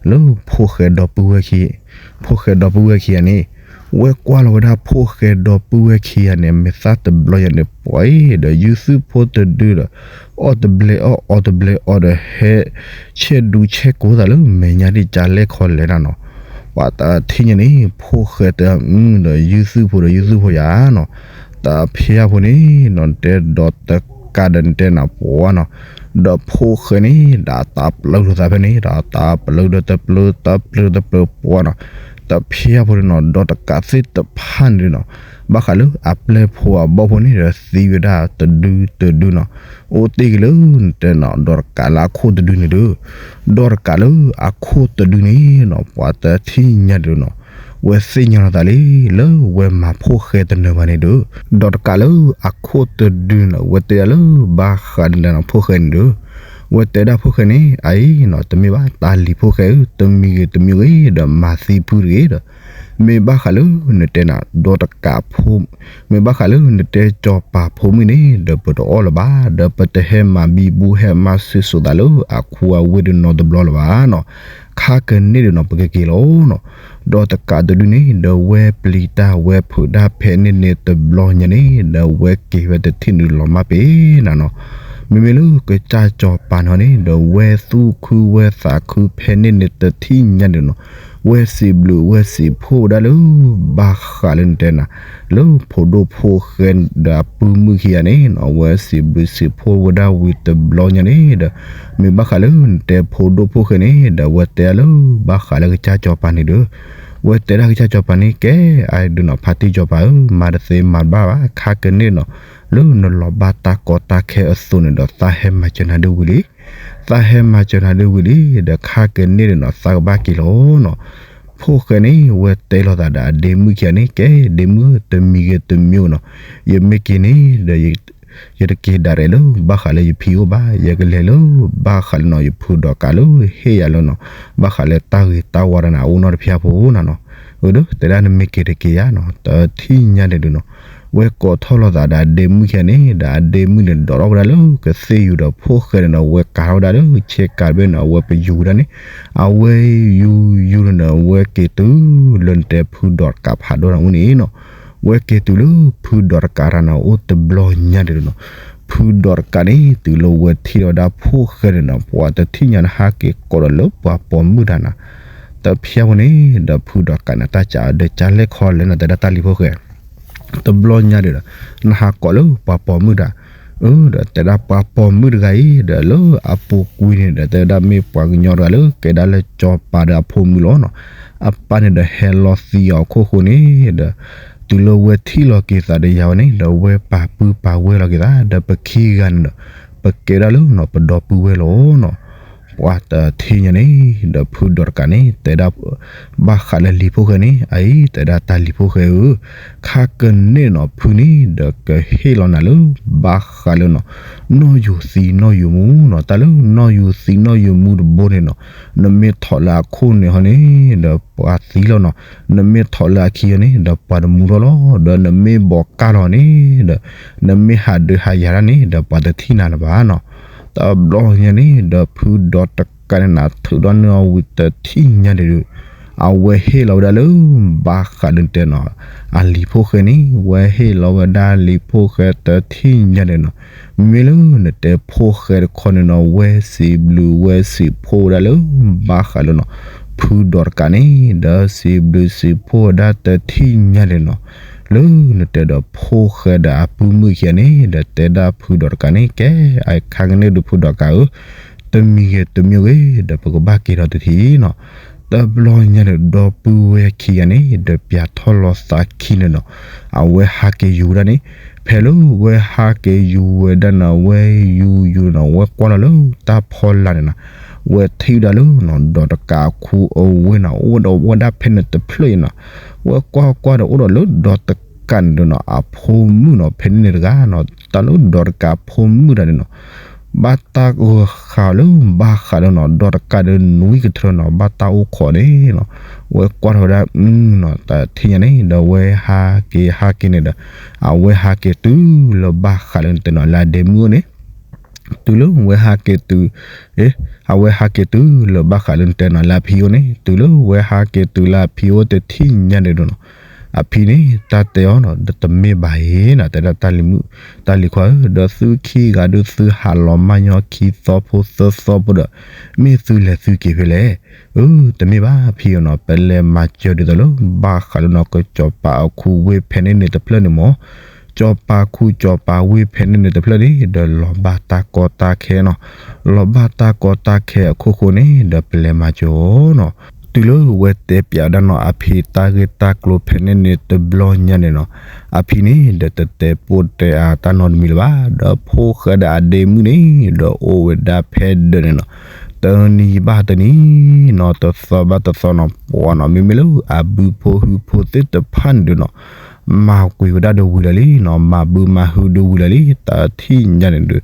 လၢဖိၣ်ဃဲဒီပုၢ်ဝဲၢ်ခံ ဖိၣ်ဃဲဒီပုၢ်ဝဲၢ်ခံဂၤန့ၣ်, ဝဲကွၢ်လီၤဝဲဒၣ်ဖိၣ်ဃဲဒီပုၢ်ဝဲၢ်ခံဂၤန့ၣ် မဲာ်သၣ်တဘျီညါန့ၣ် ပှၤအံၤဒီး ယုၢ်သုဖိတဒုဒီး အီၣ်တဘျဲးအီၣ်အီတဘျဲးအီဒီး ဟဲဆဲးဒူဆဲးကိးသးလၢမဲာ်ညါဒ်ကလဲၣ်ခီလဲၣ်နၤနီၤ, ပှၤတထံၣ်ညါန့ၣ် ဖိၣ်ဃဲတမုၣ်ဒီး ယုၢ်သုဖိဒီးယုၢ်သုဖိယၤနီၤ, တဖျဲဖိန့ၣ်နီၤ တဲဒီးတကးဒီးနတဲနၤပှၤနီၤ, ဒီးဖိၣ်ဃဲန့ၣ် ဒီးတၢ်ပျၢၤလိာ်သးဖဲန့ၣ် ဒီးတၢ်ပျၢၤဒီးတပျၢၤ တၢ်ပျၢၤတပျၢၤပှၤနီၤ, တဖျဲဖိန့ၣ်နီၤ ဒီးတကးသ့ၣ်တဖၣ်န့ၣ်နီၤ, ဘၣ်ဃးလၢအပျဲၢ်ဖိအဘီၣ်ဖိန့ၣ်ဒီး သံဝဲဒၣ်တဒုတဒုနီၤ, အိၣ်တ့ၢ်က့ၤလၢနတဲနီၤ ဒီးတကးလၢအခိၣ်တဒုန့ၣ်ဒီး, ဒီးတကးလၢအခိၣ်တဒုန့ၣ်နီၤ ပှၤတထံၣ်ညါဒုးနီၤ, ဝဲသ့ၣ်ညါလီၤသးလံ လၢဝဲမၤဖိၣ်ဃဲတနၢၤဘၣ်န့ၣ်ဒီး, ဒီးတကးလၢအခိၣ်တဒုန့ၣ် ဝဲတဲဒၣ်လၢဘၣ်ဃးဒ်နတဲနီၤ ဖိၣ်ဃဲန့ၣ်ဒီး, ဝဲတဲဒၣ်ဖိၣ်ဃဲန့ၣ် အအံၤနီၤ တမ့ၢ်ဘၣ် တၢ်လံၤဖိၣ်ဃဲဧၢ တမံၤဂ့ၤတမံၤဂ့ၤဒီး မၤသံဖုတဂ့ၤဒီး, မ့ၢ်ဘၣ်ဃးလၢနတဲနၤ ဒီးတကးဖိ, မ့ၢ်ဘၣ်ဃးလၢနတဲစီၤပၤဖိမုၣ်န့ၣ် ဒီးပတအီၣ်လၢၤဘၣ်, ဒီးပတဟဲမၤဘံဘူဟဲမၤစံၣ်စိၤသးလၢအခိၣ်အဝ့ၢ်ဒုးနီတဘျီလၢၤဘၣ်နီၤ. ခါကန့ၣ်ဒုးနီၤ ပကက့ၤလီၤနီၤ. ဒီးတကးတဒုန့ၣ် ဒီးဝဲပျံၤတၢ်ဝဲဖုးတၢ်ဖဲန့ၣ်န့ၣ်တဘျီညါန့ၣ် ဒီးဝဲက့ၤဝဲတထံၣ်န့ၣ်လီၤမၢ်ပ့ၤနၤနီၤ. မ့မ့ၢ်လၢကစၢ်စီၤပၤန့ၣ်န့ၣ် ဒီးဝဲသူၣ်ခုဝဲသးခုဖဲန့ၣ်န့ၣ်တထံၣ်ညါန့ၣ်နီၤ, ဝဲစံးဘျုးဝဲစံးဖှိၣ်ဝဲဒၣ်လၢ ဘၣ်ဃးလၢနတဲနၤ လၢဖိဒိၣ်ဖိၣ်ဃဲဒီးအပုၢ်မုၣ်ခံဂၤန့ၣ်နီၤ, ဝဲစံးဘျုးစံးဖှိၣ်ဝဲဒၣ်ဝံၤတဘျီညါန့ၣ်ဒီး မ့ၢ်ဘၣ်ဃးလၢနတဲဖိဒိၣ်ဖိၣ်ဃဲန့ၣ်ဒီး ဝဲတဲဒၣ်လၢ ဘၣ်ဃးလၢကစၢ်စီၤပၤန့ၣ်ဒီး ဝဲတဲဒၣ်ကစၢ်စီၤပၤန့ၣ် ကဲအဒုးနီၤ ဖါတံၢ်စီၤပၤဧၢ, မၤတသ့မၤတဘၣ်ဘၣ် ခါကန့ၣ်နီၤ, လၢနလီၤဘၣ်တၢ်ကီတၢ်ခဲအသိးန့ၣ်ဒီး သးဟဲမၤစၢၤနၤဒ်ဝံၤလံ, သးဟဲမၤစၢၤနၤဒ်ဝံၤလံ, ဒီးခါကန့ၣ်န့ၣ်နီၤ သးကဘၣ်က့ၤလီၤနီၤ. ဖိၣ်ဃဲန့ၣ် ဝဲတဲလိာ်သးဒီးအဒ့မုၣ်ခံဂၤန့ၣ် ကဲဒ့မုၣ်ဧၢ တမံၤဂ့ၤတမံၤဂ့ၤနီၤ, ယမ့ၢ်က့ၤန့ၣ်ဒီး ယတက့ၤဒၣ်ရဲၣ်လၢ ဘၣ်ဃးလၢယဖံအိၣ်ဘၣ်, ယကလဲၤလၢ ဘၣ်ဃးလၢနီၤ ယဖုဒီးကးလၢဟ့ၣ်ယၤလၢနီၤ, ဘၣ်ဃးလၢတၢ်ဂ့ၤတၢ်ဝါတၢ်န့ၣ် အအိၣ်နီတဖၣ်ဖိနၤနီၤ. အၢ ဒီးတဲဒၣ်နမ့ၢ်က့ၤတက့ၤယၤနီၤ, တထံၣ်ညါန့ၣ်ဒုးနီၤ, ဝဲကိးထီၣ်လိာ်သးဒီးအဒ့မုၣ်ခံဂၤန့ၣ်ဒီး အဒ့မုၣ်န့ၣ် ဒိးထီၣ်ဝဲဒၣ်လၢကသ့ၣ်ယူၤဒီး ဖိၣ်ဃဲန့ၣ်ဒီး ဝဲကးထီၣ်ဝဲဒၣ်လၢဆ့ကၤတဘ့ၣ်န့ၣ် အဝဲပယူၤဝဲဒၣ်န့ၣ်, အဝဲယူၤယူၤန့ၣ်ဒီး ဝဲက့ၤတုၤလၢနတဲဖုဒီးတကးဖးဒိၣ်န့ၣ်အအိၣ်န့ၣ်နီၤ. ဝဲက့ၤတုၤလၢဖုဒီးတကးတၢ်န့ၣ်အိၣ်တဘျီညါန့ၣ်ဒုးနီၤ, ဖုဒီးတကးန့ၣ် တုၤလၢဝဲထံၣ်လီၤဝဲဒၣ်ဖိၣ်ဃဲန့ၣ်နီၤ ပှၤတထံၣ်ညါန့ၣ် ဟးက့ၤကိးဒီးလၢပှၤပိာ်မုၣ်တၢ်နၤ, တဖၠါဖိန့ၣ်ဒီး ဖုဒီးတကးန့ၣ် တၢ်စးဒီးကၢ်လဲၣ်ခီလဲၣ်နီၤ တဲဒၣ်တၢ်လံၤဖိၣ်ဃဲ တဘျီညါဒီး နဟးကိးလၢပှၤပိာ်မုၣ်တၢ်, အၢ ဒီးတဲဒၣ်ပှၤပိာ်မုၣ်တဂၤအံၤဒီး လၢအပူၤကွံာ်န့ၣ်ဒီး တဲဝဲဒၣ်မ့ၢ်ပှၤကညီတဂၤလၢကဲဒၣ်လၢစီၤပၤဒီးအဖိမုၣ်လီၤနီၤ. အပၢ်န့ၣ်ဒီးဟဲလီၤသံအီၤအခိၣ်ဃိန့ၣ်ဒီး တုၤလၢဝဲထံၣ်လီၤက့ၤသးဒီးယၤဝဲန့ၣ်ဒီး ဝဲပာ်ပုၢ်ပာ်ဝဲၢ်လီၤက့ၤသး ဒီးပခံဂၤန့ၣ်ဒီး ပကဲဒၣ်လၢနီၤ ပဒီပုၢ်ဝဲၢ်လီၤနီၤ. ပှၤတထံၣ်ညါန့ၣ်ဒီး ဖုဒီးတကးန့ၣ် တဲဒၣ် ဘၣ်ဃးလၢလံၤဖိၣ်ဃဲန့ၣ် အအံၤ တဲဒၣ်တၢ်လံၤဖိၣ်ဃဲဧၢ, ခါကန့ၣ်နီၤ ဖုန့ၣ်ဒီး ကဟ့ၣ်လီၤနၤလၢ ဘၣ်ဃးလၢနီၤ နီၣ်ယူၤသံနီၣ်ယူၤမူနီၤ. တၢ်လၢနီၣ်ယူၤသံနီၣ်ယူၤမူတဘိန့ၣ်နီၤ, နမ့ၢ်ထီၣ်လၢအခိၣ်န့ၣ်ဟီန့ၣ်ဒီး ပှၤသံလီၤနီၤ. နမ့ၢ်ထီၣ်လၢအခံဟီန့ၣ်ဒီး ပှၤတမူထီၣ်လီၤ. ဒီးနမ့ၢ်ဘီးကၢ်လီၤန့ၣ်ဒီး နမ့ၢ်ဟးဒုးဟးယၤဒၣ်န့ၣ်ဒီး ပှၤတထံၣ်နၤလၢၤဘၣ်နီၤ. တဘျီညါန့ၣ်ဒီး ဖုဒီးတကးန့ၣ်နၤ ထုးဒီးနုာ်အီၤဝံၤတထံၣ်ညါန့ၣ်ဒီး အဝဲဟ့ၣ်လီၤဝဲဒၣ်လၢ ဘၣ်ဃးလၢနတဲနီၤ အလံၤဖိၣ်ဃဲန့ၣ် ဝဲဟ့ၣ်လီၤဝဲဒၣ်လံၤဖိၣ်ဃဲတထံၣ်ညါန့ၣ်နီၤ. မ့မ့ၢ်လၢနတဲဖိၣ်ဃဲတခီန့ၣ်နီၤ ဝဲစံးဘျုးဝဲစံးဖှိၣ်ဝဲဒၣ်လၢ ဘၣ်ဃးလၢနီၤ ဖုဒီးတကးန့ၣ်ဒီး စံးဘျုးစံးဖှိၣ်ဝဲဒၣ်တထံၣ်ညါန့ၣ်နီၤ. လၢနတဲဒီးဖိၣ်ဃဲဒီးအပုၢ်မုၣ်ခံဂၤန့ၣ်ဒီး တဲဒၣ်ဖုဒီးတကးန့ၣ် ကဲ အခါကန့ၣ်ဒုးဖုဒီးတကးဧၢ, တမံၤဂ့ၤတမံၤဂ့ၤဒီး ပကဘၣ်က့ၤဒီးတထံၣ်နီၤ. တဘျီညါန့ၣ်ဒီး ပုၢ်ဝဲၢ်ခံဂၤန့ၣ်ဒီး ပၠးထီၣ်လီၤသးခံန့ၣ်နီၤ, အဝဲဟးက့ၤယူၤဝဲဒၣ်န့ၣ် ဖဲလၢဝဲဟးက့ၤယူၤဝဲဒၣ်န့ၣ် ဝဲယူၤယူၤန့ၣ် ဝဲကွၢ်လီၤလၢတၢ်ဖီလာ်န့ၣ်နီၤ, ဝဲထံၣ်ဝဲဒၣ်လၢနီၤ ဒီးတကးအခိၣ်အဝ့ၢ်န့ၣ် အိၣ်ဒီးဝဲဒၣ်ဖဲန့ၣ်တဖျၢၣ်အံၤနီၤ, ဝဲကွၢ်ကွၢ်ဒီးအိၣ်ဒီးလၢဒီးတကးန့ၣ်ဒီးနီၤ အဖိမုၣ်နီၤ ဖဲန့ၣ်န့ၣ်တဂၤနီၤ, တၢ်လၢဒီးတကးအဖိမုၣ်တဂၤန့ၣ်နီၤ ဘၣ်တၢ်ဂၢၢ်ဃာ်လၢဘၣ်ဃးလၢနီၤ ဒီးတကးဒီးနွံကထြၢနီၤ ဘၣ်တၢ်အိၣ်ခိးန့ၣ်နီၤ, ဝဲကွၢ်ထီၣ်ဝဲဒၣ် နီၤ တထံၣ်ညါန့ၣ်ဒီး ဝဲဟးက့ၤဟးက့ၤန့ၣ်ဒီး အဝဲဟးက့ၤတုၤလၢဘၣ်ဃးလၢနတဲနီၤ လၢအဒ့မုၣ်အိၣ်န့ၣ် တုၤလၢဝဲဟးက့ၤတုၤ အဝဲဟးက့ၤတုၤလၢဘၣ်ဃးလၢနတဲနီၤ လၢအဖံအိၣ်န့ၣ် တုၤလၢဝဲဟးက့ၤတုၤလၢအဖံအိၣ်တထံၣ်ညါန့ၣ်ဒီးနီၤ အဖံန့ၣ် တၢ်တဲအီၤနီၤ ဒီးတမ့ၢ်ဘၣ်အံၤနီၤ တဲဒၣ်တၢ်လံၤမုၣ် တၢ်လံၤခွါဧၢ, ဒီးသုခံဂၤဒုးသုဟးလီၤမၢ်ညီခံသီဖိသၢသီဖိဒီး မ့ၢ်သုလဲၤသုက့ၤဖဲလဲၣ်. အၢ တမ့ၢ်ဘၣ်ဖံဧၢနီၤ ပလဲၤမၤစၢၤဒ်သိးလၢ ဘၣ်ဃးလၢနီၤ ကစီၤပၤအခူဝ့ၢ်ဖဲန့ၣ်န့ၣ်တဖျၢၣ်န့ၣ်မ့ၢ် စီၤပၤခူစီၤပၤဝ့ၢ်ဖဲန့ၣ်န့ၣ်တဖျၢၣ်န့ၣ် ဒီးလီၤဘၣ်တၢ်ကီတၢ်ခဲနီၤ, လီၤဘၣ်တၢ်ကီတၢ်ခဲအခိၣ်ဃိန့ၣ် ဒီးပလဲၤမၤစၢၤအီၤနီၤ. တုၤလၢဝဲတဲပၠးဝဲဒၣ်နီၤ အဖံတၢ်ဂ့ၢ်တၢ်ကျိၤဖဲန့ၣ်န့ၣ်တဘျီညါန့ၣ်နီၤ, အဖံန့ၣ်ဒီးတတဲပိာ်တဲအတၢ်နီတမံၤလၢၤဘၣ်, ဒီးဖိၣ်ဃဲဒီးအဒ့မုၣ်န့ၣ် ဒီးအိၣ်ဝဲဒၣ်ဖဲဒၢးန့ၣ်နီၤ, တနံၤဘၣ်တနံၤနီၤ တသီဘၣ်တသီနီၤ ပှၤနီၤ မ့မ့ၢ်လၢအဘုဖိဟုဖိသ့ၣ်တဖၣ်န့ၣ်ဒီးနီၤ မၤကွံာ်ဝဲဒၣ်ဒီးဝံၤလၢာ်လံနီၤ, မၤဘုမၤဟုဒီးဝံၤလၢာ်လံ, တၢ်ထံၣ်ညါန့ၣ်ဒီး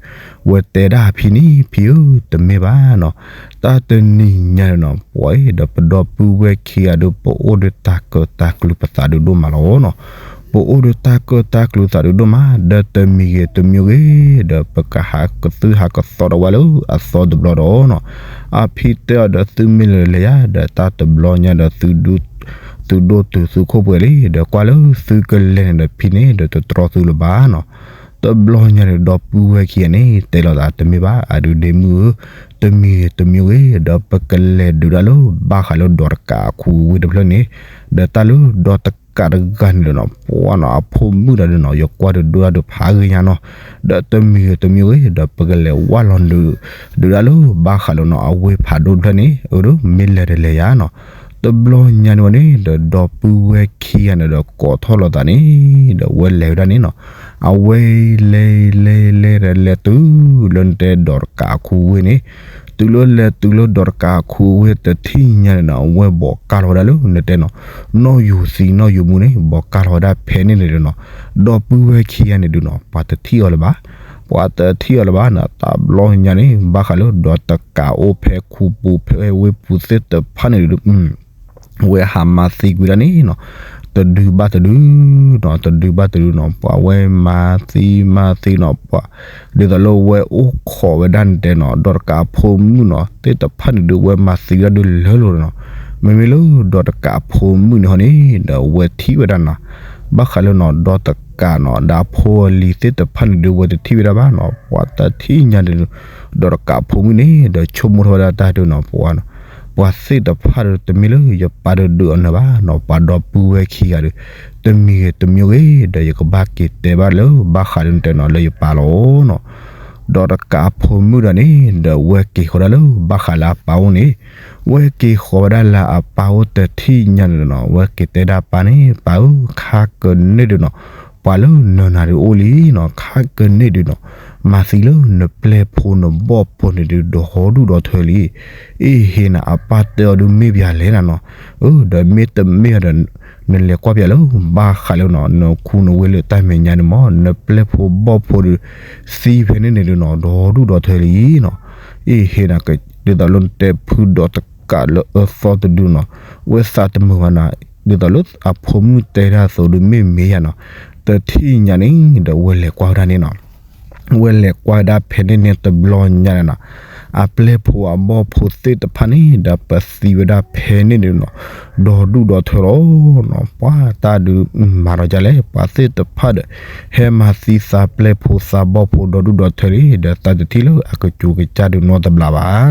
ဝဲတဲဒၣ်ဖံန့ၣ်, ဖံဧၢ, တမ့ၢ်ဘၣ်နီၤ, တၢ်တနံၤညါန့ၣ်နီၤ, ပှၤဒီးပပုၢ်ဝဲၢ်ခံဂၤဒီး ပအိၣ်ဒီးတၢ်ကၢတၢ်ကျူၤပသးဒုးဒိၣ်မးလီၤနီၤ, ပအိၣ်ဒီးတၢ်ကၢတၢ်ကျူၤသးဒုးဒိၣ်မး, ဒီးတမံၤဂ့ၤတမံၤဂ့ၤ, ဒီးပကဟးကသုၣ်ဟးကသီဒီးဝဲလၢအသီတဘျီဒီးနီၤ, အဖံတဲအီၤဒီး သုမ့ၢ်လဲၤလဲၤယၤ, ဒီးတၢ်တဘျီညါဒီး သုဒိၣ်တုာ်သုခိၣ်ပှဲၤလံ, ဒီးကွၢ်လၢသုကလဲၤန့ၣ်ဒီး ဖံန့ၣ်ဒီးတတြီသုလၢၤဘၣ်နီၤ, တဘျီညါန့ၣ် ဒီပုၢ်ဝဲၢ်ခံဂၤန့ၣ် တဲလိာ်သး, တမ့ၢ်ဘၣ်, အဒုးဒ့မုၣ်ဧၢ, တမံၤဂ့ၤတမံၤဂ့ၤ, ဒီးပကလဲၤဒုးဒၣ်လၢ ဘၣ်ဃးလၢဒီးတကးအခိဝ့ၢ်တဖျၢၣ်န့ၣ်, ဒီးတၢ်လၢဒီးတကးတဂၤန့ၣ်ဒီးနီၤ, ပှၤနီၤ, အဖိမုၣ်တဂၤဒီးနီၤ, ယကွၢ်ဒီးဒိၣ်ဒၣ်ဒီးဖးဂ့ၤညါနီၤ, ဒီးတမံၤဂ့ၤတမံၤဂ့ၤ, ဒီးပကလဲၤဝဲလီၤဒုးဒၣ်လၢ ဘၣ်ဃးလၢနီၤ, အဝ့ၢ်ဖးဒိၣ်တဖျၢၣ်န့ၣ်, အၢ ဒီးမ့ၢ်လဲၤတလဲၤယၤနီၤ, တဘျီညါန့ၣ်ဝဲန့ၣ်ဒီး ဒီပုၢ်ဝဲၢ်ခံဂၤန့ၣ်ဒီး ကိးထီၣ်လိာ်သးန့ၣ်, ဒီးဝဲလဲၤဝဲဒၣ်န့ၣ်နီၤ, အဝဲလဲၤလဲၤလဲၤဒီး လဲၤတုၤလၢနတဲဒီးတကးအခိဝ့ၢ်န့ၣ်, တုၤလၢလဲၤတုၤလၢဒီးတကးအခိဝ့ၢ် တထံၣ်ညါန့ၣ်နီၤ, အဝဲဘိးကၢ်လီၤဝဲဒၣ်လၢနတဲနီၤ, နီၣ်ယိၤသံနီၣ်ယိၤမူန့ၣ် ဘိးကၢ်လီၤဝဲဒၣ်ဖဲန့ၣ်န့ၣ်ဒီးနီၤ, ဒီပုၢ်ဝဲၢ်ခံဂၤန့ၣ်ဒုးနီၤ, ပှၤတထံၣ်အီၤလၢၤဘၣ်, ပှၤတထံၣ်အီၤလၢၤဘၣ်နီၤ, တဘျီညါန့ၣ် ဘၣ်ဃးလၢဒီးတကးအိၣ်ဖဲခူပူၤဖဲဝ့ၢ်ပူၤသ့ၣ်တဖၣ်န့ၣ်ဒုး ဝဲဟးမၤသံကွံာ်ဒၣ်န့ၣ်နီၤ, တဒုဘၣ်တဒုနီၤ, တဒုဘၣ်တဒုနီၤ, ပှၤဝဲမၤသံမၤသံနီၤ, ပှၤ ဒ်သိးလၢဝဲအိၣ်ခိးဝဲဒၣ်န့ၣ်တဲနီၤ, ဒီးတကးအဖိမုၣ်နီၤ, သ့ၣ်တဖၣ်န့ၣ်ဒုး ဝဲမၤသံဝဲဒၣ်ဒုးလၢလီၤနီၤ, မ့မ့ၢ်လၢဒီးတကးအဖိမုၣ်န့ၣ်ဟီန့ၣ်ဒီး ဝဲထံၣ်ဝဲဒၣ်နီၤ, ဘၣ်ဃးလၢနီၤ, ဒီးတကးနီၤ, ဒီးအဖိအလံၤသ့ၣ်တဖၣ်န့ၣ်ဒုး ဝဲတထံၣ်ဝဲဒၣ်ဘၣ်နီၤ, ပှၤတထံၣ်ညါန့ၣ်ဒုး, ဒီးတကးအဖိမုၣ်န့ၣ်ဒီး ဆိကမိၣ်ထီၣ်ဝဲဒၣ်တၢ်ဒုးနီၤ, ပှၤ ပှၤသ့ၣ်တဖၣ်ဒီး တမ့ၢ်လၢယပၢ်ဒီးဒုးအီၤန့ၣ်ဘၣ်နီၤ, ပှၤဒီပုၢ်ဝဲၢ်ခံဂၤဒီး တမံၤဂ့ၤတမံၤဂ့ၤဒီး ယကဘၣ်က့ၤတဲဘၣ်လၢ ဘၣ်ဃးလၢနတဲနီၤ လၢယပၢ်လီၤနီၤ, ဒီးတကးအဖိမုၣ်ဒီးန့ၣ်ဒီး ဝဲက့ၤဃီၤဒၣ်လၢ ဘၣ်ဃးလၢအပၢ်အိၣ်န့ၣ်, ဝဲက့ၤဃီၤဝဲဒၣ်လၢအပၢ်အိၣ် တထံၣ်ညါန့ၣ်နီၤ, ဝဲက့ၤတဲဒၣ်ပၢ်န့ၣ်, ပၢ်ဧၢ, ခါကန့ၣ်ဒုးနီၤ, ပှၤလၢနနၤဒုးအိၣ်လံနီၤ, ခါကန့ၣ်ဒုးနီၤ, မၤသံလၢနပျဲၢ်ဖိနဘီၣ်ဖိန့ၣ်ဒုး ဒီဒူၣ်ဒီထၢလံ, အ့ၣ်ဟ့နၤ, အပၢ်တဲအီၤဒုး မ့ၢ်ပှၤလဲၣ်နၤနီၤ, အၢ ဒီးမ့ၢ်တမ့ၢ်ဒီး နလဲၤကွၢ်ပှၤလၢ ဘၣ်ဃးလၢနီၤ, နခူနဝ့ၢ်လၢတၢ်မဲာ်ညါန့ၣ်မ့ၢ် နပျဲၢ်ဖိဘီၣ်ဖိဒုး သံဖဲန့ၣ်န့ၣ်ဒုးနီၤ, ဒီဒူၣ်ဒီထၢလံနီၤ, အ့ၣ်ဟ့နၤ, ဒ်သိးလၢနတဲဖုဒီးတကးလၢအသီတဒုနီၤ, ဝဲသးတမုာ်ဘၣ်နီၤ, ဒ်သိးလၢအဖိမုၣ်တဲတၢ်အသိးဒုး မ့ၢ်မ့ၢ်ယၤနီၤ, တထံၣ်ညါန့ၣ်ဒီး ဝဲလဲၤကွၢ်ဝဲဒၣ်န့ၣ်နီၤ ဝဲလဲၤကွၢ်ဝဲဒၣ်ဖဲန့ၣ်န့ၣ် တဘျီညါန့ၣ်နီၤ, အပျဲၢ်ဖိအဘီၣ်ဖိသ့ၣ်တဖၣ်န့ၣ်ဒီး ပသံဝဲဒၣ်ဖဲန့ၣ်န့ၣ်နီၤ, ဒီဒူၣ်ဒီထၢလီၤနီၤ, ပှၤတၢ်ဒုး မၤဒီးဒ်လဲၣ်, ပှၤသ့ၣ်တဖၣ်ဒီး ဟဲမၤသံသးပျဲၢ်ဖိသးဘီၣ်ဖိ ဒီဒူၣ်ဒီထၢလံ, ဒီးသးတထံၣ်လၢအကစူၤကစၢ်ဒုးနီတဘျီဘၣ်နီၤ, တဘျီညါ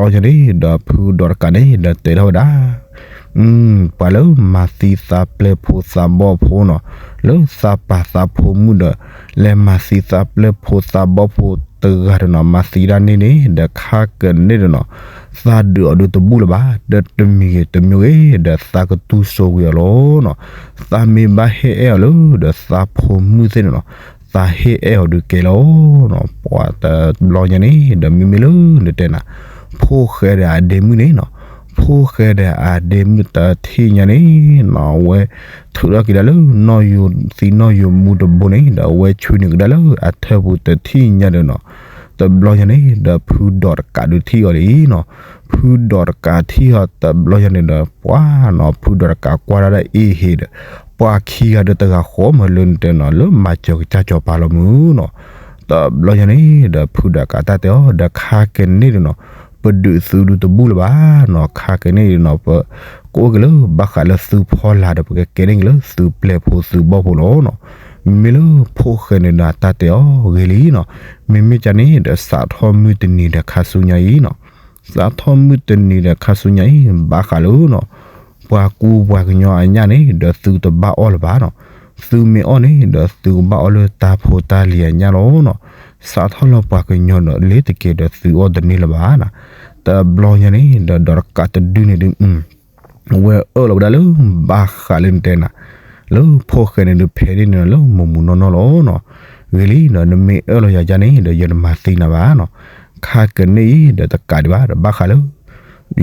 န့ၣ်ဒီး ဖုဒီးတကးန့ၣ်ဒီး တဲထီၣ်ဝဲဒၣ် ပှၤလၢမၤသံသးပျဲၢ်ဖိသးဘီၣ်ဖိနီၤ, လၢသးပာ်သးဖိမုၣ်ဒီး လဲၤမၤသံသးပျဲၢ်ဖိသးဘီၣ်ဖိတဂၤဒီးနီၤ, မၤသံဒၣ်န့ၣ်န့ၣ်ဒီး ခါကန့ၣ်ဒီးနီၤ, သးဒုးအီၤဒုးတဘူၣ်လၢၤဘၣ်, ဒီးတမံၤဂ့ၤတမံၤဂ့ၤဒီး သးကတူၢ်စိဝံၤအီၤလီၤနီၤ, သးမ့ၢ်ဘၣ်ဟ့ၣ်အဲၣ်အီၤလၢ ဒီးသးဖိမုၣ်သ့ၣ်န့ၣ်နီၤ, သးဟ့ၣ်အဲၣ်အီၤဒုးကဲလီၤနီၤ, ပှၤတဘျီညါန့ၣ်ဒီး မ့မ့ၢ်လၢနတဲနၤ, ဖိၣ်ဃဲဒီးအဒ့မုၣ်န့ၣ်နီၤ, ဖိၣ်ဃဲဒီးအဒ့မုၣ်တထံၣ်ညါန့ၣ်နီၤ, အဝဲထုးထီၣ်က့ၤဒၣ်လၢ နီၣ်ယိၤသံနီၣ်ယိၤမူတဘိန့ၣ်ဒီး အဝဲဆွံနုာ်ကဒါလၢအထၢၣ်ပူၤတထံၣ်ညါန့ၣ်နီၤ, တဘျီညါန့ၣ်ဒီး ဖုဒီးတကးဒုးထံၣ်အီၤလံနီၤ, ဖုဒီးတကးထံၣ်အီၤတဘျီညါန့ၣ်ဒီး ပှၤနီၤ, ဖုဒီးတကးကွၢ်ဒၣ်ဒီး အ့ၣ်ဟ့ဒီး ပှၤခံဂၤဒီးတဂၤဃီမးလၢနတဲနီၤ, လၢမၤစၢၤကစၢ်စီၤပၤလီၤမုၢ်နီၤ, တဘျီညါန့ၣ်ဒီး ဖုဒီးတကးတၢ်တဲအီၤဒီး ခါကန့ၣ်ဒီးနီၤ, ပဒုးသုဒုးတဘူၣ်လၢၤဘၣ်နီၤ, ခါကန့ၣ်ဒီးနီၤ, ပကအိၣ်က့ၤလၢဘၣ်ဃးလၢသုဖီလာ်ဒီး ပကကဲန့ၣ်က့ၤလၢသုပျဲၢ်ဖိသုဘီၣ်ဖိလီၤနီၤ, မ့မ့ၢ်လၢဖိၣ်ဃဲန့ၣ်ဒီး တၢ်တဲအီၤဂ့ၤလံနီၤ, မ့မ့ၢ်ကန့ၣ်ဒီး စးထီၣ်မုၢ်တနံၤဒီးခါဆူညါအံၤနီၤ, စးထီၣ်မုၢ်တနံၤဒီးခါဆူညါအံၤ ဘၣ်ဃးလၢနီၤ, ပှၤကူပှၤကညီအညၣ်န့ၣ်ဒီး သုတဘၣ်အီၣ်လၢၤဘၣ်နီၤ, သုမ့ၢ်အီၣ်န့ၣ်ဒီး သုကဘၣ်အီၣ်လၢတၢ်ဖိတၢ်လံၤအညၣ်လီၤနီၤ, စးထီၣ်လၢပှၤကညီဒီး လ့ၤတက့ၤဒီး သုအီၣ်တန့ၢ်လၢၤဘၣ်နီၤ, တဘျီညါန့ၣ်ဒီး ဒီးတကးတဒုန့ၣ်ဒုး ဝဲအၢၣ်လီၤဝဲဒၣ်လၢ ဘၣ်ဃးလၢနတဲနၤ, လၢဖိၣ်ဃဲန့ၣ်ဒုး ဖဲန့ၣ်န့ၣ်လၢမူးမူးနီၢ်နီၢ်လီၤနီၤ, ဂ့ၤလံနီၤ, နမ့ၢ်အၢၣ်လီၤယၤဒ်န့ၣ်ဒီး ယတမၤသံနၤဘၣ်နီၤ, ခါကန့ၣ်အံၤဒီးတကးဒံးဘၣ်ဒီး ဘၣ်ဃးလၢ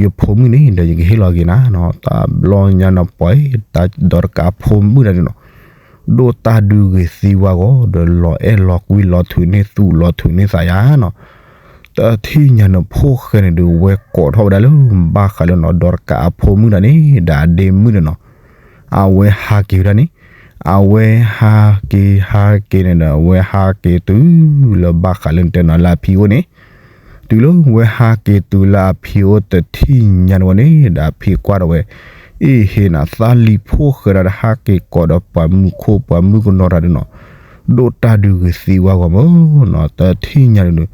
ယဖိမုၣ်န့ၣ် ဒီးယကဟ့ၣ်လီၤက့ၤနၤနီၤ. တဘျီညါနီၤ ပှၤ တၢ်ဒီးတကးအဖိမုၣ်တဂၤန့ၣ်နီၤ ဒိၣ်တၢ်ဒုးဂ့ၤသံဝါဂီၤ ဒီးလီၤအဲၣ်လီၤကွံလီၤထုးန့ၢ်သူၣ်လီၤထုးန့ၢ်သးယါနီၤ. တထံၣ်ညါန့ၣ် ဖိၣ်ဃဲန့ၣ်ဒုး ဝဲကိးထီၣ်ဝဲဒၣ်လၢ ဘၣ်ဃးလၢနီၤ ဒီးတကးအဖိမုၣ်တဂၤန့ၣ် ဒီးအဒ့မုၣ်န့ၣ်နီၤ အဝဲဟးက့ၤဝဲဒၣ်န့ၣ် အဝဲဟးက့ၤဟးက့ၤန့ၣ်ဒီး အဝဲဟးက့ၤတုၤလၢဘၣ်ဃးလၢနတဲနီၤ လၢအဖံအိၣ်န့ၣ် တုၤလၢဝဲဟးက့ၤတုၤလၢအဖံအိၣ်တထံၣ်ညါန့ၣ်ဝဲန့ၣ် ဒီးအဖံကွၢ်ဒီးဝဲ အ့ၣ် ဟ့ၣ်နၤ သးလံၤဖိၣ်ဃဲဒၣ်ဒီး ဟးက့ၤကိးဒီးပှၤမုၣ်ခိၣ်ပှၤမုၣ်ကနီၤတၢ်ဒုးနီၤ ဒိၣ်တၢ်ဒုးဂ့ၤသံဝါဂီၤမးနီၤ တထံၣ်ညါန့ၣ်ဒုး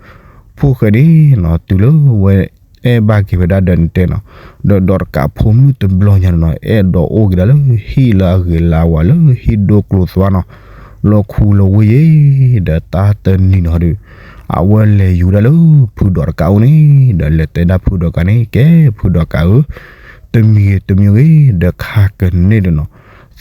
ဖိၣ်ဃဲန့ၣ်နီၤ တုၤလၢဝဲအဲၣ်ဘၣ်က့ၤဝဲဒၣ်ဒီးနတဲနီၤ ဒီးဒီးတကးအဖိမုၣ်တဘျီညါန့ၣ်နီၤ အဲၣ်ဒိးအိၣ်က့ၤဒၣ်လၢဟံၣ်လၢအဂ့ၤလၢအဝါလၢဟံၣ်ဒိၣ်ကျိၤသွါနီၤ လီၢ်ခူလီၢ်ဝ့ၢ်ယဲ ဒီးတၢ်တနံၤနီၤဒုး အဝဲလဲၤယူၤဒၣ်လၢဖုဒီးတကးအိၣ်န့ၣ် ဒီးလဲၤတဲဒၣ်ဖုဒီးတကးန့ၣ် ကဲဖုဒီးတကးဧၢ တမံၤဂ့ၤတမံၤဂ့ၤ ဒီးခါကန့ၢ်ဒီးနီၤ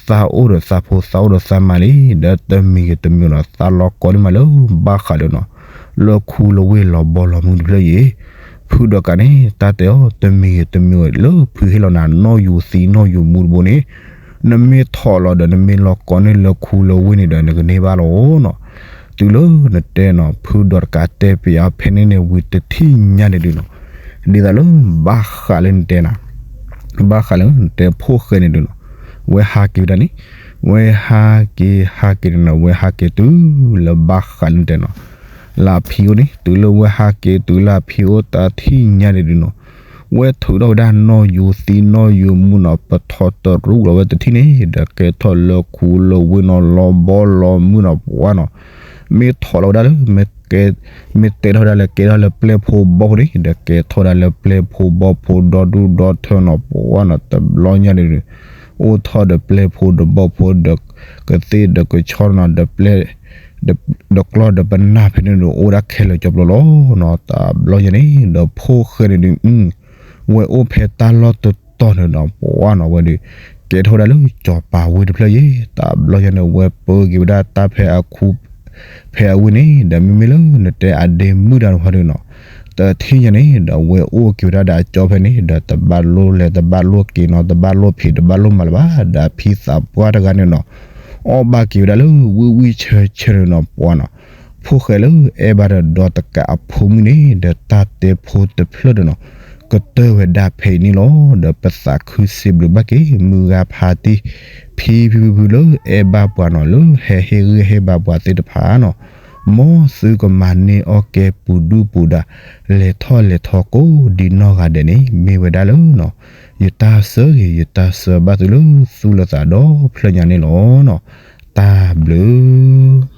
သးအိၣ်ဒီးသးဖိသးအိၣ်ဒီးသးမါလံ ဒီးတမံၤဂ့ၤတမံၤနီၤ သးလီၤကိးန့ၢ်မးလၢဘၣ်ဃးဒီးနီၤ လၢခူလၢဝ့ၢ်လီၤဘီလီၤမုၢ်တဖျၢၣ်အံၤ ဖုဒီးတကးန့ၣ် တၢ်တဲအီၤ တမံၤဂ့ၤတမံၤဂ့ၤ လၢဖုဟ့ၣ်လီၤနၤ နီၣ်ယူၤသံနီၣ်ယူၤမူတဘိန့ၣ် နမ့ၢ်ထီၣ်လီၤဒီး နမ့ၢ်လီၤကိးန့ၢ်လၢခူလၢဝ့ၢ်န့ၣ်ဒီး နကန့ၢ်ဘၣ်လီၤနီၤ တုၤလၢနတဲနီၤ ဖုဒီးတကးတဲပယီၤဖဲန့ၣ်န့ၣ် ဝံၤတထံၣ်ညါန့ၣ်ဒုးနီၤ ဒ်သိးလၢဘၣ်ဃးလၢနတဲနီၤ ဘၣ်ဃးလၢနတဲဖိၣ်ဃဲန့ၣ်ဒုးနီၤ ဝဲဟးက့ၤဝဲဒၣ်န့ၣ် ဝဲဟးက့ၤဟးက့ၤန့ၣ်နီၤ ဝဲဟးက့ၤတုၤလၢဘၣ်ဃးလၢနတဲနီၤ လၢအဖံအိၣ်န့ၣ် တုၤလၢဝဲဟးက့ၤတုၤလၢအဖံအိၣ်တထံၣ်ညါန့ၣ်ဒုးနီၤ ဝဲထုးထီၣ်ဝဲဒၣ်နီၣ်ယူၤသံနီၣ်ယူၤမူနီၤ ပထီၣ်တရူးလီၤဝဲတထံၣ်န့ၣ် ဒီးကဲထီၣ်လၢခူလၢဝ့ၢ်နီၤ လီၤဘီလီၤမုၢ်နီၤ ပှၤနီၤ မ့ၢ်ထီၣ်လီၤဝဲဒၣ်လၢ မ့ၢ်တဲထီၣ်ဝဲဒၣ်လၢ ကဲထီၣ်လၢပျဲၢ်ဖိဘီဖိန့ၣ် ဒီးကဲထီၣ်ဒၣ်လၢပျဲၢ်ဖိဘီဖိဒီဒူၣ်ဒီထၢနီၤ ပှၤနီၤ တဘျီညါန့ၣ်ဒုး အိၣ်ထီၣ်ဒီးပျဲၢ်ဖိဒီးဘီဖိဒီး ကသ့ၣ်ဒီးကဆီနီၤ ဒီးပျဲၢ် ဒီးကျီၢ်ဒီးပနၢ်ဖဲန့ၣ်ဒုး အိၣ်ဝဲဒၣ်ခဲလၢာ်ကၠီဖျိလီၤနီၤ တဘျီညါန့ၣ် ဒီးဖိၣ်ဃဲန့ၣ်ဒုး ဝဲအိၣ်ဖဲတၢ်လီၢ်တတီၤန့ၣ်ဒီး ပှၤနီၤ ဝဲဒုး ကဲထီၣ်ဝဲဒၣ်လၢကၠီၤပၤဝ့ၢ်တဖျၢၣ်ယဲ တဘျီညါန့ၣ် ဝဲပၢက့ၤဝဲဒၣ်တၢ်ဖဲအခူ ဖဲအဝ့ၢ်န့ၣ် ဒီးမ့မ့ၢ်လၢနတဲအဒ့မုၣ်တၢ်တဖၣ်ဒုးနီၤ တထံၣ်ညါန့ၣ် ဒီးဝဲအိၣ်က့ၤဝဲဒၣ်ဒီးအကၠီဖဲန့ၣ် ဒီးတဘၣ်လိၣ်လဲၤတဘၣ်လိၣ်က့ၤနီၤ တဘၣ်လိၣ်ဖံးတဘၣ်လိၣ်မၤလၢၤဘၣ် ဒီးအဖံသးပှၢ်တဂၤန့ၣ်နီၤ အီၣ်ဘၣ်က့ၤဝဲဒၣ်လၢဝံၣ်ဝံၣ်ဆၢဆၢန့ၣ်နီၤ ပှၤနီၤ ဖိၣ်ဃဲလၢအဲၣ်ဘၣ်ဒီးဒီးတကးအဖိမုၣ်န့ၣ် ဒီးတၢ်တဲဖိတဖျၢၣ်ဒီးနီၤ ကတၢၢ်ဝဲဒၣ်ဖဲအံၤန့ၣ်လီၤ. ဒီးပသးခုစံးဘျုးဘၣ်က့ၤ မုၢ်ဂၤဖါတံၢ် ဖံဖံဖုဖုလၢအဲၣ်ဘၣ်ပှၤနီၤ လၢဟဲဟ့ၣ်ဂံၢ်ဟ့ၣ်ဘါပှၤသ့ၣ်တဖၣ်နီၤ မ်သုကမၤန့ၢ်အီၣ်ကဲပူၤဒူၣ်ပူၤဒါ လဲၤထီၣ်လဲၤထီကိးဒံနီၢ်ဂၤဒဲးန့ၣ် မ့ၢ်ဝဲဒၣ်လၢနီၤ ယတၢ်ဆၢဂ့ၤ ယတၢ်ဆၢဘၣ်သုလၢသူၣ်လၢသးဒီဖျၢၣ်ညါန့ၣ်လီၤနီၤ. တၢ်ဘျုး